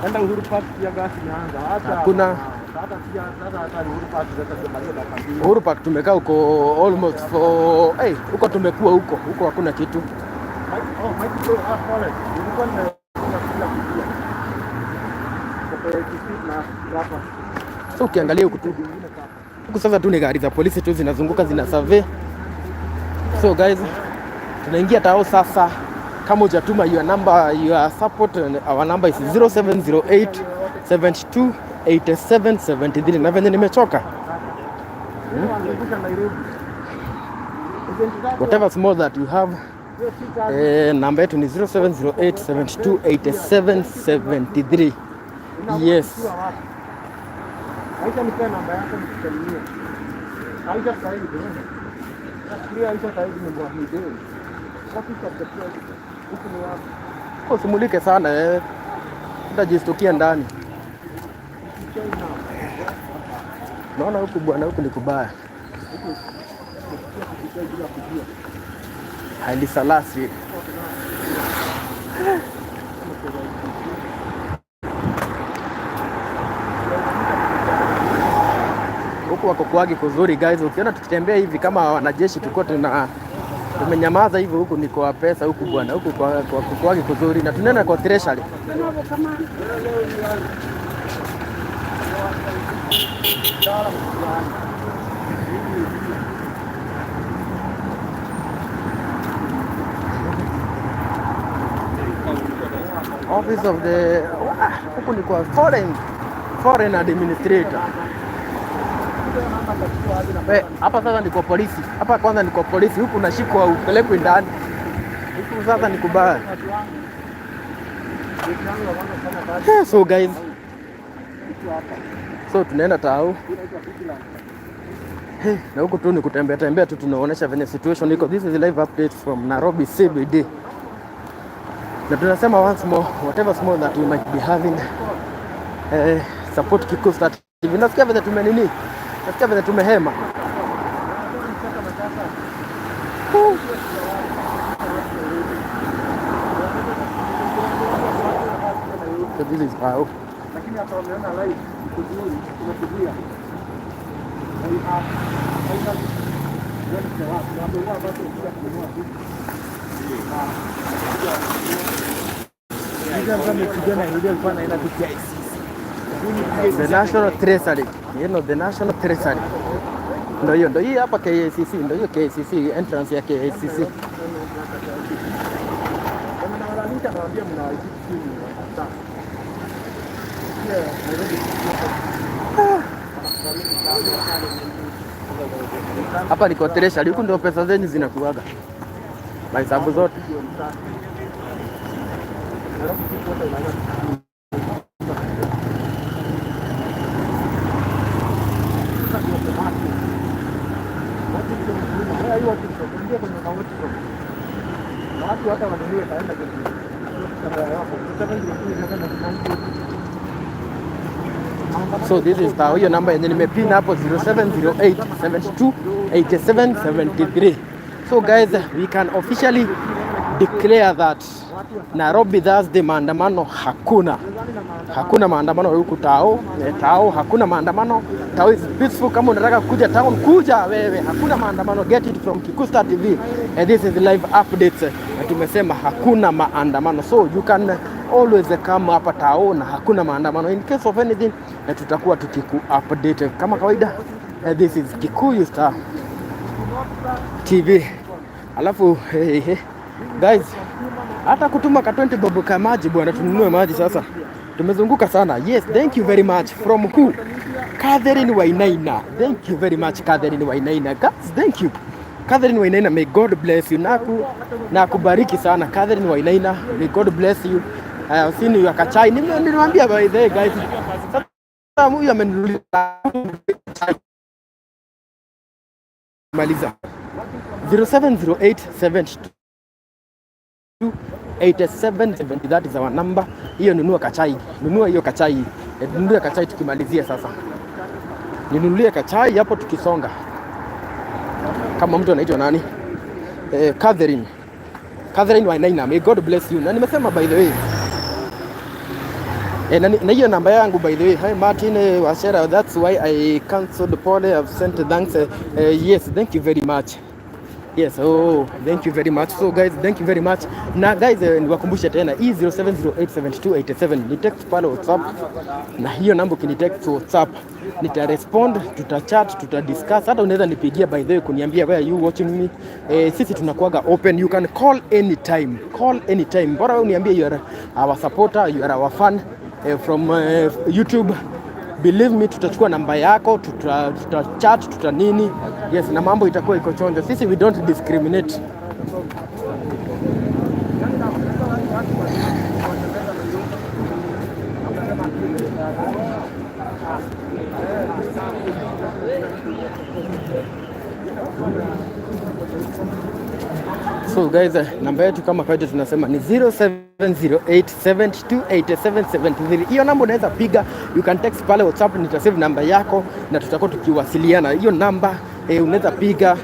Enda Uhuru Park pia gas imeanza. Acha. Hakuna. Hata pia sasa hata Uhuru Park sasa tumaliza dakika 2. Uhuru Park tumekaa huko almost for hey, huko tumekuwa huko huko hakuna kitu. Oh, Mike bro, ah, pole. Nilikuwa nimekuja kula kujia. Kwa KICC na hapa. So ukiangalia huku tu huku sasa tu ni gari za polisi tu zinazunguka zina survey. So guys, tunaingia tao sasa. Kama hujatuma your number, your support, our number is 0708 72 87 73. Na venye nimechoka, Wangekuja Nairobi. Whatever small that you have, namba yetu ni 0708 72 87 73. Yes. Aisha, nipe namba yako nikusalimie. Aisha Said, bro. Nafikiria Aisha Said ni Mwahidi. Office of the President. Huku ni wapi? Usimulike sana eh. Utajistukia ndani. Naona huku bwana, huku ni kubaya. Haile Selassie. Huku wako kuagi kuzuri guys, ukiona tukitembea hivi kama wanajeshi tulikuwa tumenyamaza hivyo, huku ni kwa pesa huku bwana, huku kwa kukuagi kuzuri na tunaenda kwa treasury. Office of the huku ni kwa foreign administrator. We, hapa sasa ni kwa polisi. Hapa kwanza ni kwa polisi, huku unashikwa upelekwe ndani. Huku sasa ni kubaya. So guys, so tunaenda tao. Hey, na huku tu ni kutembea tembea tu, tunaonesha venye situation iko. This is live update from Nairobi CBD. Na tunasema once more, whatever small that we might be having, support Kikuyu Star TV. Nasikia venye tumenini, nasikia venye tumehema. Woo. So this is how. Lakini hapa wameona live iko nzuri, imekuja. We have finally done the work. Na ndio watu kuja kununua vitu. The National Treasury. You know, the National Treasury. Ndio hiyo, ndio hii hapa KICC, ndio hiyo KICC, entrance ya KICC. Wanalalamika, nawaambia mnawajibu simu wanataka. Pia Nairobi. Hapa ni kwa treasury, huku ndio pesa zenyu zinakuaga. Mahesabu zote. Nairobi siku wote unaweza. Sasa ndio samaki. Watu ndio mkulima. Wewe hiyo watu ndio kwenye na watu ndio. Na watu hata wanunue kaenda kwenye kamera yako. Sasa ndio ndio. So this is the hiyo namba yenye nimepin hapo 0708 72 87 73. So guys, we can officially declare that Nairobi Thursday maandamano hakuna. Hakuna maandamano huku tao, tao hakuna maandamano. Tao is peaceful. Kama unataka kuja town kuja wewe, hakuna maandamano. Get it from Kikuyu Star TV. And this is live updates. Na tumesema hakuna maandamano, so you can always come hapa tao na hakuna maandamano. In case of anything, na tutakuwa tukiku update kama kawaida. This is Kikuyu Star TV. Alafu hey, hey, guys, hata kutuma ka 20 bob ka maji bwana, tununue maji sasa. Tumezunguka sana. Yes, thank you very much. From who? Catherine Wainaina. Thank you very much, Catherine Wainaina. Guys, thank you. Catherine Wainaina, may God bless you. Na kubariki sana, Catherine Wainaina. May God bless you. I have seen you akachai. Nilimwambia, by the way, guys. Sasa huyu ameniuliza maliza 0708 72 8770, that is our number. Hiyo nunua kachai, nunua hiyo kachai. Nunulia kachai tukimalizia sasa. Ninunulie kachai hapo tukisonga. Kama mtu anaitwa nani? Catherine. Catherine Wainaina, may God bless you. Na nimesema, by the way, na hiyo namba yangu, by the way. Hi Martin Wachera, that's why I cancelled. Pole, I've sent thanks. Yes, thank you very much. Yes, oh, thank you very much. So guys, thank you very much. Na guys, niwakumbushe tena hii 07087287 ni text pale WhatsApp, na hiyo namba ukini text WhatsApp nita respond, tuta chat, tuta discuss. Hata unaweza nipigia, by the way, kuniambia where you watching me. Sisi tunakuwaga open, you can call anytime. Call anytime. Bora wewe uniambie you are our supporter, you are our fan from YouTube. Believe me, tutachukua namba yako, tuta chat, tuta nini, yes, na mambo itakuwa iko chonjo. Sisi we don't discriminate. So guys, namba yetu kama kawaida tunasema ni 0708728773. Hiyo namba unaweza piga, you can text pale WhatsApp, nitasave namba yako na tutakuwa tukiwasiliana. Hiyo namba unaweza piga,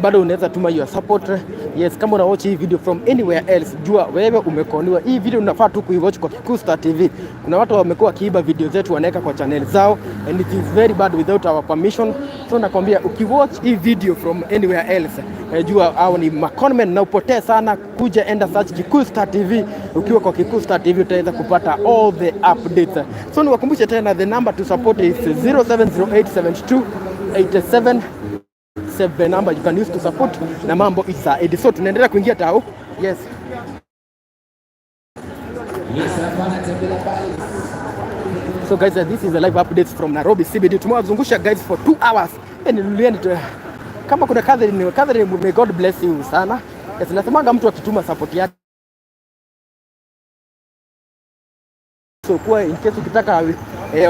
bado unaweza tuma your support. Yes, kama una watch hii video from anywhere else, jua wewe umekoniwa. Hii video unafaa tu kuiwatch kwa Kikuyu Star TV. Kuna watu wamekuwa wakiiba video zetu wanaweka kwa channel zao and it is very bad without our permission. So nakwambia ukiwatch hii video from anywhere else, jua hao ni maconmen na upotee sana. Kuja enda search Kikuyu Star TV. Ukiwa kwa Kikuyu Star TV utaweza kupata all the updates. So niwakumbushe tena, the number to support is 070872 87 7, number you can use to support na mambo isa. So tunaendelea kuingia tao. Yes. Yes, hapana tembelea pale. So guys, this is the live updates from Nairobi CBD. Tumewazungusha, guys, for 2 hours. Nilulieni tu. Kama kuna Catherine, Catherine, may God bless you sana. Yes, nasemanga mtu akituma support yake. So kuwa in case ukitaka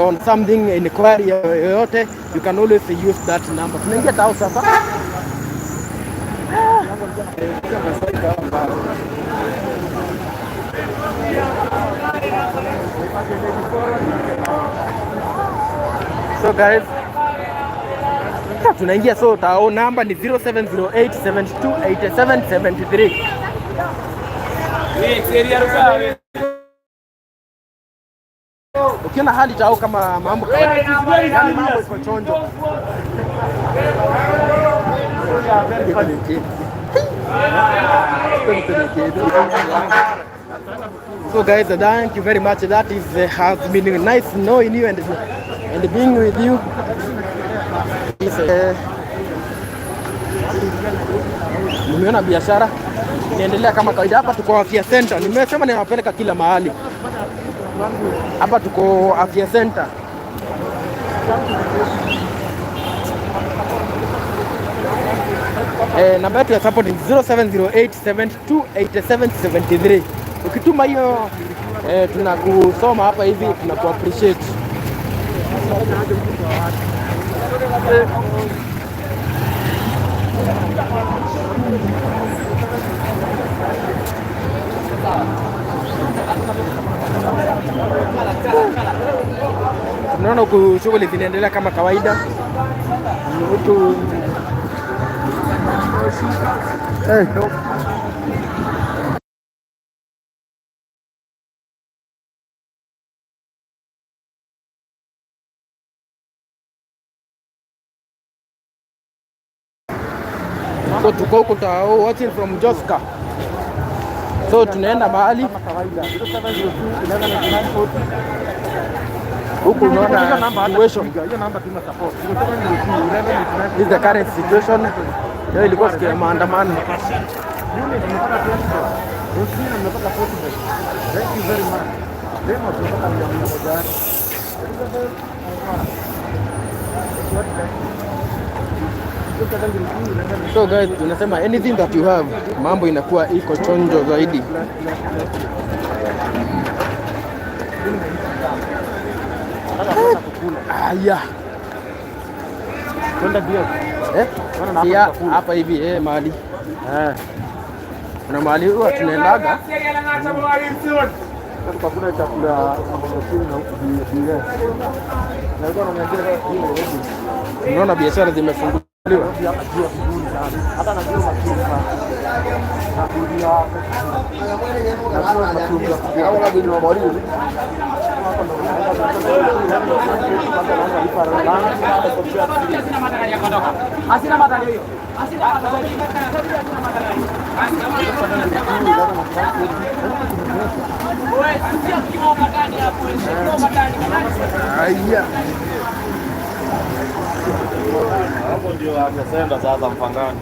on something, inquiry yoyote, you can always use that number. Tunaingia tao sasa. So guys, tunaingia so tao, namba ni 0708 72 87 73. Ukiona hali tao kama mambo kawaida, yani mambo iko chonjo. So guys, thank you very much. That is has been nice knowing you and being with you. Yes, nimeona biashara inaendelea kama kawaida. Hapa tuko Afya Center. Nimesema ninawapeleka kila mahali. Hapa tuko Afya Center. Namba yetu ya support ni 0708728773. Ukituma hiyo, tunakusoma hapa hivi, tunaku appreciate. Tunaona huku shughuli zinaendelea kama kawaida huku. So tuko huku tao, watching from Joska. So tunaenda mahali Kama kawaida 0702 119940. Huku unaona situation. Hiyo namba tuna support. This is the current situation. Leo ilikuwa siku ya maandamano. Unit nimepata 20. Rosina nimepata 40. Thank you very much. Leo tunapata 100. Elizabeth, So guys, tunasema anything that you have, mambo inakuwa iko chonjo zaidi. Aya. Twende bio. Eh? Sia hapa hivi mahali. Eh. Kuna mahali huwa tunaendaga. Sasa kuna chakula ambacho na huku bio. Na alikuwa ananiambia hiyo Nairobi. Unaona biashara zimefunguliwa. Nairobi hapa jua vizuri sana. Hata najua machungwa. Na kulia. Najua machungwa. Aya. Hapo ndio amesenda sasa mpangani.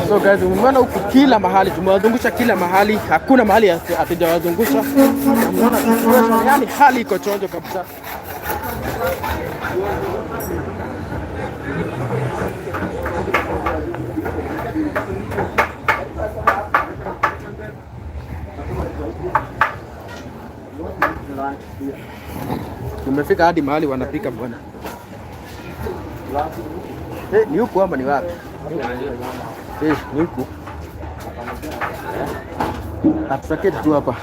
So guys, umeona huku kila mahali tumewazungusha kila mahali, hakuna mahali hatujawazungusha. Na mnaona situation, yani hali iko chonjo kabisa. Tumefika hadi mahali wanapika bwana. Ni huku ama ni wapi? Ni huku. Hatutaketi tu hapa.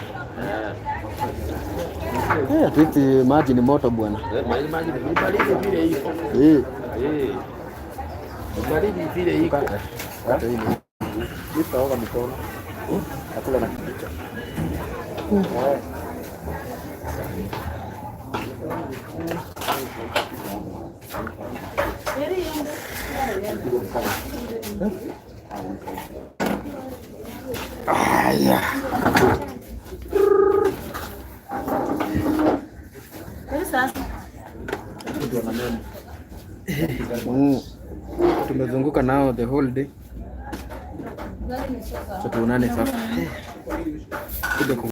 At least maji ni moto bwana. Baridi vile iko. Baridi vile iko. Hata hii ni- Sitaoga mikono. Nakula na kipicha. Aya. Tumezunguka nao the whole day. So tuonane sasa. Kuja.